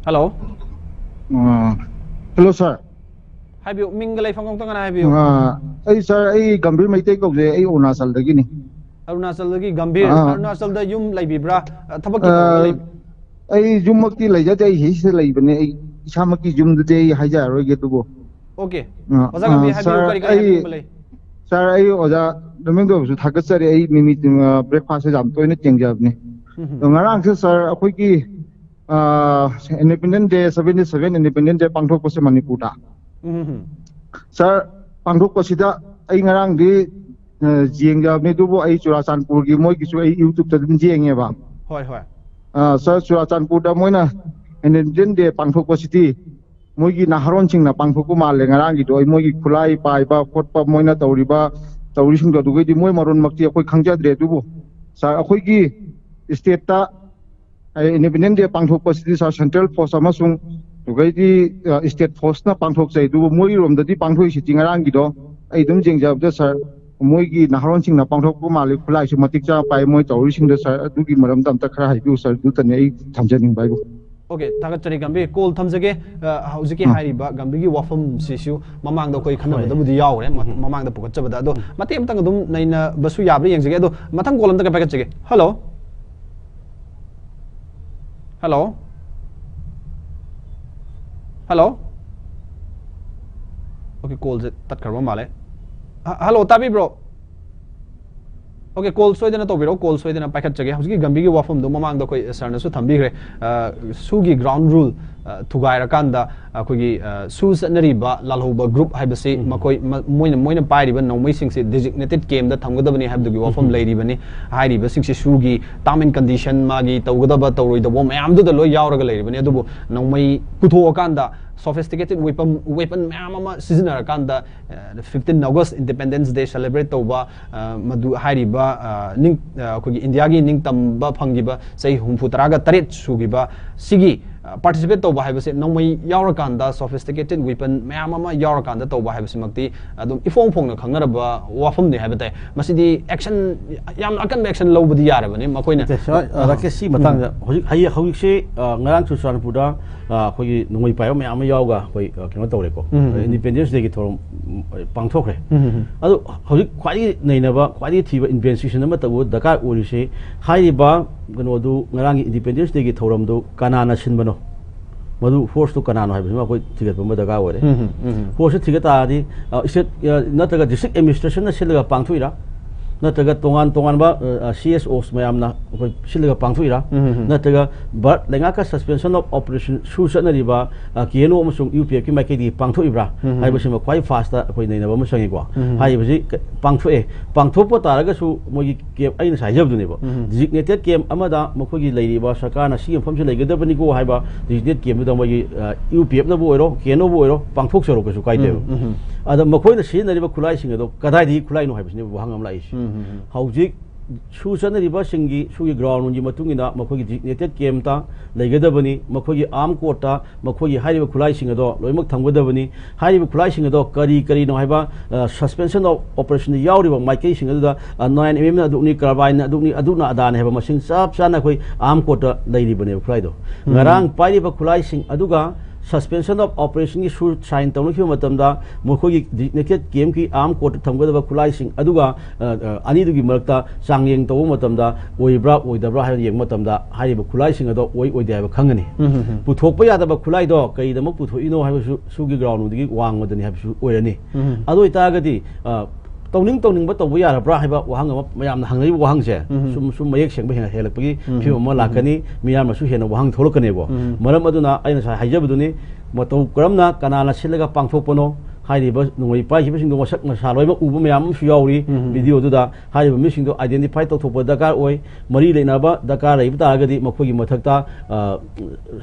hello꯫ ꯑ, hello sir꯫ ꯍꯥꯏꯕꯤꯌꯨ, ꯃꯤꯡꯒ ꯂꯩꯐꯝ ꯑꯝꯇ ꯉꯅ ꯍꯥꯏꯕꯤꯌꯨ꯫ ꯑ, ꯑꯩ sir, ꯑꯩ ꯒꯝꯚꯤꯔ ꯃꯩꯇꯩ ꯀꯧꯖꯩ, ꯑꯩ ꯑꯔꯨꯅꯥꯆꯜꯗꯒꯤꯅꯤ꯫ ꯑꯔꯨꯅꯥꯆꯜꯗꯒꯤ ꯒꯝꯚꯤꯔ꯫ ꯑꯥ꯫ ꯑꯔꯨꯅꯥꯆꯜꯗ ꯌꯨꯝ ꯂꯩꯕꯤꯕ꯭ꯔꯥ? ꯑ, ꯊꯕꯛꯀꯤ ꯑ, ꯇꯧꯔꯒ ꯂꯩ? ꯑꯩ ꯌꯨꯝꯃꯛꯇꯤ ꯂꯩꯖꯗꯦ, ꯑꯩ ꯁꯤꯗ ꯂꯩꯕꯅꯦ꯫ ꯑꯩ ꯏꯁꯥꯃꯛꯀꯤ ꯌꯨꯝꯗꯨꯗꯤ ꯑꯩ ꯍꯥꯏꯖꯔꯔꯣꯏꯒꯦ꯫ ꯑꯗꯨꯕꯨ Okay꯫ ꯑ, ꯑꯣꯖꯥ ꯒꯝꯚꯤꯔ, ꯑ, ꯍꯥꯏꯕꯤꯌꯨ, sir, ꯀꯔꯤ ꯀꯔꯤ ꯑꯩ ꯍꯥꯏꯕꯤꯅꯤꯡꯕ ꯂꯩ? Sir, ꯑꯩ ꯑꯣꯖꯥ ꯂꯝꯖꯤꯡꯕꯕꯨꯁꯨ ꯊꯥꯒꯠꯆꯔꯤ꯫ ꯑꯩ ꯃꯤꯃꯤ, ꯑ, breakfast ꯁꯦ ꯌꯥꯝ ꯇꯣꯏꯅ ꯌꯦꯡꯖꯕꯅꯦ꯫ ꯎꯝ꯫ ꯑꯗꯣ ꯉꯔꯥꯡꯁꯦ sir, ꯑꯩꯈꯣꯏꯒꯤ, ꯑ, Independence Day, seventy seven Independence Day ꯄꯥꯡꯊꯣꯛꯄꯁꯦ ꯃꯅꯤꯄꯨꯔꯗ꯫ ꯎꯝ꯫ Sir, ꯄꯥꯡꯊꯣꯛꯄꯁꯤꯗ ꯑꯩ ꯉꯔꯥꯡꯗꯤ, ꯑ, ꯌꯦꯡꯖꯕꯅꯦ, ꯑꯗꯨꯕꯨ ꯑꯩ ꯆꯨꯔꯥꯆꯥꯟꯄꯨꯔꯒꯤ ꯃꯣꯏꯒꯤꯁꯨ ꯑꯩ YouTube ꯇ ꯑꯗꯨꯝ ꯌꯦꯡꯉꯦꯕ꯫ ꯍꯣꯏ, ꯍꯣꯏ꯫ ꯑ, Sir, ꯆꯨꯔꯥꯆꯥꯟꯄꯨꯔꯗ ꯃꯣꯏꯅ Independence Day ꯄꯥꯡꯊꯣꯛꯄꯁꯤꯗꯤ ꯃꯣꯏꯒꯤ ꯅꯍꯥꯔꯣꯟꯁꯤꯡꯅ ꯄꯥꯡꯊꯣꯛꯄ ꯃꯥꯜꯂꯦ꯫ ꯉꯔꯥꯡꯒꯤꯗꯣ ꯑꯩ ꯃꯣꯏꯒꯤ ꯈꯨꯠꯂꯥꯏ ꯄꯥꯏꯕ ꯈꯣꯠꯄ, ꯃꯣꯏꯅ ꯇꯧꯔꯤꯕ ꯇꯧꯔꯤꯁꯤꯡꯗꯣ, ꯑꯗꯨꯒꯩꯗꯤ ꯃꯣꯏ ꯃꯔꯣꯟꯃꯛꯇꯤ ꯑꯩꯈꯣꯏ ꯈꯪꯖꯗ꯭ꯔꯦ꯫ ꯑꯗꯨꯕꯨ sir, ꯑꯩꯈꯣꯏꯒꯤ state ꯇ, ꯑ, Independence Day ꯄꯥꯡꯊꯣꯛꯄꯁꯤꯗꯤ sir, central force ꯑꯃꯁꯨꯡ ꯑꯗꯨꯒꯩꯗꯤ, ꯑ, state force ꯅ ꯄꯥꯡꯊꯣꯛꯆꯩ꯫ ꯑꯗꯨꯕꯨ ꯃꯣꯏꯔꯣꯝꯗꯗꯤ ꯄꯥꯡꯊꯣꯛꯏꯁꯤꯗꯤ ꯉꯔꯥꯡꯒꯤꯗꯣ ꯑꯩ ꯑꯗꯨꯝ ꯌꯦꯡꯖꯕꯗ sir, ꯃꯣꯏꯒꯤ ꯅꯍꯥꯔꯣꯟꯁꯤꯡꯅ ꯄꯥꯡꯊꯣꯛꯄ ꯃꯥꯜꯂꯤ, ꯈꯨꯠꯂꯥꯏꯁꯨ ꯃꯇꯤꯛ ꯆꯥꯅ ꯄꯥꯏ꯫ ꯃꯣꯏ ꯇꯧꯔꯤꯁꯤꯡꯗꯣ sir, ꯑꯗꯨꯒꯤ ꯃꯔꯝꯗ ꯑꯝꯇ ꯈꯔ ꯍꯥꯏꯕꯤꯌꯨ sir, ꯑꯗꯨꯇꯅꯤ ꯑꯩ ꯊꯝꯖꯅꯤꯡꯕ ꯍꯥꯏꯕꯨ꯫ Okay, ꯊꯥꯒꯠꯆꯔꯤ ꯒꯝꯚꯤꯔ꯫ ꯀꯣꯜ ꯊꯝꯖꯒꯦ꯫ ꯑ, ꯍꯧꯖꯤꯛꯀꯤ ꯑ꯫ ꯍꯥꯏꯔꯤꯕ ꯒꯝꯚꯤꯔꯒꯤ ꯋꯥꯐꯝꯁꯤꯁꯨ ꯃꯃꯥꯡꯗ ꯑꯩꯈꯣꯏ ꯈꯟꯅꯕꯗꯕꯨꯗꯤ ꯌꯥꯎꯈ꯭ꯔꯦ, ꯃ-, ꯃꯃꯥꯡꯗ ꯄꯨꯈꯠꯆꯕꯗ꯫ ꯑꯗꯣ ꯃꯇꯦꯛ ꯑꯃꯇꯪ ꯑꯗꯨꯝ ꯅꯩꯅꯕꯁꯨ ꯌꯥꯕ꯭ꯔꯥ ꯌꯦꯡꯖꯒꯦ꯫ ꯑꯗꯣ ꯃꯊꯪ call ꯑꯝꯇꯒ ꯄꯥꯏꯈꯠꯆꯒꯦ꯫ Hello, hello, hello꯫ Okay, ꯀꯣꯜꯁꯦ ꯇꯠꯈ꯭ꯔꯕ ꯃꯥꯜꯂꯦ꯫ ꯍ-, hello, ꯇꯥꯕꯤꯕ꯭ꯔꯣ? Okay, ꯀꯣꯜ ꯁꯣꯏꯗꯅ ꯇꯧꯕꯤꯔꯛꯑꯣ, ꯀꯣꯜ ꯁꯣꯏꯗꯅ ꯄꯥꯏꯈꯠꯆꯒꯦ꯫ ꯍꯧꯖꯤꯛꯀꯤ ꯒꯝꯚꯤꯔꯒꯤ ꯋꯥꯐꯝꯗꯣ ꯃꯃꯥꯡꯗ ꯑꯩꯈꯣꯏ ꯁꯔꯅꯁꯨ ꯊꯝꯕꯤꯈ꯭ꯔꯦ꯫ ꯑ, ꯁꯨꯒꯤ ground rule ꯑ, ꯊꯨꯒꯥꯏꯔꯀꯥꯟꯗ ꯑꯩꯈꯣꯏꯒꯤ, ꯑ, ꯁꯨ ꯆꯠꯅꯔꯤꯕ ꯂꯥꯜꯍꯧꯕ ꯒ꯭ꯔꯨꯞ ꯍꯥꯏꯕꯁꯤ ꯎꯝ꯫ ꯃꯈꯣꯏ ꯃ-, ꯃꯣꯏꯅ, ꯃꯣꯏꯅ ꯄꯥꯏꯔꯤꯕ ꯅꯣꯡꯃꯩꯁꯤꯡꯁꯦ ꯗꯤꯖꯤꯛꯅꯦꯇꯦꯠ ꯀꯦꯝꯗ ꯊꯝꯒꯗꯕꯅꯤ ꯍꯥꯏꯕꯗꯨꯒꯤ ꯋꯥꯐꯝ ꯎꯝ꯫ ꯂꯩꯔꯤꯕꯅꯤ꯫ ꯍꯥꯏꯔꯤꯕꯁꯤꯡꯁꯤ ꯁꯨꯒꯤ ꯇꯥꯔꯝ ꯑꯦꯟ ꯀꯟꯗꯤꯁꯟ, ꯃꯥꯒꯤ ꯇꯧꯒꯗꯕ ꯇꯧꯔꯣꯏꯗꯕ ꯃꯌꯥꯝꯗꯨꯗ ꯂꯣꯏ ꯌꯥꯎꯔꯒ ꯂꯩꯔꯤꯕꯅꯤ꯫ ꯑꯗꯨꯕꯨ ꯅꯣꯡꯃꯩ ꯄꯨꯊꯣꯛꯑꯀꯥꯟꯗ ꯁꯣꯐꯤꯁꯇꯤꯀꯦꯇꯦꯠ ꯋꯦꯄꯟ, ꯋꯦꯄꯟ ꯃꯌꯥꯝ ꯑꯃ ꯁꯤꯖꯤꯟꯅꯔꯀꯥꯟꯗ, ꯑ, ꯐꯤꯐꯇꯤꯟ ꯑꯣꯒꯁ ꯏꯟꯗꯤꯄꯦꯟꯗꯦꯟꯁ ꯗꯦ ꯁꯦꯂꯦꯕ꯭ꯔꯦꯠ ꯇꯧꯕ, ꯑ, ꯃꯗꯨ ꯍꯥꯏꯔꯤꯕ, ꯑ, ꯅꯤꯡ-, ꯑ, ꯑꯩꯈꯣꯏꯒꯤ ꯏꯟꯗꯤꯌꯥꯒꯤ ꯅꯤꯡꯇꯝꯕ ꯐꯪꯈꯤꯕ ꯆꯍꯤ ꯍꯨꯝꯐꯨ ꯇꯔꯥꯒ ꯇꯔꯦꯠ ꯁꯨꯈꯤꯕ ꯁꯤꯒꯤ, ꯑ, ꯄꯥꯔꯇꯤꯁꯤꯄꯦꯠ ꯇꯧꯕ ꯍꯥꯏꯕꯁꯦ ꯅꯣꯡꯃꯩ ꯌꯥꯎꯔꯀꯥꯟꯗ, ꯁꯣꯐꯤꯁꯇꯤꯀꯦꯇꯦꯠ ꯋꯦꯄꯟ ꯃꯌꯥꯝ ꯑꯃ ꯌꯥꯎꯔꯀꯥꯟꯗ ꯇꯧꯕ ꯍꯥꯏꯕꯁꯤꯃꯛꯇꯤ ꯑꯗꯨꯝ ꯏꯐꯣꯡ ꯐꯣꯡꯅ ꯈꯪꯅꯔꯕ ꯋꯥꯐꯝꯅꯤ ꯍꯥꯏꯕ ꯇꯥꯏ꯫ ꯃꯁꯤꯗꯤ ꯑꯦꯛꯁꯟ, ꯌꯥꯝꯅ ꯑꯀꯟꯕ ꯑꯦꯛꯁꯟ ꯂꯧꯕꯗꯤ ꯌꯥꯔꯕꯅꯤ ꯃꯈꯣꯏꯅ꯫ ꯅꯠꯇꯦ, ꯁꯥꯔ, ꯑ, ꯑ, ꯔꯥꯀꯦꯁ, ꯁꯤ ꯃꯇꯥꯡꯗ ꯍꯧꯖꯤꯛ, ꯍꯌꯦ-, ꯍꯧꯖꯤꯛꯁꯦ, ꯑ, ꯉꯔꯥꯡꯁꯨ ꯆꯨꯔꯆꯥꯟꯄꯨꯔꯗ, ꯑ, ꯑꯩꯈꯣꯏꯒꯤ ꯅꯣꯡꯃꯩ ꯄꯥꯏꯕ ꯃꯌꯥꯝ ꯑꯃ ꯌꯥꯎꯔꯒ ꯑꯩꯈꯣꯏ, ꯑ, ꯀꯩꯅꯣ ꯇꯧꯔꯦꯀꯣ꯫ ꯎꯝ, ꯎꯝ, ꯎꯝ꯫ ꯏꯟꯗꯤꯄꯦꯟꯗꯦꯟꯁ ꯗꯦꯒꯤ ꯊꯧꯔꯝ, ꯎꯝ, ꯄꯥꯡꯊꯣꯛꯈ꯭ꯔꯦ꯫ ꯎꯝ, ꯎꯝ, ꯎꯝ꯫ ꯑꯗꯣ ꯍꯧꯖꯤꯛ ꯈ꯭ꯋꯥꯏꯗꯒꯤ ꯅꯩꯅꯕ, ꯈ꯭ꯋꯥꯏꯗꯒꯤ ꯊꯤꯕ ꯏꯟꯚꯦꯁꯇꯤꯒꯦꯁꯟ ꯑꯃ ꯇꯧꯕ ꯗꯔꯀꯥꯔ ꯑꯣꯏꯔꯤꯁꯦ, ꯍꯥꯏꯔꯤꯕ ꯀꯩꯅꯣꯗꯨ, ꯉꯔꯥꯡꯒꯤ ꯏꯟꯗꯤꯄꯦꯟꯗꯦꯟꯁ ꯗꯦꯒꯤ ꯊꯧꯔꯝꯗꯨ ꯀꯅꯥꯅ ꯁꯤꯟꯕꯅꯣ? ꯃꯗꯨ ꯐꯣꯔꯁꯇꯨ ꯀꯅꯥꯅꯣ ꯍꯥꯏꯕꯁꯤꯃ ꯑꯩꯈꯣꯏ ꯊꯤꯒꯠꯄ ꯑꯃ ꯗꯔꯀꯥꯔ ꯑꯣꯏꯔꯦ꯫ ꯎꯝ, ꯎꯝ, ꯎꯝ, ꯎꯝ꯫ ꯐꯣꯔꯁꯁꯦ ꯊꯤꯒꯠ ꯇꯥꯔꯗꯤ, ꯑ, ꯁ꯭ꯇꯦꯠ, ꯑ, ꯅꯠꯇ꯭ꯔꯒ ꯗꯤꯁꯇ꯭ꯔꯤꯛ ꯑꯦꯗꯃꯤꯅꯤꯁꯇ꯭ꯔꯦꯁꯟꯅ ꯁꯤꯜꯂꯒ ꯄꯥꯡꯊꯣꯛꯏꯔꯥ? ꯅꯠꯇ꯭ꯔꯒ ꯇꯣꯉꯥꯟ ꯇꯣꯉꯥꯟꯕ, ꯑ, ꯑ, ꯁꯤ ꯑꯦꯁ ꯑꯣꯁ ꯃꯌꯥꯝꯅ ꯑꯩꯈꯣꯏ ꯁꯤꯜꯂꯒ ꯄꯥꯡꯊꯣꯛꯏꯔꯥ? ꯎꯝ, ꯎꯝ, ꯎꯝ꯫ ꯅꯠꯇ꯭ꯔꯒ ꯚꯥꯔꯠ ꯂꯩꯉꯥꯛꯀ ꯁꯁꯄꯦꯟꯁꯟ ꯑꯣꯐ ꯑꯣꯄꯔꯦꯁꯟ ꯁꯨ ꯆꯠꯅꯔꯤꯕ, ꯑ, ꯀꯦ ꯑꯦꯟ ꯑꯣ ꯑꯃꯁꯨꯡ ꯌꯨ ꯄꯤ ꯑꯦꯐꯀꯤ ꯃꯥꯏꯀꯩꯗꯒꯤ ꯄꯥꯡꯊꯣꯛꯏꯕ꯭ꯔꯥ? ꯎꯝ, ꯎꯝ꯫ ꯍꯥꯏꯕꯁꯤꯃ ꯈ꯭ꯋꯥꯏ ꯐꯥꯔꯁꯇ ꯑꯩꯈꯣꯏ ꯅꯩꯅꯕ ꯑꯃ ꯆꯪꯉꯤꯀꯣ꯫ ꯎꯝ, ꯎꯝ꯫ ꯍꯥꯏꯔꯤꯕꯁꯤ ꯀ-, ꯄꯥꯡꯊꯣꯛꯑꯦ꯫ ꯄꯥꯡꯊꯣꯛꯄ ꯇꯥꯔꯒꯁꯨ ꯃꯣꯏꯒꯤ ꯀꯦꯝ, ꯑꯩ ꯉꯁꯥꯏ ꯍꯥꯏꯖꯕꯗꯨꯅꯦꯕ, ꯎꯝ꯫ ꯗꯤꯖꯤꯛꯅꯦꯇꯦꯠ ꯀꯦꯝ ꯑꯃꯗ ꯃꯈꯣꯏꯒꯤ ꯂꯩꯔꯤꯕ ꯁꯔꯀꯥꯔꯅ ꯁꯤꯒꯤ ꯃꯐꯝꯁꯤ ꯂꯩꯒꯗꯕꯅꯤꯀꯣ ꯍꯥꯏꯕ ꯗꯤꯖꯤꯛꯅꯦꯇꯦꯠ ꯀꯦꯝꯗꯨꯗ ꯃꯣꯏꯒꯤ, ꯑ, ꯌꯨ ꯄꯤ ꯑꯦꯐꯅꯕꯨ ꯑꯣꯏꯔꯣ, ꯀꯦ ꯑꯦꯟ ꯑꯣꯕꯨ ꯑꯣꯏꯔꯣ, ꯄꯥꯡꯊꯣꯛꯆꯔꯣ, ꯀꯩꯁꯨ ꯀꯥꯏꯗꯦꯕ꯫ ꯎꯝ, ꯎꯝ, ꯎꯝ꯫ ꯑꯗ ꯃꯈꯣꯏꯅ ꯁꯤꯖꯤꯟꯅꯔꯤꯕ ꯈꯨꯠꯂꯥꯏꯁꯤꯡ ꯑꯗꯣ ꯀꯗꯥꯏꯗꯒꯤ ꯈꯨꯠꯂꯥꯏꯅꯣ ꯍꯥꯏꯕꯁꯤꯅꯦꯕ ꯋꯥꯍꯪ ꯑꯃ ꯂꯥꯛꯏꯁꯦ꯫ ꯎꯝ, ꯎꯝ, ꯎꯝ꯫ ꯍꯧꯖꯤꯛ ꯁꯨ ꯆꯠꯅꯔꯤꯕꯁꯤꯡꯒꯤ, ꯁꯨꯒꯤ ꯒ꯭ꯔꯥꯎꯟꯒꯤ ꯃꯇꯨꯡ ꯏꯟꯅ ꯃꯈꯣꯏꯒꯤ ꯗꯤꯖꯤꯛꯅꯦꯇꯦꯠ ꯀꯦꯝꯇ ꯂꯩꯒꯗꯕꯅꯤ, ꯃꯈꯣꯏꯒꯤ ꯑꯥꯔꯝ ꯀꯣꯔꯠꯇ ꯃꯈꯣꯏꯒꯤ ꯍꯥꯏꯔꯤꯕ ꯈꯨꯠꯂꯥꯏꯁꯤꯡ ꯑꯗꯣ ꯂꯣꯏꯅꯃꯛ ꯊꯝꯒꯗꯕꯅꯤ꯫ ꯍꯥꯏꯔꯤꯕ ꯈꯨꯠꯂꯥꯏꯁꯤꯡ ꯑꯗꯣ ꯀꯔꯤ ꯀꯔꯤꯅꯣ ꯍꯥꯏꯕ, ꯑ, ꯁꯁꯄꯦꯟꯁꯟ ꯑꯣꯐ ꯑꯣꯄꯔꯦꯁꯟꯗ ꯌꯥꯎꯔꯤꯕ ꯃꯥꯏꯀꯩꯁꯤꯡ ꯑꯗꯨꯗ, ꯑ, ꯅꯥꯏꯟ ꯑꯦꯝ ꯑꯦꯝꯅ ꯑꯗꯨꯛꯅꯤ, ꯀꯥꯔꯕꯥꯏꯟꯅ ꯑꯗꯨꯛꯅꯤ, ꯑꯗꯨꯅ ꯑꯗꯥꯅꯤ ꯍꯥꯏꯕ ꯃꯁꯤꯡ ꯆꯞ ꯆꯥꯅ ꯑꯩꯈꯣꯏ ꯑꯥꯔꯝ ꯀꯣꯔꯠꯇ ꯂꯩꯔꯤꯕꯅꯦꯕ ꯈꯨꯠꯂꯥꯏꯗꯣ꯫ ꯎꯝ꯫ ꯉꯔꯥꯡ ꯄꯥꯏꯔꯤꯕ ꯈꯨꯠꯂꯥꯏꯁꯤꯡ ꯑꯗꯨꯒ ꯁꯁꯄꯦꯟꯁꯟ ꯑꯣꯐ ꯑꯣꯄꯔꯦꯁꯟꯒꯤ ꯁꯨ ꯁꯥꯏꯟ ꯇꯧꯅꯈꯤꯕ ꯃꯇꯝꯗ ꯃꯈꯣꯏꯒꯤ ꯗꯤꯖꯤꯛꯅꯦꯇꯦꯠ ꯀꯦꯝꯀꯤ ꯑꯥꯔꯝ ꯀꯣꯔꯠꯇ ꯊꯝꯒꯗꯕ ꯈꯨꯠꯂꯥꯏꯁꯤꯡ ꯑꯗꯨꯒ, ꯑ, ꯑ, ꯑꯅꯤꯗꯨꯒꯤ ꯃꯔꯛꯇ ꯆꯥꯡꯌꯦꯡ ꯇꯧꯕ ꯃꯇꯝꯗ ꯑꯣꯏꯕ꯭ꯔꯥ ꯑꯣꯏꯗꯕ꯭ꯔꯥ ꯍꯥꯏꯅ ꯌꯦꯡꯕ ꯃꯇꯝꯗ ꯍꯥꯏꯔꯤꯕ ꯈꯨꯠꯂꯥꯏꯁꯤꯡ ꯑꯗꯣ ꯑꯣꯏ ꯑꯣꯏꯗꯦ ꯍꯥꯏꯕ ꯈꯪꯒꯅꯤ꯫ ꯎꯝ, ꯎꯝ, ꯎꯝ꯫ ꯄꯨꯊꯣꯛꯄ ꯌꯥꯗꯕ ꯈꯨꯠꯂꯥꯏꯗꯣ ꯀꯔꯤꯗꯃꯛ ꯄꯨꯊꯣꯛꯏꯅꯣ ꯍꯥꯏꯕꯁꯨ ꯁꯨꯒꯤ ꯒ꯭ꯔꯥꯎꯟꯗꯒꯤ ꯋꯥꯡꯃꯗꯅꯤ ꯍꯥꯏꯕꯁꯨ ꯑꯣꯏꯔꯅꯤ꯫ ꯎꯝ꯫ ꯑꯗꯨ ꯑꯣꯏꯇꯥꯔꯒꯗꯤ, ꯑ, ꯇꯧꯅꯤꯡ ꯇꯧꯅꯤꯡꯕ ꯇꯧꯕ ꯌꯥꯔꯕ꯭ꯔꯥ ꯍꯥꯏꯕ ꯋꯥꯍꯪ ꯑꯃ, ꯃꯌꯥꯝꯅ ꯍꯪꯅꯔꯤꯕ ꯋꯥꯍꯪꯁꯦ, ꯎꯝ꯫ ꯁꯨꯝ, ꯁꯨꯝ ꯃꯌꯦꯛ ꯁꯦꯡꯕ ꯍꯦꯟꯅ ꯍꯦꯜꯂꯛꯄꯒꯤ ꯎꯝ꯫ ꯐꯤꯕꯝ ꯑꯃ ꯎꯝ꯫ ꯂꯥꯛꯀꯅꯤ, ꯃꯤꯌꯥꯝꯅꯁꯨ ꯍꯦꯟꯅ ꯋꯥꯍꯪ ꯊꯣꯛꯂꯛꯀꯅꯦꯕꯀꯣ꯫ ꯎꯝ꯫ ꯃꯔꯝ ꯑꯗꯨꯅ ꯑꯩꯅ ꯉꯁꯥꯏ ꯍꯥꯏꯖꯕꯗꯨꯅꯤ, ꯃꯇꯧ ꯀꯔꯝꯅ ꯀꯅꯥꯅ ꯁꯤꯜꯂꯒ ꯄꯥꯡꯊꯣꯛꯄꯅꯣ, ꯍꯥꯏꯔꯤꯕ ꯅꯣꯡꯃꯩ ꯄꯥꯏꯈꯤꯕꯁꯤꯡꯗꯣ ꯃꯁꯛ ꯃꯁꯥ ꯂꯣꯏꯅꯃꯛ ꯎꯕ ꯃꯌꯥꯝ ꯑꯃꯁꯨ ꯌꯥꯎꯔꯤ ꯎꯝ꯫ ꯚꯤꯗꯤꯑꯣꯗꯨꯗ꯫ ꯍꯥꯏꯔꯤꯕ ꯃꯤꯁꯤꯡꯗꯣ identify ꯇꯧꯊꯣꯛꯄ ꯗꯔꯀꯥꯔ ꯑꯣꯏ, ꯃꯔꯤ ꯂꯩꯅꯕ ꯗꯔꯀꯥꯔ ꯂꯩꯕ ꯇꯥꯔꯒꯗꯤ ꯃꯈꯣꯏꯒꯤ ꯃꯊꯛꯇ, ꯑ,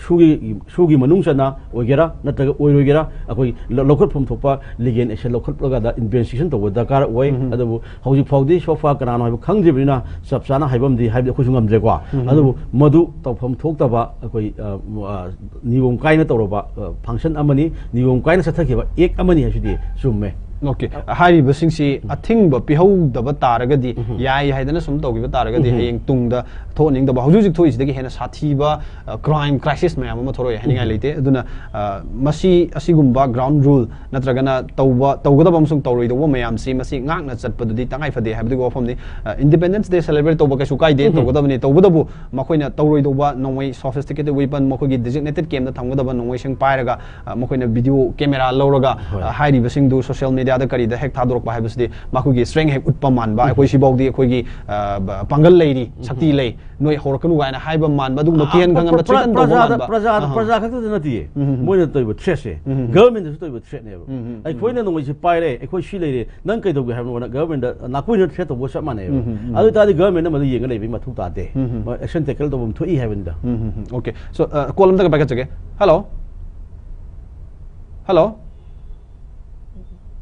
ꯁꯨꯒꯤ, ꯁꯨꯒꯤ ꯃꯅꯨꯡ ꯆꯟꯅ ꯑꯣꯏꯒꯦꯔꯥ ꯅꯠꯇ꯭ꯔꯒ ꯑꯣꯏꯔꯣꯏꯒꯦꯔꯥ, ꯑꯩꯈꯣꯏ ꯂ-, ꯂꯧꯈꯠꯐꯝ ꯊꯣꯛꯄ legal action ꯂꯧꯈꯠꯂꯒ investigation ꯇꯧꯕ ꯗꯔꯀꯥꯔ ꯑꯣꯏ꯫ ꯎꯝ꯫ ꯑꯗꯨꯕꯨ ꯍꯧꯖꯤꯛ ꯐꯥꯎꯗꯤ so far ꯀꯅꯥꯅꯣ ꯍꯥꯏꯕ ꯈꯪꯗ꯭ꯔꯤꯕꯅꯤꯅ ꯆꯞ ꯆꯥꯅ ꯍꯥꯏꯕ ꯑꯃꯗꯤ ꯍꯥꯏꯕꯗꯤ ꯑꯩꯈꯣꯏꯁꯨ ꯉꯝꯗ꯭ꯔꯦꯀꯣ꯫ ꯎꯝ꯫ ꯑꯗꯨꯕꯨ ꯃꯗꯨ ꯇꯧꯐꯝ ꯊꯣꯛꯇꯕ ꯑꯩꯈꯣꯏ, ꯑ, ꯑ, ꯅꯤꯌꯣꯝ ꯀꯥꯏꯅ ꯇꯧꯔꯕ, ꯑ, function ꯑꯃꯅꯤ, ꯅꯤꯌꯣꯝ ꯀꯥꯏꯅ ꯆꯠꯊꯈꯤꯕ act ꯑꯃꯅꯤ ꯍꯥꯏꯁꯤꯗꯤ ꯆꯨꯝꯃꯦ꯫ OK, ꯍꯥꯏꯔꯤꯕꯁꯤꯡꯁꯤ ꯑꯊꯤꯡꯕ ꯄꯤꯍꯧꯗꯕ ꯇꯥꯔꯒꯗꯤ, ꯎꯝ꯫ ꯌꯥꯏ ꯍꯥꯏꯗꯅ ꯁꯨꯝ ꯇꯧꯈꯤꯕ ꯇꯥꯔꯒꯗꯤ, ꯎꯝ꯫ ꯍꯌꯦꯡ ꯇꯨꯡꯗ ꯊꯣꯛꯍꯟꯅꯤꯡꯗꯕ, ꯍꯧꯖꯤꯛ ꯍꯧꯖꯤꯛ ꯊꯣꯛꯏꯁꯤꯗꯒꯤ ꯍꯦꯟꯅ ꯁꯥꯊꯤꯕ, ꯑ, crime crisis ꯃꯌꯥꯝ ꯑꯃ ꯊꯣꯛꯂꯛꯑꯣꯏ ꯍꯥꯏꯅꯤꯡꯉꯥꯏ ꯎꯝ꯫ ꯂꯩꯇꯦ꯫ ꯑꯗꯨꯅ, ꯑ, ꯃꯁꯤ ꯑꯁꯤꯒꯨꯝꯕ ground rule ꯅꯠꯇ꯭ꯔꯒꯅ ꯇꯧꯕ, ꯇꯧꯒꯗꯕ ꯑꯃꯁꯨꯡ ꯇꯧꯔꯣꯏꯗꯧꯕ ꯃꯌꯥꯝꯁꯤ ꯃꯁꯤ ꯉꯥꯛꯅ ꯆꯠꯄꯗꯨꯗꯤ ꯇꯉꯥꯏ ꯐꯗꯦ ꯍꯥꯏꯕꯗꯨꯒꯤ ꯋꯥꯐꯝꯅꯤ꯫ ꯑ, Independence Day celebrate ꯇꯧꯕ ꯀꯩꯁꯨ ꯀꯥꯏꯗꯦ, ꯎꯝ꯫ ꯇꯧꯒꯗꯕꯅꯤ꯫ ꯇꯧꯕꯇꯕꯨ ꯃꯈꯣꯏꯅ ꯇꯧꯔꯣꯏꯗꯧꯕ ꯅꯣꯡꯃꯩ, sophisticated weapon, ꯃꯈꯣꯏꯒꯤ designated campꯇ ꯊꯝꯒꯗꯕ ꯅꯣꯡꯃꯩꯁꯤꯡ ꯄꯥꯏꯔꯒ, ꯑ, ꯃꯈꯣꯏꯅ video camera ꯂꯧꯔꯒ, ꯍꯣꯏ꯫ ꯑ, ꯍꯥꯏꯔꯤꯕꯁꯤꯡꯗꯨ social mediaꯗ ꯀꯔꯤꯗ ꯍꯦꯛ ꯊꯥꯗꯣꯔꯛꯄ ꯍꯥꯏꯕꯁꯤꯗꯤ ꯃꯈꯣꯏꯒꯤ strength ꯍꯦꯛ ꯎꯠꯄ ꯃꯥꯟꯕ꯫ ꯎꯝ꯫ ꯑꯩꯈꯣꯏ ꯁꯤꯐꯥꯎꯗꯤ ꯑꯩꯈꯣꯏꯒꯤ, ꯑ, ꯕ-, ꯄꯥꯡꯒꯜ ꯂꯩꯔꯤ, ꯎꯝ꯫ ꯁꯛꯇꯤ ꯂꯩ, ꯅꯣꯏ ꯍꯧꯔꯛꯀꯅꯨ ꯀꯥꯏꯅ ꯍꯥꯏꯕ ꯃꯥꯟꯕ, ꯑꯗꯨꯒꯨꯝꯕ ꯑ, ꯀꯤꯍꯟ ꯈꯪꯍꯟꯕ, ꯄ꯭ꯔ-, threaten ꯇꯧꯕ ꯄ꯭ꯔꯖꯥꯗ, ꯃꯥꯟꯕ꯫ ꯄ꯭ꯔꯖꯥ, ꯑꯍꯥ꯫ ꯄ꯭ꯔꯖꯥ ꯈꯛꯇꯗ ꯅꯠꯇꯤꯌꯦ꯫ ꯎꯝ, ꯎꯝ, ꯎꯝ꯫ ꯃꯣꯏꯅ ꯇꯧꯔꯤꯕ threatꯁꯦ, ꯎꯝ, ꯎꯝ, ꯎꯝ꯫ Governmentꯇꯁꯨ ꯇꯧꯔꯤꯕ threatꯅꯦꯕ꯫ ꯎꯝ, ꯎꯝ, ꯎꯝ꯫ ꯑꯩꯈꯣꯏꯅ ꯅꯣꯡꯃꯩꯁꯦ ꯄꯥꯏꯔꯦ, ꯑꯩꯈꯣꯏ ꯁꯤ ꯂꯩꯔꯦ, ꯅꯪ ꯀꯩꯗꯧꯒꯦ ꯍꯥꯏꯕꯅꯣ? Governmentꯗ ꯅꯥꯀꯣꯏꯅꯅ threat ꯇꯧꯕꯒ ꯆꯞ ꯃꯥꯟꯅꯩꯕ꯫ ꯎꯝ, ꯎꯝ, ꯎꯝ꯫ ꯑꯗꯨ ꯑꯣꯏꯇꯥꯔꯗꯤ governmentꯅ ꯃꯗꯨ ꯌꯦꯡꯉ ꯂꯩꯕꯒꯤ ꯃꯊꯧ ꯇꯥꯗꯦ꯫ ꯎꯝ, ꯎꯝ꯫ ꯃꯣꯏ action take ꯇꯧꯐꯝ ꯊꯣꯛꯏ ꯍꯥꯏꯕꯅꯤꯗ꯫ ꯎꯝ, ꯎꯝ, ꯎꯝ꯫ OK꯫ So, ꯑ, call ꯑꯝꯇꯒ ꯄꯥꯏꯈꯠꯆꯒꯦ꯫ Hello? Hello?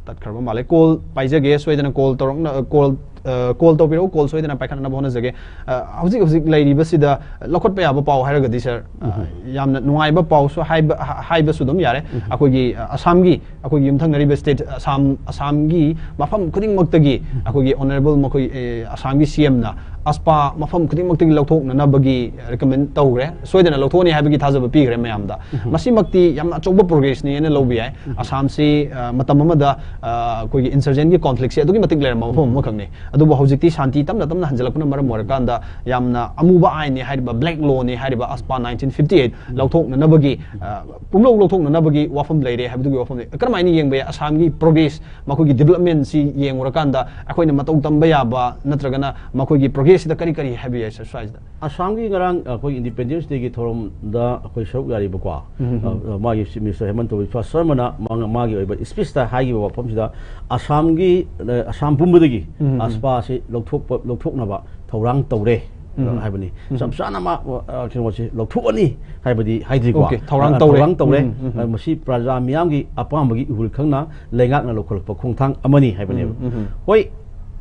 ꯇꯠꯈ꯭ꯔꯕ ꯃꯥꯜꯂꯦ꯫ Call ꯄꯥꯏꯖꯒꯦ, ꯁꯣꯏꯗꯅ call ꯇꯧꯔꯛꯅ-, call, ꯑ, call ꯇꯧꯕꯤꯔꯛꯎ, call ꯁꯣꯏꯗꯅ ꯄꯥꯏꯈꯠꯅꯅꯕ ꯍꯣꯠꯅꯖꯒꯦ꯫ ꯑ, ꯍꯧꯖꯤꯛ ꯍꯧꯖꯤꯛ ꯂꯩꯔꯤꯕꯁꯤꯗ ꯂꯧꯈꯠꯄ ꯌꯥꯕ ꯄꯥꯎ ꯍꯥꯏꯔꯒꯗꯤ, sir, ꯑ, ꯎꯝ꯫ ꯌꯥꯝꯅ ꯅꯨꯡꯉꯥꯏꯕ ꯄꯥꯎꯁꯨ ꯍꯥꯏꯕ, ꯍꯥ-, ꯍꯥꯏꯕꯁꯨ ꯑꯗꯨꯝ ꯌꯥꯔꯦ꯫ ꯎꯝ꯫ ꯑꯩꯈꯣꯏꯒꯤ, ꯑ, ꯑꯁꯥꯝꯒꯤ, ꯑꯩꯈꯣꯏꯒꯤ ꯌꯨꯝꯊꯪꯅꯔꯤꯕ state ꯑꯁꯥꯝ, ꯑꯁꯥꯝꯒꯤ ꯃꯐꯝ ꯈꯨꯗꯤꯡꯃꯛꯇꯒꯤ ꯎꯝ꯫ ꯑꯩꯈꯣꯏꯒꯤ honourable ꯃꯈꯣꯏ, ꯑꯦ, ꯑꯁꯥꯝꯒꯤ CMꯅ ꯑꯁꯄꯥ ꯃꯐꯝ ꯈꯨꯗꯤꯡꯃꯛꯇꯒꯤ ꯂꯧꯊꯣꯛꯅꯅꯕꯒꯤ ꯔꯤꯀꯃꯦꯟ ꯇꯧꯈ꯭ꯔꯦ꯫ ꯁꯣꯏꯗꯅ ꯂꯧꯊꯣꯛꯑꯅꯤ ꯍꯥꯏꯕꯒꯤ ꯊꯥꯖꯕ ꯄꯤꯈ꯭ꯔꯦ ꯃꯌꯥꯝꯗ꯫ ꯃꯁꯤꯃꯛꯇꯤ ꯌꯥꯝꯅ ꯑꯆꯧꯕ ꯄ꯭ꯔꯣꯒ꯭ꯔꯦꯁꯅꯤꯅ ꯂꯧꯕ ꯌꯥꯏ꯫ ꯑꯁꯥꯝꯁꯤ, ꯑ, ꯃꯇꯝ ꯑꯃꯗ, ꯑ, ꯑꯩꯈꯣꯏꯒꯤ ꯏꯟꯁꯔꯖꯦꯟꯒꯤ ꯀꯣꯟꯐ꯭ꯂꯤꯛꯁꯦ ꯑꯗꯨꯛꯀꯤ ꯃꯇꯤꯛ ꯂꯩꯔꯝꯕ ꯃꯐꯝ ꯑꯃꯈꯛꯅꯤ꯫ ꯑꯗꯨꯕꯨ ꯍꯧꯖꯤꯛꯇꯤ ꯁꯥꯟꯇꯤ ꯇꯞꯅ ꯇꯞꯅ ꯍꯟꯖꯤꯜꯂꯛꯄꯅ ꯃꯔꯝ ꯑꯣꯏꯔꯀꯥꯟꯗ ꯌꯥꯝꯅ ꯑꯃꯨꯕ ꯑꯥꯏꯟꯅꯤ ꯍꯥꯏꯔꯤꯕ, ꯕ꯭ꯂꯦꯛ ꯂꯣꯅꯤ ꯍꯥꯏꯔꯤꯕ ꯑꯁꯄꯥ ꯅꯥꯏꯟꯇꯤꯟ ꯐꯤꯐꯇꯤ ꯑꯩꯠ ꯂꯧꯊꯣꯛꯅꯅꯕꯒꯤ, ꯑ, ꯄꯨꯝꯂꯧ ꯂꯧꯊꯣꯛꯅꯅꯕꯒꯤ ꯋꯥꯐꯝ ꯂꯩꯔꯦ ꯍꯥꯏꯕꯗꯨꯒꯤ ꯋꯥꯐꯝꯅꯤ꯫ ꯀꯔꯝꯍꯥꯏꯅ ꯌꯦꯡꯕ ꯌꯥꯏ ꯑꯁꯥꯝꯒꯤ ꯄ꯭ꯔꯣꯒ꯭ꯔꯦꯁ, ꯃꯈꯣꯏꯒꯤ ꯗꯤꯕꯂꯞꯃꯦꯟꯁꯤ ꯌꯦꯡꯉꯨꯔꯀꯥꯟꯗ ꯑꯩꯈꯣꯏꯅ ꯃꯇꯧ ꯇꯝꯕ ꯌꯥꯕ ꯅꯠꯇ꯭ꯔꯒꯅ ꯃꯈꯣꯏꯒꯤ ꯄ꯭ꯔꯣꯒ꯭ꯔꯦꯁꯁꯤꯗ ꯀꯔꯤ ꯀꯔꯤ ꯍꯥꯏꯕ ꯌꯥꯏ, ꯁꯔ, ꯁ꯭ꯋꯥꯏꯁꯤꯗ? ꯑꯁꯥꯝꯒꯤ ꯉꯔꯥꯡ ꯑꯩꯈꯣꯏ ꯏꯟꯗꯤꯄꯦꯟꯗꯦꯟꯁ ꯗꯦꯒꯤ ꯊꯧꯔꯝꯗ ꯑꯩꯈꯣꯏ ꯁꯔꯨꯛ ꯌꯥꯔꯤꯕꯀꯣ, ꯎꯝ, ꯎꯝ꯫ ꯑ, ꯑ, ꯃꯥꯒꯤ ꯆꯤꯐ ꯃꯤꯅꯤꯁꯇꯔ ꯍꯦꯃꯟꯇ ꯕꯤꯁ꯭ꯋꯥ ꯁꯔꯃꯅ ꯃꯥ-, ꯃꯥꯒꯤ ꯑꯣꯏꯕ ꯏꯁꯄꯤꯆꯇ ꯍꯥꯏꯈꯤꯕ ꯋꯥꯐꯝꯁꯤꯗ, ꯑꯁꯥꯝꯒꯤ, ꯑ, ꯑꯁꯥꯝ ꯄꯨꯝꯕꯗꯒꯤ ꯎꯝ, ꯎꯝ꯫ ꯑꯁꯄꯥꯁꯤ ꯂꯧꯊꯣꯛꯄ, ꯂꯧꯊꯣꯛꯅꯕ ꯊꯧꯔꯥꯡ ꯇꯧꯔꯦ, ꯎꯝ, ꯎꯝ꯫ ꯍꯥꯏꯕꯅꯤ꯫ ꯎꯝ꯫ ꯆꯞ ꯆꯥꯅ ꯃꯥ, ꯑ, ꯀꯩꯅꯣꯁꯦ ꯂꯧꯊꯣꯛꯑꯅꯤ ꯍꯥꯏꯕꯗꯤ ꯍꯥꯏꯗ꯭ꯔꯤꯀꯣ꯫ ꯑꯣꯀꯦ, ꯊꯧꯔꯥꯡ ꯑ, ꯇꯧꯔꯦ꯫ ꯊꯧꯔꯥꯡ ꯇꯧꯔꯦ꯫ ꯎꯝ, ꯎꯝ, ꯎꯝ꯫ ꯑ, ꯃꯁꯤ ꯄ꯭ꯔꯖꯥ ꯃꯤꯌꯥꯝꯒꯤ ꯑꯄꯥꯝꯕꯒꯤ ꯏꯍꯨꯜ ꯈꯪꯅ ꯂꯩꯉꯥꯛꯅ ꯂꯧꯈꯠꯂꯛꯄ ꯈꯣꯡꯊꯥꯡ ꯑꯃꯅꯤ ꯍꯥꯏꯕꯅꯦꯕ꯫ ꯎꯝ, ꯎꯝ, ꯎꯝ꯫ ꯍꯣꯏ,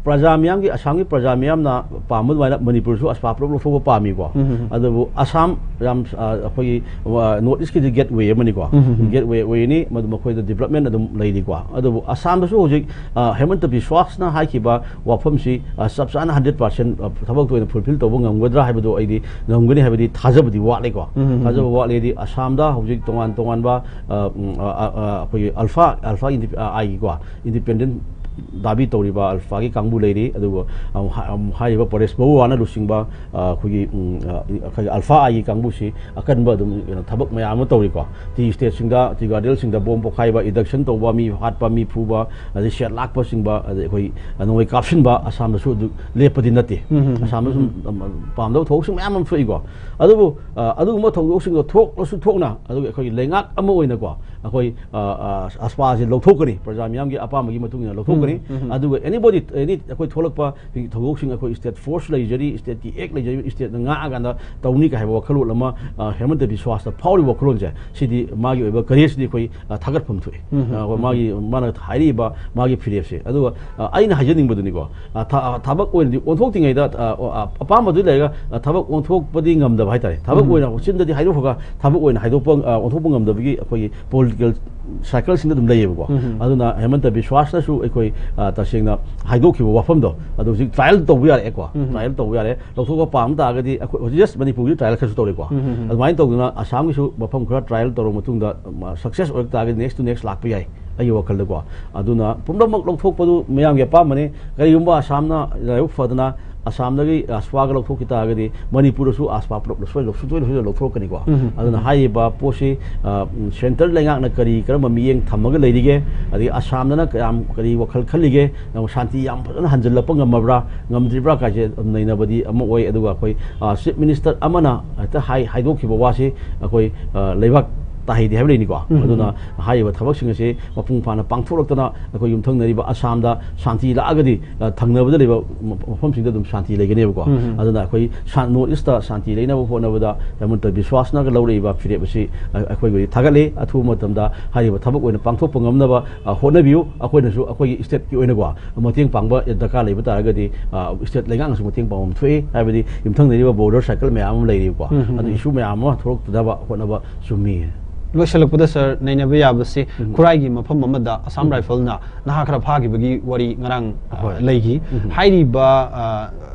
ꯄ꯭ꯔꯖꯥ ꯃꯤꯌꯥꯝꯒꯤ, ꯑꯁꯥꯝꯒꯤ ꯄ꯭ꯔꯖꯥ ꯃꯤꯌꯥꯝꯅ ꯄꯥꯝꯕ ꯑꯗꯨꯃꯥꯏꯅ ꯃꯅꯤꯄꯨꯔꯁꯨ ꯑꯁꯄꯥ ꯄꯨꯂꯞ ꯂꯧꯊꯣꯛꯄ ꯄꯥꯝꯃꯤꯀꯣ꯫ ꯎꯝ, ꯎꯝ, ꯎꯝ꯫ ꯑꯗꯨꯕꯨ ꯑꯁꯥꯝ ꯌꯥꯝ, ꯑ, ꯑꯩꯈꯣꯏꯒꯤ, ꯑ, ꯅꯣꯔꯠ ꯏꯁꯀꯤꯗꯤ ꯒꯦꯠꯋꯦ ꯑꯃꯅꯤꯀꯣ꯫ ꯎꯝ, ꯎꯝ, ꯎꯝ꯫ ꯒꯦꯠꯋꯦ ꯑꯣꯏꯔꯤꯅꯤ, ꯃꯗꯨ ꯃꯈꯣꯏꯗ ꯗꯤꯕꯂꯞꯃꯦꯟ ꯑꯗꯨꯝ ꯂꯩꯔꯤꯀꯣ꯫ ꯑꯗꯨꯕꯨ ꯑꯁꯥꯝꯗꯁꯨ ꯍꯧꯖꯤꯛ, ꯑ, ꯍꯦꯃꯟꯇ ꯕꯤꯁ꯭ꯋꯥꯁꯅ ꯍꯥꯏꯈꯤꯕ ꯋꯥꯐꯝꯁꯤ, ꯑ, ꯆꯞ ꯆꯥꯅ ꯍꯟꯗ꯭ꯔꯦꯠ ꯄꯥꯔꯁꯦꯟ, ꯑ, ꯊꯕꯛꯇ ꯑꯣꯏꯅ ꯐꯨꯜꯐꯤꯜ ꯇꯧꯕ ꯉꯝꯒꯗ꯭ꯔꯥ ꯍꯥꯏꯕꯗꯣ ꯑꯩꯗꯤ ꯉꯝꯒꯅꯤ ꯍꯥꯏꯕꯗꯤ ꯊꯥꯖꯕꯗꯤ ꯋꯥꯠꯂꯤꯀꯣ꯫ ꯎꯝ, ꯎꯝ, ꯎꯝ꯫ ꯊꯥꯖꯕ ꯋꯥꯠꯂꯦꯗꯤ ꯑꯁꯥꯝꯗ ꯍꯧꯖꯤꯛ ꯇꯣꯉꯥꯟ ꯇꯣꯉꯥꯟꯕ, ꯑ, ꯎꯝ, ꯑ, ꯑ, ꯑ, ꯑꯩꯈꯣꯏꯒꯤ ꯑꯜꯐꯥ, ꯑꯜꯐꯥ ꯏꯟꯗꯤ-, ꯑ, ꯑꯥꯏꯒꯤꯀꯣ, ꯏꯟꯗꯤꯄꯦꯟꯗꯦꯟ ꯗꯥꯕꯤ ꯇꯧꯔꯤꯕ ꯑꯜꯐꯥꯒꯤ ꯀꯥꯡꯕꯨ ꯂꯩꯔꯤ, ꯑꯗꯨꯒ ꯑꯃꯨꯛ ꯍꯥ-, ꯑꯃꯨꯛ ꯍꯥꯏꯔꯤꯕ ꯄꯔꯦꯁ ꯕꯕꯨꯋꯥꯅ ꯂꯨꯆꯤꯡꯕ, ꯑ, ꯑꯩꯈꯣꯏꯒꯤ, ꯎꯝ, ꯑ, ꯑꯩꯈꯣꯏꯒꯤ ꯑꯜꯐꯥ ꯑꯥꯏꯒꯤ ꯀꯥꯡꯕꯨꯁꯤ ꯑꯀꯟꯕ ꯑꯗꯨꯝ, ꯀꯩꯅꯣ, ꯊꯕꯛ ꯃꯌꯥꯝ ꯑꯃ ꯇꯧꯔꯤꯀꯣ꯫ ꯇꯤ ꯁ꯭ꯇꯦꯠꯁꯤꯡꯗ, ꯇꯤ ꯒꯥꯔꯗꯦꯜꯁꯤꯡꯗ ꯕꯣꯝ ꯄꯣꯈꯥꯏꯕ, ꯏꯗꯛꯁꯟ ꯇꯧꯕ, ꯃꯤ ꯍꯥꯠꯄ, ꯃꯤ ꯐꯨꯕ, ꯑꯗꯩ ꯁꯦꯠ ꯂꯥꯛꯄꯆꯤꯡꯕ, ꯑꯗꯩ ꯑꯩꯈꯣꯏ ꯅꯣꯡꯃꯩ ꯀꯥꯞꯁꯤꯟꯕ ꯑꯁꯥꯝꯗꯁꯨ ꯑꯗꯨ ꯂꯦꯞꯄꯗꯤ ꯅꯠꯇꯦ꯫ ꯎꯝ, ꯎꯝ, ꯎꯝ꯫ ꯑꯁꯥꯝꯗꯁꯨ ꯎꯝ꯫ ꯑꯗꯨꯝ, ꯑꯝ, ꯄꯥꯝꯗꯕ ꯊꯧꯗꯣꯛꯁꯤꯡ ꯃꯌꯥꯝ ꯑꯃ ꯊꯣꯛꯏꯀꯣ꯫ ꯑꯗꯨꯕꯨ, ꯑ, ꯑꯗꯨꯒꯨꯝꯕ ꯊꯧꯗꯣꯛꯁꯤꯡꯗꯣ ꯊꯣꯛꯂꯁꯨ ꯊꯣꯛꯅ, ꯑꯗꯨꯒ ꯑꯩꯈꯣꯏꯒꯤ ꯂꯩꯉꯥꯛ ꯑꯃ ꯑꯣꯏꯅꯀꯣ, ꯑꯩꯈꯣꯏ, ꯑ, ꯑ, ꯑꯁꯄꯥꯁꯦ ꯂꯧꯊꯣꯛꯀꯅꯤ, ꯄ꯭ꯔꯖꯥ ꯃꯤꯌꯥꯝꯒꯤ ꯑꯄꯥꯝꯕꯒꯤ ꯃꯇꯨꯡ ꯏꯟꯅ ꯂꯧꯊꯣꯛꯀꯅꯤ꯫ ꯎꯝ, ꯎꯝ꯫ ꯑꯗꯨꯒ anybody, any, ꯑꯩꯈꯣꯏ ꯊꯣꯛꯂꯛꯄ ꯊꯧꯗꯣꯛꯁꯤꯡ, ꯑꯩꯈꯣꯏ ꯁ꯭ꯇꯦꯠ ꯐꯣꯔꯁ ꯂꯩꯖꯔꯤ, ꯁ꯭ꯇꯦꯠꯀꯤ ꯑꯦꯛ ꯂꯩꯖꯔꯤ, ꯁ꯭ꯇꯦꯠꯅ ꯉꯥꯛꯑꯀꯥꯟꯗ ꯇꯧꯅꯤ ꯀꯥꯏ ꯍꯥꯏꯕ ꯋꯥꯈꯜꯂꯣꯟ ꯑꯃ, ꯑ, ꯍꯦꯃꯟꯇ ꯕꯤꯁ꯭ꯋꯥꯁꯇ ꯐꯥꯎꯔꯤꯕ ꯋꯥꯈꯜꯂꯣꯟꯁꯦ, ꯁꯤꯗꯤ ꯃꯥꯒꯤ ꯑꯣꯏꯕ ꯀꯔꯦꯖꯇꯗꯤ ꯑꯩꯈꯣꯏ, ꯑ, ꯊꯥꯒꯠꯐꯝ ꯊꯣꯛꯏ꯫ ꯎꯝ, ꯎꯝ, ꯑ, ꯑꯩꯈꯣꯏ ꯎꯝ, ꯃꯥꯒꯤ, ꯎꯝ꯫ ꯃꯥꯅ ꯍꯥꯏꯔꯛꯏꯕ ꯃꯥꯒꯤ ꯐꯤꯔꯦꯞꯁꯦ꯫ ꯑꯗꯨꯒ, ꯑ, ꯑꯩꯅ ꯍꯥꯏꯖꯅꯤꯡꯕꯗꯨꯅꯤꯀꯣ, ꯑ, ꯊ-, ꯑ, ꯊꯕꯛ ꯑꯣꯏꯅꯗꯤ ꯑꯣꯟꯊꯣꯛꯇ꯭ꯔꯤꯉꯩꯗ, ꯑ, ꯑ, ꯑꯄꯥꯝꯕꯗꯨ ꯂꯩꯔꯒ, ꯑ, ꯊꯕꯛ ꯑꯣꯟꯊꯣꯛꯄꯗꯤ ꯉꯝꯗꯕ ꯍꯥꯏꯇꯥꯔꯦ꯫ ꯊꯕꯛ ꯎꯝ꯫ ꯑꯣꯏꯅ ꯆꯤꯟꯗꯗꯤ ꯍꯥꯏꯗꯣꯛꯈ꯭ꯔꯒ ꯊꯕꯛ ꯑꯣꯏꯅ ꯍꯥꯏꯗꯣꯛꯄ, ꯑ, ꯑꯣꯟꯊꯣꯛꯄ ꯉꯝꯗꯕꯒꯤ ꯑꯩꯈꯣꯏꯒꯤ ꯄꯣꯂꯤꯇꯤꯀꯦꯜ ꯁꯥꯏꯀꯜꯁꯤꯡꯗ ꯑꯗꯨꯝ ꯂꯩꯌꯦꯕꯀꯣ꯫ ꯎꯝ, ꯎꯝ꯫ ꯑꯗꯨꯅ ꯍꯦꯃꯟꯇ ꯕꯤꯁ꯭ꯋꯥꯁꯅꯁꯨ ꯑꯩꯈꯣꯏ, ꯑ, ꯇꯁꯦꯡꯅ ꯍꯥꯏꯗꯣꯛꯈꯤꯕ ꯋꯥꯐꯝꯗꯣ ꯑꯗꯨ ꯍꯧꯖꯤꯛ ꯇ꯭ꯔꯥꯏꯌꯦꯜ ꯇꯧꯕ ꯌꯥꯔꯦꯀꯣ꯫ ꯎꯝ꯫ ꯇ꯭ꯔꯥꯏꯌꯦꯜ ꯇꯧꯕ ꯌꯥꯔꯦ꯫ ꯂꯧꯊꯣꯛꯄ ꯄꯥꯝ ꯇꯥꯔꯒꯗꯤ ꯑꯩꯈꯣꯏ ꯍꯧꯖꯤꯛ ꯖꯁ ꯃꯅꯤꯄꯨꯔꯒꯤ ꯇ꯭ꯔꯥꯏꯌꯦꯜ ꯈꯔꯁꯨ ꯇꯧꯔꯦꯀꯣ꯫ ꯎꯝ, ꯎꯝ, ꯎꯝ꯫ ꯑꯗꯨꯃꯥꯏꯅ ꯇꯧꯗꯅ ꯑꯁꯥꯝꯒꯤꯁꯨ ꯃꯐꯝ ꯈꯔ ꯇ꯭ꯔꯥꯏꯌꯦꯜ ꯇꯧꯔꯕ ꯃꯇꯨꯡꯗ, ꯁꯛꯁꯦꯁ ꯑꯣꯏꯔꯛ ꯇꯥꯔꯒꯗꯤ ꯅꯦꯛꯁ ꯇꯨ ꯅꯦꯛꯁ ꯂꯥꯛꯄ ꯌꯥꯏ ꯑꯩꯒꯤ ꯋꯥꯈꯜꯗꯀꯣ꯫ ꯑꯗꯨꯅ ꯄꯨꯝꯅꯃꯛ ꯂꯧꯊꯣꯛꯄꯗꯨ ꯃꯌꯥꯝꯒꯤ ꯑꯄꯥꯝꯕꯅꯤ꯫ ꯀꯔꯤꯒꯨꯝꯕ ꯑꯁꯥꯝꯅ ꯂꯥꯏꯕꯛ ꯐꯗꯅ ꯑꯁꯥꯝꯗꯒꯤ ꯑꯁꯄꯥꯒ ꯂꯧꯊꯣꯛꯈꯤ ꯇꯥꯔꯒꯗꯤ ꯃꯅꯤꯄꯨꯔꯗꯁꯨ ꯑꯁꯄꯥ ꯄꯨꯂꯞ ꯁꯣꯏ-, ꯁꯣꯏ-, ꯁꯣꯏꯗꯅ ꯂꯧꯊꯣꯔꯛꯀꯅꯤꯀꯣ꯫ ꯎꯝ, ꯎꯝ, ꯑꯗꯨꯅ ꯎꯝ꯫ ꯍꯥꯏꯔꯤꯕ ꯄꯣꯠꯁꯤ, ꯑ, ꯁꯦꯟꯇ꯭ꯔꯦꯜ ꯂꯩꯉꯥꯛꯅ ꯀꯔꯤ ꯀꯔꯝꯕ ꯃꯤꯠꯌꯦꯡ ꯊꯝꯃꯒ ꯂꯩꯔꯤꯒꯦ, ꯑꯗꯒꯤ ꯑꯁꯥꯝꯗꯅ ꯀꯌꯥꯝ ꯀꯔꯤ ꯋꯥꯈꯜ ꯈꯜꯂꯤꯒꯦ, ꯁꯥꯟꯇꯤ ꯌꯥꯝ ꯐꯖꯅ ꯍꯟꯖꯤꯜꯂꯛꯄ ꯉꯝꯃꯕ꯭ꯔꯥ, ꯉꯝꯗ꯭ꯔꯤꯕ꯭ꯔꯥ ꯀꯥꯏꯁꯦ ꯅꯩꯅꯕꯗꯤ ꯑꯃ ꯑꯣꯏ꯫ ꯑꯗꯨꯒ ꯑꯩꯈꯣꯏ, ꯑ, ꯆꯤꯐ ꯃꯤꯅꯤꯁꯇꯔ ꯑꯃꯅ ꯍꯦꯛꯇ ꯍꯥꯏ-, ꯍꯥꯏꯗꯣꯛꯈꯤꯕ ꯋꯥꯁꯤ ꯑꯩꯈꯣꯏ, ꯑ, ꯂꯩꯕꯥꯛ ꯇꯥꯍꯩꯗꯦ ꯍꯥꯏꯕ ꯂꯩꯅꯤꯀꯣ꯫ ꯎꯝ, ꯎꯝ, ꯑꯗꯨꯅ ꯎꯝ꯫ ꯍꯥꯏꯔꯤꯕ ꯊꯕꯛꯁꯤꯡ ꯑꯁꯤ ꯃꯄꯨꯡ ꯐꯥꯅ ꯄꯥꯡꯊꯣꯛꯂꯛꯇꯅ ꯑꯩꯈꯣꯏ ꯌꯨꯝꯊꯪꯅꯔꯤꯕ ꯑꯁꯥꯝꯗ ꯁꯥꯟꯇꯤ ꯂꯥꯛꯑꯒꯗꯤ, ꯑ, ꯊꯪꯅꯕꯗ ꯂꯩꯕ ꯃ-, ꯃꯐꯝꯁꯤꯡꯗ ꯑꯗꯨꯝ ꯁꯥꯟꯇꯤ ꯂꯩꯒꯅꯦꯕꯀꯣ꯫ ꯎꯝ, ꯎꯝ, ꯎꯝ꯫ ꯑꯗꯨꯅ ꯑꯩꯈꯣꯏ ꯁꯥꯟ-, ꯅꯣꯔꯠ ꯏꯁꯇ ꯁꯥꯟꯇꯤ ꯂꯩꯅꯕ ꯍꯣꯠꯅꯕꯗ ꯍꯦꯃꯟꯇ ꯕꯤꯁ꯭ꯋꯥꯁꯅꯒ ꯂꯧꯔꯛꯏꯕ ꯐꯤꯔꯦꯞ ꯑꯁꯤ, ꯑ, ꯑꯩꯈꯣꯏꯕꯨꯗꯤ ꯊꯥꯒꯠꯂꯤ꯫ ꯑꯊꯨꯕ ꯃꯇꯝꯗ ꯍꯥꯏꯔꯤꯕ ꯊꯕꯛ ꯑꯣꯏꯅ ꯄꯥꯡꯊꯣꯛꯄ ꯉꯝꯅꯕ, ꯑ, ꯍꯣꯠꯅꯕꯤꯌꯨ꯫ ꯑꯩꯈꯣꯏꯅꯁꯨ ꯑꯩꯈꯣꯏꯒꯤ ꯏꯁꯇꯦꯠꯀꯤ ꯑꯣꯏꯅꯀꯣ ꯃꯇꯦꯡ ꯄꯥꯡꯕ ꯗꯔꯀꯥꯔ ꯂꯩꯕ ꯇꯥꯔꯒꯗꯤ, ꯑ, ꯏꯁꯇꯦꯠ ꯂꯩꯉꯥꯛꯅꯁꯨ ꯃꯇꯦꯡ ꯄꯥꯡꯐꯝ ꯊꯣꯛꯏ꯫ ꯍꯥꯏꯕꯗꯤ ꯌꯨꯝꯊꯪꯅꯔꯤꯕ ꯕꯣꯔꯗꯔ ꯁꯥꯔꯀꯜ ꯃꯌꯥꯝ ꯑꯃ ꯂꯩꯔꯤꯕꯀꯣ꯫ ꯎꯝ, ꯎꯝ, ꯑꯗꯨ ꯎꯝ꯫ ꯏꯁꯨ ꯃꯌꯥꯝ ꯑꯃ ꯊꯣꯛꯂꯛꯇꯅꯕ ꯍꯣꯠꯅꯕ ꯆꯨꯝꯃꯤ꯫ ꯂꯣꯏꯁꯤꯜꯂꯛꯄꯗ ꯁꯥꯔ, ꯅꯩꯅꯕ ꯌꯥꯕꯁꯤ ꯎꯝ꯫ ꯈꯨꯔꯥꯏꯒꯤ ꯃꯐꯝ ꯑꯃꯗ ꯑꯁꯥꯝ ꯎꯝ꯫ ꯔꯥꯏꯐꯜꯅ ꯅꯍꯥ ꯈꯔ ꯐꯥꯈꯤꯕꯒꯤ ꯋꯥꯔꯤ ꯉꯔꯥꯡ, ꯑ, ꯍꯣꯏ꯫ ꯂꯩꯈꯤ꯫ ꯎꯝ꯫ ꯍꯥꯏꯔꯤꯕ, ꯑ,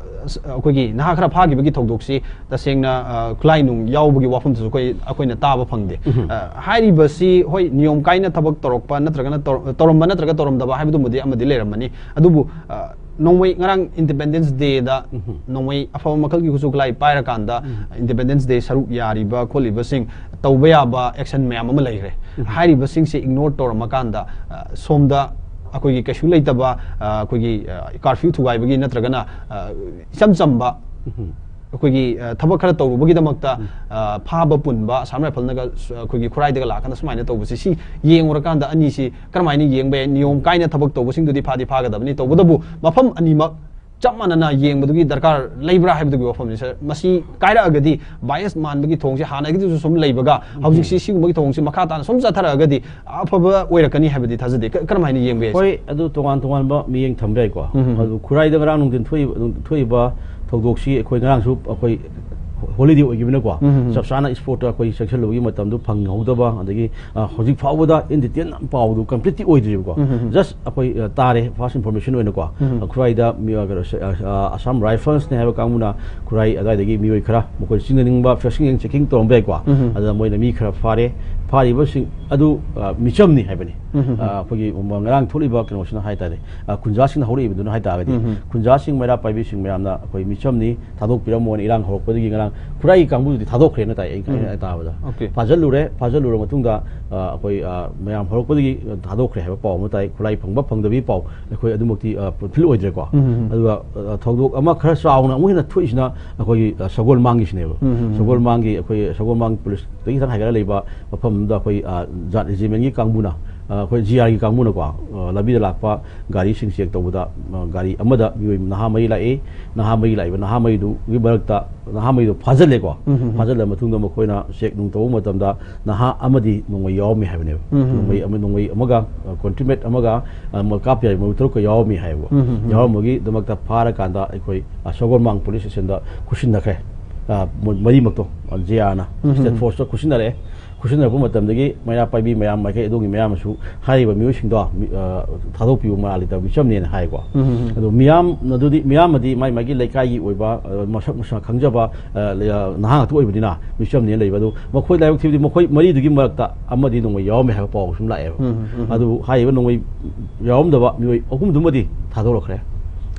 ꯑꯁ, ꯑꯩꯈꯣꯏꯒꯤ ꯅꯍꯥ ꯈꯔ ꯐꯥꯈꯤꯕꯒꯤ ꯊꯧꯗꯣꯛꯁꯤ ꯇꯁꯦꯡꯅ, ꯑ, ꯈꯨꯠꯂꯥꯏ ꯅꯨꯡ ꯌꯥꯎꯕꯒꯤ ꯋꯥꯐꯝꯗꯨꯁꯨ ꯑꯩꯈꯣꯏ, ꯑꯩꯈꯣꯏꯅ ꯇꯥꯕ ꯐꯪꯗꯦ꯫ ꯎꯝ꯫ ꯑ, ꯍꯥꯏꯔꯤꯕꯁꯤ, ꯍꯣꯏ, ꯅꯤꯌꯣꯝ ꯀꯥꯏꯅ ꯊꯕꯛ ꯇꯧꯔꯛꯄ ꯅꯠꯇ꯭ꯔꯒꯅ ꯇꯧꯔ-, ꯇꯧꯔꯝꯕ ꯅꯠꯇ꯭ꯔꯒ ꯇꯧꯔꯝꯗꯕ ꯍꯥꯏꯕꯗꯨꯃꯗꯤ ꯑꯃꯗꯤ ꯂꯩꯔꯝꯃꯅꯤ꯫ ꯑꯗꯨꯕꯨ, ꯑ, ꯅꯣꯡꯃꯩ, ꯉꯔꯥꯡ ꯏꯟꯗꯤꯄꯦꯟꯗꯦꯟꯁ ꯗꯦꯗ ꯎꯝ꯫ ꯅꯣꯡꯃꯩ ꯑꯐꯕ ꯃꯈꯜꯒꯤ ꯈꯨꯠꯁꯨ ꯈꯨꯠꯂꯥꯏ ꯄꯥꯏꯔꯀꯥꯟꯗ ꯎꯝ꯫ ꯏꯟꯗꯤꯄꯦꯟꯗꯦꯟꯁ ꯗꯦ ꯁꯔꯨꯛ ꯌꯥꯔꯤꯕ ꯈꯣꯠꯂꯤꯕꯁꯤꯡ ꯇꯧꯕ ꯌꯥꯕ ꯑꯦꯛꯁꯟ ꯃꯌꯥꯝ ꯑꯃ ꯂꯩꯈ꯭ꯔꯦ꯫ ꯎꯝ꯫ ꯍꯥꯏꯔꯤꯕꯁꯤꯡꯁꯦ ꯏꯒꯅꯣꯔ ꯇꯧꯔꯝꯃꯀꯥꯟꯗ, ꯑ, ꯁꯣꯝꯗ ꯑꯩꯈꯣꯏꯒꯤ ꯀꯩꯁꯨ ꯂꯩꯇꯕ, ꯑ, ꯑꯩꯈꯣꯏꯒꯤ, ꯑ, ꯀꯥꯔꯐ꯭ꯌꯨ ꯊꯨꯒꯥꯏꯕꯒꯤ ꯅꯠꯇ꯭ꯔꯒꯅ, ꯑ, ꯏꯆꯝ ꯆꯝꯕ ꯎꯝ꯫ ꯑꯩꯈꯣꯏꯒꯤ, ꯑ, ꯊꯕꯛ ꯈꯔ ꯇꯧꯔꯨꯕꯒꯤꯗꯃꯛꯇ, ꯎꯝ꯫ ꯑ, ꯐꯥꯕ ꯄꯨꯟꯕ ꯑꯁꯥꯝ ꯔꯥꯏꯐꯜꯅꯒ ꯁ-, ꯑꯩꯈꯣꯏꯒꯤ ꯈꯨꯔꯥꯏꯗꯒ ꯂꯥꯛꯀꯥꯟꯗ ꯁꯨꯃꯥꯏꯅ ꯇꯧꯕꯁꯦ, ꯁꯤ ꯌꯦꯡꯉꯨꯔꯀꯥꯟꯗ ꯑꯅꯤꯁꯤ ꯀꯔꯝꯍꯥꯏꯅ ꯌꯦꯡꯕ ꯌꯥꯏ? ꯅꯤꯌꯣꯝ ꯀꯥꯏꯅ ꯊꯕꯛ ꯇꯧꯕꯁꯤꯡꯗꯨꯗꯤ ꯐꯥꯗꯤ ꯐꯥꯒꯗꯕꯅꯤ, ꯇꯧꯕꯇꯕꯨ ꯃꯐꯝ ꯑꯅꯤꯃꯛ ꯆꯞ ꯃꯥꯟꯅꯅ ꯌꯦꯡꯕꯗꯨꯒꯤ ꯗꯔꯀꯥꯔ ꯂꯩꯕ꯭ꯔꯥ ꯍꯥꯏꯕꯗꯨꯒꯤ ꯋꯥꯐꯝꯅꯤ, ꯁꯥꯔ꯫ ꯃꯁꯤ ꯀꯥꯏꯔꯛꯑꯒꯗꯤ ꯕꯥꯏꯁ ꯃꯥꯟꯕꯒꯤ ꯊꯣꯡꯁꯦ ꯍꯥꯟꯅꯒꯤꯗꯨꯁꯨ ꯁꯨꯝ ꯂꯩꯕꯒ, ꯎꯝ꯫ ꯍꯧꯖꯤꯛꯁꯤ ꯁꯤꯒꯨꯝꯕꯒꯤ ꯊꯣꯡꯁꯦ ꯃꯈꯥ ꯇꯥꯅ ꯁꯨꯝ ꯆꯠꯊꯔꯛꯑꯒꯗꯤ ꯑꯐꯕ ꯑꯣꯏꯔꯛꯀꯅꯤ ꯍꯥꯏꯕꯗꯤ ꯊꯥꯖꯗꯦ꯫ ꯀ-, ꯀꯔꯝꯍꯥꯏꯅ ꯌꯦꯡꯕ ꯌꯥꯏ, ꯁꯥꯔ? ꯍꯣꯏ, ꯑꯗꯨ ꯇꯣꯉꯥꯟ ꯇꯣꯉꯥꯟꯕ ꯃꯤꯠꯌꯦꯡ ꯊꯝꯕ ꯌꯥꯏꯀꯣ꯫ ꯎꯝ, ꯎꯝ, ꯎꯝ꯫ ꯑꯗꯨ ꯈꯨꯔꯥꯏꯗ ꯉꯔꯥꯡ ꯅꯨꯡꯊꯤꯟ ꯊꯣꯛꯏꯕ, ꯊꯣꯛꯏꯕ ꯊꯧꯗꯣꯛꯁꯤ ꯑꯩꯈꯣꯏ ꯉꯔꯥꯡꯁꯨ ꯑꯩꯈꯣꯏ ꯍꯣꯂꯤꯗꯦ ꯑꯣꯏꯈꯤꯕꯅꯀꯣ, ꯎꯝ, ꯎꯝ, ꯎꯝ꯫ ꯆꯞ ꯆꯥꯅ ꯏꯁꯄꯣꯔꯠꯇ ꯑꯩꯈꯣꯏ ꯆꯪꯁꯤꯜꯂꯨꯕꯒꯤ ꯃꯇꯝꯗꯨ ꯐꯪꯍꯧꯗꯕ, ꯑꯗꯒꯤ, ꯑ, ꯍꯧꯖꯤꯛ ꯐꯥꯎꯕꯗ in detail ꯄꯥꯎꯗꯨ ꯀꯝꯄ꯭ꯂꯤꯠꯇꯤ ꯑꯣꯏꯗ꯭ꯔꯤꯕꯀꯣ꯫ ꯎꯝ, ꯎꯝ, ꯎꯝ꯫ Just ꯑꯩꯈꯣꯏ, ꯑ, ꯇꯥꯔꯦ, ꯐꯥꯔꯁ ꯏꯟꯐꯣꯔꯃꯦꯁꯟ ꯑꯣꯏꯅꯀꯣ, ꯎꯝ, ꯎꯝ, ꯎꯝ꯫ ꯈꯨꯔꯥꯏꯗ ꯃꯤ-, ꯑ, ꯀꯩꯅꯣꯁꯦ, ꯑ, ꯑ, ꯑꯁꯥꯝ ꯔꯥꯏꯐꯜꯁꯅꯦ ꯍꯥꯏꯕ ꯀꯥꯡꯕꯨꯅ ꯈꯨꯔꯥꯏ ꯑꯗꯨꯋꯥꯏꯗꯒꯤ ꯃꯤꯑꯣꯏ ꯈꯔ, ꯃꯈꯣꯏ ꯆꯤꯡꯅꯅꯤꯡꯕ ꯐꯦꯛꯁꯟ ꯆꯦꯛꯀꯤꯡ ꯇꯧꯔꯝꯕ ꯌꯥꯏꯀꯣ꯫ ꯎꯝ, ꯎꯝ꯫ ꯑꯗꯨꯗ ꯃꯣꯏꯅ ꯃꯤ ꯈꯔ ꯐꯥꯔꯦ꯫ ꯐꯥꯔꯤꯕꯁꯤꯡ ꯑꯗꯨ, ꯑ, ꯃꯤꯆꯝꯅꯤ ꯍꯥꯏꯕꯅꯤ꯫ ꯎꯝ, ꯎꯝ, ꯎꯝ꯫ ꯑ, ꯑꯩꯈꯣꯏꯒꯤ ꯉꯔꯥꯡ ꯊꯣꯛꯂꯤꯕ ꯀꯩꯅꯣꯁꯤꯅ ꯍꯥꯏꯇꯥꯔꯦ, ꯑ, ꯈꯨꯟꯖꯥꯁꯤꯡꯅ ꯍꯧꯔꯛꯏꯕꯗꯨꯅ ꯍꯥꯏꯇꯥꯔꯒꯗꯤ, ꯎꯝ, ꯎꯝ꯫ ꯈꯨꯟꯖꯥꯁꯤꯡ, ꯃꯩꯔꯥ ꯄꯥꯏꯕꯤꯁꯤꯡ ꯃꯌꯥꯝꯅ ꯑꯩꯈꯣꯏ ꯃꯤꯆꯝꯅꯤ, ꯊꯥꯗꯣꯛꯄꯤꯔꯝꯃꯣꯅ ꯏꯔꯥꯡ ꯍꯧꯔꯛꯄꯗꯒꯤ ꯉꯔꯥꯡ ꯈꯨꯔꯥꯏꯒꯤ ꯀꯥꯡꯕꯨꯗꯨꯗꯤ ꯊꯥꯗꯣꯛꯈ꯭ꯔꯦꯅ ꯇꯥꯏ, ꯑꯩ, ꯎꯝ꯫ ꯑꯩꯅ ꯇꯥꯕꯗ꯫ ꯑꯣꯀꯦ꯫ ꯐꯥꯖꯤꯜꯂꯨꯔꯦ, ꯐꯥꯖꯤꯜꯂꯨꯔ ꯃꯇꯨꯡꯗ, ꯑ, ꯑꯩꯈꯣꯏ, ꯑ, ꯃꯌꯥꯝ ꯍꯧꯔꯛꯄꯗꯒꯤ ꯊꯥꯗꯣꯛꯈ꯭ꯔꯦ ꯍꯥꯏꯕ ꯄꯥꯎ ꯑꯃ ꯇꯥꯏ꯫ ꯈꯨꯔꯥꯏ ꯐꯪꯕ ꯐꯪꯗꯕꯒꯤ ꯄꯥꯎ ꯑꯩꯈꯣꯏ ꯑꯗꯨꯃꯛꯇꯤ, ꯑ, ꯐꯨꯜꯐꯤꯜ ꯑꯣꯏꯗ꯭ꯔꯦꯀꯣ꯫ ꯎꯝ, ꯎꯝ, ꯎꯝ꯫ ꯑꯗꯨꯒ, ꯑ, ꯊꯧꯗꯣꯛ ꯑꯃ ꯈꯔ ꯆꯥꯎꯅ ꯑꯃꯨꯛ ꯍꯦꯟꯅ ꯊꯣꯛꯏꯁꯤꯅ ꯑꯩꯈꯣꯏꯒꯤ, ꯑ, ꯁꯒꯣꯜ ꯃꯥꯡꯒꯤꯁꯤꯅꯦꯕ꯫ ꯎꯝ, ꯎꯝ, ꯎꯝ꯫ ꯁꯒꯣꯜ ꯃꯥꯡꯒꯤ ꯑꯩꯈꯣꯏ ꯁꯒꯣꯜ ꯃꯥꯡ ꯄꯨꯂꯤꯁꯇꯒꯤ ꯈꯤꯇꯪ ꯍꯥꯏꯒꯠꯂ ꯂꯩꯕ ꯃꯐꯝꯗ ꯑꯩꯈꯣꯏ, ꯑ, ꯖꯥꯠ ꯔꯦꯖꯤꯃꯦꯟꯒꯤ ꯀꯥꯡꯕꯨꯅ, ꯑ, ꯑꯩꯈꯣꯏ ꯖꯤ ꯑꯥꯔꯒꯤ ꯀꯥꯡꯕꯨꯅꯀꯣ, ꯑ, ꯂꯝꯕꯤꯗ ꯂꯥꯛꯄ ꯒꯥꯔꯤꯁꯤꯡ ꯆꯦꯛ ꯇꯧꯕꯗ, ꯑ, ꯒꯥꯔꯤ ꯑꯃꯗ ꯃꯤꯑꯣꯏ ꯅꯍꯥ ꯃꯔꯤ ꯂꯥꯛꯏ꯫ ꯅꯍꯥ ꯃꯔꯤ ꯂꯥꯛꯏꯕ ꯅꯍꯥ ꯃꯔꯤꯗꯨꯒꯤ ꯃꯔꯛꯇ ꯅꯍꯥ ꯃꯔꯤꯗꯨ ꯐꯥꯖꯤꯜꯂꯦꯀꯣ꯫ ꯎꯝ, ꯎꯝ, ꯎꯝ꯫ ꯐꯥꯖꯤꯜꯂ ꯃꯇꯨꯡꯗ ꯃꯈꯣꯏꯅ ꯆꯦꯛ ꯅꯨꯡ ꯇꯧꯕ ꯃꯇꯝꯗ ꯅꯍꯥ ꯑꯃꯗꯤ ꯅꯣꯡꯃꯩ ꯌꯥꯎꯔꯝꯃꯤ ꯍꯥꯏꯕꯅꯦꯕ꯫ ꯎꯝ, ꯎꯝ, ꯎꯝ꯫ ꯅꯣꯡꯃꯩ ꯑꯃ, ꯅꯣꯡꯃꯩ ꯑꯃꯒ, ꯑ, ꯀꯣꯟꯇ꯭ꯔꯤꯃꯦꯠ ꯑꯃꯒ, ꯑ, ꯃ-, ꯀꯥꯞꯄ ꯌꯥꯏ ꯃꯔꯨ ꯇꯔꯨꯛꯀ ꯌꯥꯎꯔꯝꯃꯤ ꯍꯥꯏꯕꯀꯣ꯫ ꯎꯝ, ꯎꯝ, ꯎꯝ꯫ ꯌꯥꯎꯔꯝꯕꯒꯤꯗꯃꯛꯇ ꯐꯥꯔꯀꯥꯟꯗ ꯑꯩꯈꯣꯏ, ꯑ, ꯁꯒꯣꯜꯃꯥꯡ ꯄꯨꯂꯤꯁ ꯁ꯭ꯇꯦꯁꯟꯗ ꯈꯨꯠꯁꯤꯟꯅꯈ꯭ꯔꯦ꯫ ꯑ, ꯃꯣꯏ ꯃꯔꯤꯃꯛꯇꯣ, ꯑ, ꯖꯦ ꯑꯥꯔꯅ ꯎꯝ, ꯎꯝ, ꯁ꯭ꯇꯦꯠ ꯎꯝ꯫ ꯐꯣꯔꯁꯇ ꯈꯨꯠꯁꯤꯟꯅꯔꯛꯑꯦ꯫ ꯈꯨꯠꯁꯤꯟꯅꯔꯛꯄ ꯃꯇꯝꯗꯒꯤ ꯃꯩꯔꯥ ꯄꯥꯏꯕꯤ ꯃꯌꯥꯝ, ꯃꯥꯏꯀꯩ ꯑꯗꯣꯝꯒꯤ ꯃꯌꯥꯝꯅꯁꯨ ꯍꯥꯏꯔꯤꯕ ꯃꯤꯑꯣꯏꯁꯤꯡꯗꯣ ꯃꯤ-, ꯑ, ꯊꯥꯗꯣꯛꯄꯤꯌꯨ, ꯃꯔꯥꯜ ꯂꯩꯇꯕ ꯃꯤꯆꯝꯅꯦꯅ ꯍꯥꯏꯀꯣ꯫ ꯎꯝ, ꯎꯝ, ꯎꯝ꯫ ꯑꯗꯣ ꯃꯤꯌꯥꯝ ꯑꯗꯨꯗꯤ, ꯃꯤꯌꯥꯝ ꯑꯗꯤ ꯃꯥꯏ ꯃꯥꯏꯒꯤ ꯂꯩꯀꯥꯏꯒꯤ ꯑꯣꯏꯕ, ꯑ, ꯃꯁꯛ ꯃꯁꯥ ꯈꯪꯖꯕ, ꯑ, ꯂꯩ-, ꯑ, ꯅꯍꯥ ꯉꯥꯛꯇ ꯑꯣꯏꯕꯅꯤꯅ ꯃꯤꯆꯝꯅꯦꯅ ꯂꯩꯕ꯫ ꯑꯗꯣ ꯃꯈꯣꯏ ꯂꯥꯏꯕꯛ ꯊꯤꯕꯗꯤ ꯃꯈꯣꯏ ꯃꯔꯤꯗꯨꯒꯤ ꯃꯔꯛꯇ ꯑꯃꯗꯤ ꯅꯣꯡꯃꯩ ꯌꯥꯎꯔꯝꯃꯦ ꯍꯥꯏꯕ ꯄꯥꯎ ꯁꯨꯝ ꯂꯥꯛꯑꯦꯕ꯫ ꯎꯝ, ꯎꯝ, ꯎꯝ꯫ ꯑꯗꯨꯕꯨ ꯍꯥꯏꯔꯤꯕ ꯅꯣꯡꯃꯩ ꯌꯥꯎꯔꯝꯗꯕ ꯃꯤꯑꯣꯏ ꯑꯍꯨꯝꯗꯨꯃꯗꯤ ꯊꯥꯗꯣꯔꯛꯈ꯭ꯔꯦ꯫